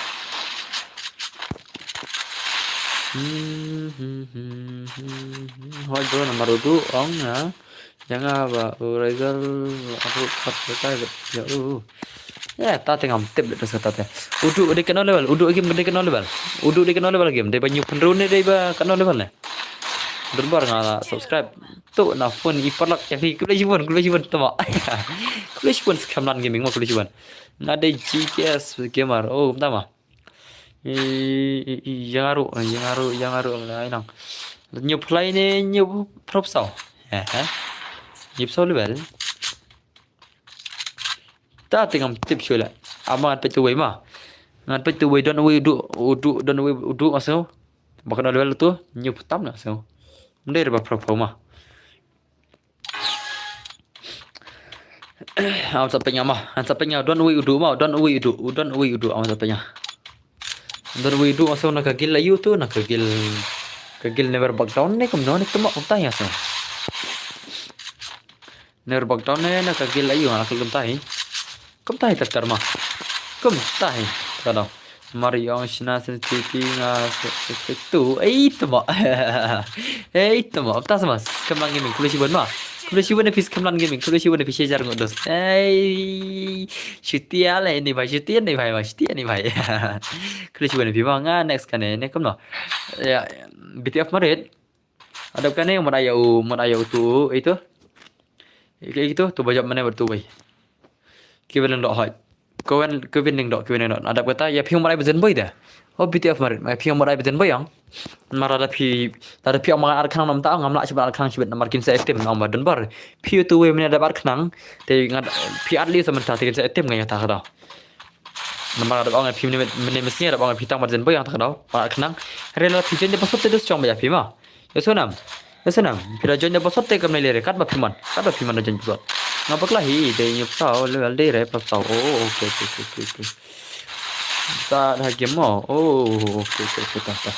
Hmm, hmm, hmm, hmm, hmm. Hoi bro, namar u Duh ong nga. Ïa nga ba u Raizal, aku kat lehkai bad ïa u. Ya, ta te ngam tip de sa ta te. U Duh dei katno level, u Duh game dei katno level. U Duh dei katno level game, dei ba ñiew pynrun ne, dei ba katno level ne. Don Bor nga la subscribe. Tu na phone i paralok ïa phi, khublei shibun, khublei shibun tama. Khublei shibun Skhem Lan Gaming ma, khublei shibun. Nga dei G T S gamer. Oh, kumta ma. I, i, i, ïa nga ruh, ïa nga ruh, ïa nga ruh, ai nang. Ñiew pynlait ne ñiew phraphew saw. Eh, eh. Ñiew phraphew saw level. Ta te ngam tip shuh la. Ama ngan peit uwei ma. Ngan peit uwei, don uwei u Duh, u Duh, don uwei u Duh ma sngew. Ba katno level utu, ñiew phew tam na sngew. Ym dei re ba phraphew ma. Am sa peit nga ma, am sa peit nga, don uwei u Duh ma, don uwei u Duh, don uwei u Duh, am sa peit nga. Don uwei u Duh, am sa na ka guild aïu tu, na ka guild, ka guild Never Back Down ne kumno ne, kumno kumta ïa sa. Never Back Down ne, na ka guild aïu, na ka kumta hi. Kumta hi ter ter ma. Kumta hi. Ka dong. Mar ïong shna sensitivity nga se-, se-, se-, tu. Ei, tama. Ei, tama. Apta sama. Skhem Lan Gaming. Khublei shibun ma. Khublei shibun ïa phi Skhem Lan Gaming. Khublei shibun ïa phi shi hajar ngut dos. Ei. Shutia le ni bhai. Shutia ni bhai ma. Shutia ni bhai. Khublei shibun ïa phi ma. Nga next kane. Ne kumno. Ya. B T F Marit. Adep kane mut ai ïa u, mut ai ïa utu, itu. Itu, tu ba jop mynne bad utu wei. Kevin Lyngdoh hoi. Kevin, Kevin Lyngdoh, Kevin Lyngdoh. Adep kata, ïa phi mut ai ba Zenboy de. Oh, B T F Marit, ïa phi mut ai ba Zenboy ong. Mar lada phi, lada phi ong ba ngan add khnang namar ta ong, ngam lah shibit add khnang shibit namar kin sa active ong ba Don Bor. Phi utu wei mynne da add khnang, te nga, phi add lei sa mynta te kin sa active nga ïa ta ka daw. Namar da ong phi mynne, mynne mynsngi da ong phi tang bad Zenboy ong ta ka daw. Ba add khnang. Hynrei lada phi join da ba sot te dus chong ba ïa phi ma. Ïa sngewbha. Ïa sngewbha. Phi da join da ba sot te kam lei lei re, katba phi mon. Katba phi mon da join ba sot. Nga bakla hi, dei ñiew phew saw, level dei re phew saw. Oh, okay, okay, okay, okay, okay. Ta da game mo. Oh, okay, okay, okay, ta, ta.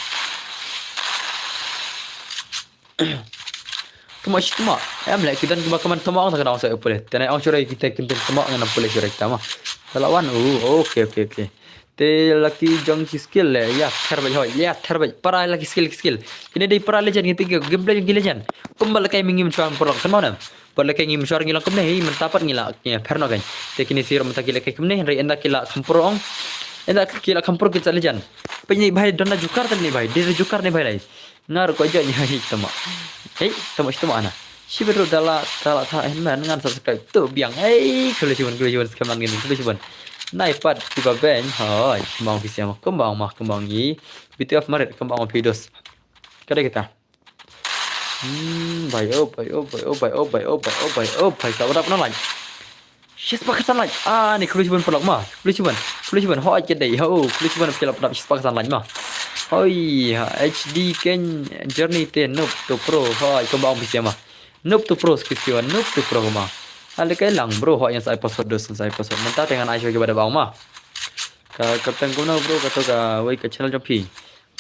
Tama shi tama. Em le, ki don kiba kmen tama ong ta ka dang sa pule. Te nai ong shurai kita kin tama ong nam pule shurai tama. Salah wan. Oh, okay, okay, okay. Te la ki jong ki skill le, ïa, ther bad hoi, ïa, ther bad. Para la ki skill, ki skill. Kine dei para legend, kine dei gameplay jong ki legend. Kumba la kai mi ngim shwa paralok, kan mau nam. Bad la kai ngim shwa ngi la kumne, hi, mynta pat ngi la, ïa, pher no kan. Te kine siro mynta ki la kai kumne, hynrei ynda ki la kham pro ong. Ina ki la kham pro ki sa Legend. Peit ne bhai don la jukar te ne bhai. Dei jukar ne bhai lai. Ngar ko jot ni hai tama. Hei tama shi tama ana. Shi bedro dala dala tha man ngan subscribe to biang. Hei kule shibun kule shibun skam ngan kule shibun. Nai pat tiba ben. Hoi kembang official ma kembang ma kembang i. B T F marit kembang ma pidos. Kada kita. Hmm, bai oh, bai oh, bai oh, bai oh, bai oh, bai oh, bai oh, bai sa wadap na lai. Shis pakai san lai. Ah, ni kuli cuban pelak ma. Kuli cuban. Kuli cuban. Ho aja deh. Ho, kuli cuban pelak pelak shis pakai san lai ma. Hoi, ha, H D ken journey te noob to pro. Hoi, kembang bisa ma. Noob to pro skis kiwan, noob to pro ma. Ale kai lang bro, ho yang sai password dos, sai password. Menta dengan ai shoki pada bang ma. Ka katang guna bro, kata ka wei ka channel jong phi.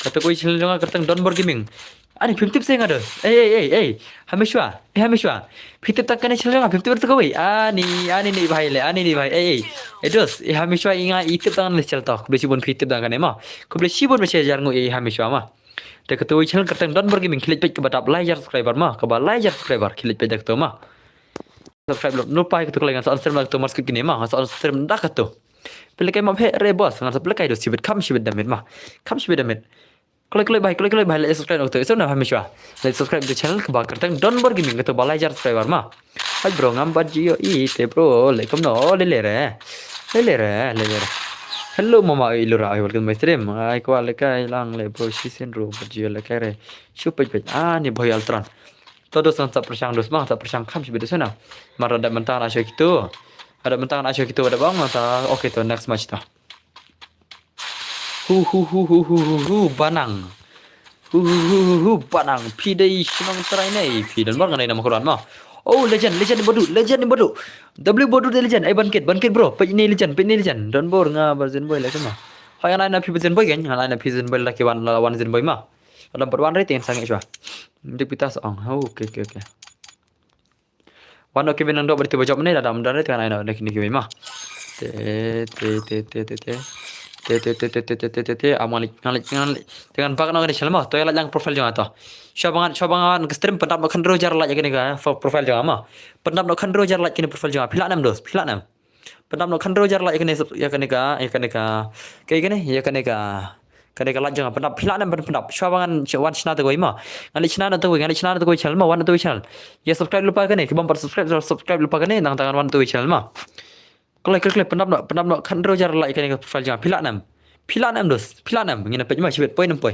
Kata ka wei channel jong kata Don Bor Gaming. Ani phim tip se nga dos. Ei ei ei ei. Hamishwa. Eh Hamishwa. Phi tip tang kane channel jong phim tip tu ka wei. Ani ani ni bhai le. Ani ni bhai. Ei ei. Eh dos. Eh Hamishwa inga i tip tang ni channel to. Khublei shibun phi tip tang kane ma. Khublei shibun ba share jar ngu eh Hamishwa ma. Te kata wei channel kata Don Bor Gaming khilij page kaba dap lai jar subscriber ma. Kaba lai jar subscriber khilij page da kata ma. Subscribe lo. Nupai kata kala ngan sa on stream da kata ma skip kine ma. Ngan sa on stream da kata. Pele kai ma phe re boss ngan sa pele kai dos shibit kham shibit damit ma. Kham shibit damit. Kole kole bhai, kole kole bhai, like subscribe nokto. Iso na Hamishwa. Like subscribe to channel kaba kyrteng Don Bor Gaming kata ba lai jar subscriber ma. Hai bro ngam bat jio i te bro, like kom no, le le re. Le le re, le le re. Hello mama, oi lura, oi welcome my stream. Ai kwa le kai lang le bro, shi sen ro bat jio le kai re. Shu pej pej. Ah ni boy Altran. To dos ngan sa pershang dos ma, sa pershang kham shi bedo sana. Mar da mentang na sho kitu. Ada mentang na sho kitu ada bang ta. Okay to next match ta. Hu hu hu hu hu hu hu banang. Hu hu hu hu hu banang. Phi dei shnong trai nei. Phi don bor ngan dei nama kuran ma. Oh legend legend ni bodu legend ni bodu. W bodu de legend ai ban kit ban kit bro. Pej ni legend pej ni legend. Don bor nga barzin boy la kema. Hai ngan ai na phi barzin boy kan ngan ai na phi zin boy la ki wan la wan zin boy ma. Adam pat wan re tin sangi shwa. Dik pita sa ong. Oh, okay okay okay. Wan ok bin nang dok bad tiba jop ne da dam da ne tengan ai no ne kini kiwi ma. Te te te te te te te te te te te te te te te am ngan ngan ngan ngan bak no kani channel ma to ya la jang profile jong ato. Sha bangan sha bangan ke stream pendap no khandro jar la kini ka profile jong ma. Pendap no khandro jar la kini profile jong phi la nam dos phi la nam. Pendap no khandro jar la kini ya kani ka ya kani ka ke kani ya kani ka. Kane ka lad jong nga pyndap phi lah ne ban pyndap shuwa ba ngan wan shna te kawei ma. Ngan leit shna na te kawei ngan leit shna na te kawei channel ma wan na te kawei channel. Ïa subscribe lypa kane ki bym pat subscribe subscribe lypa kane nangta ngan wan na te kawei channel ma. Kloi kloi kloi pyndap noh pyndap noh khatnriew hajar like kane ka profile jong nga phi lah ne em. Phi lah ne em dos phi lah ne em ngin peit ma shibit poi ne em poi.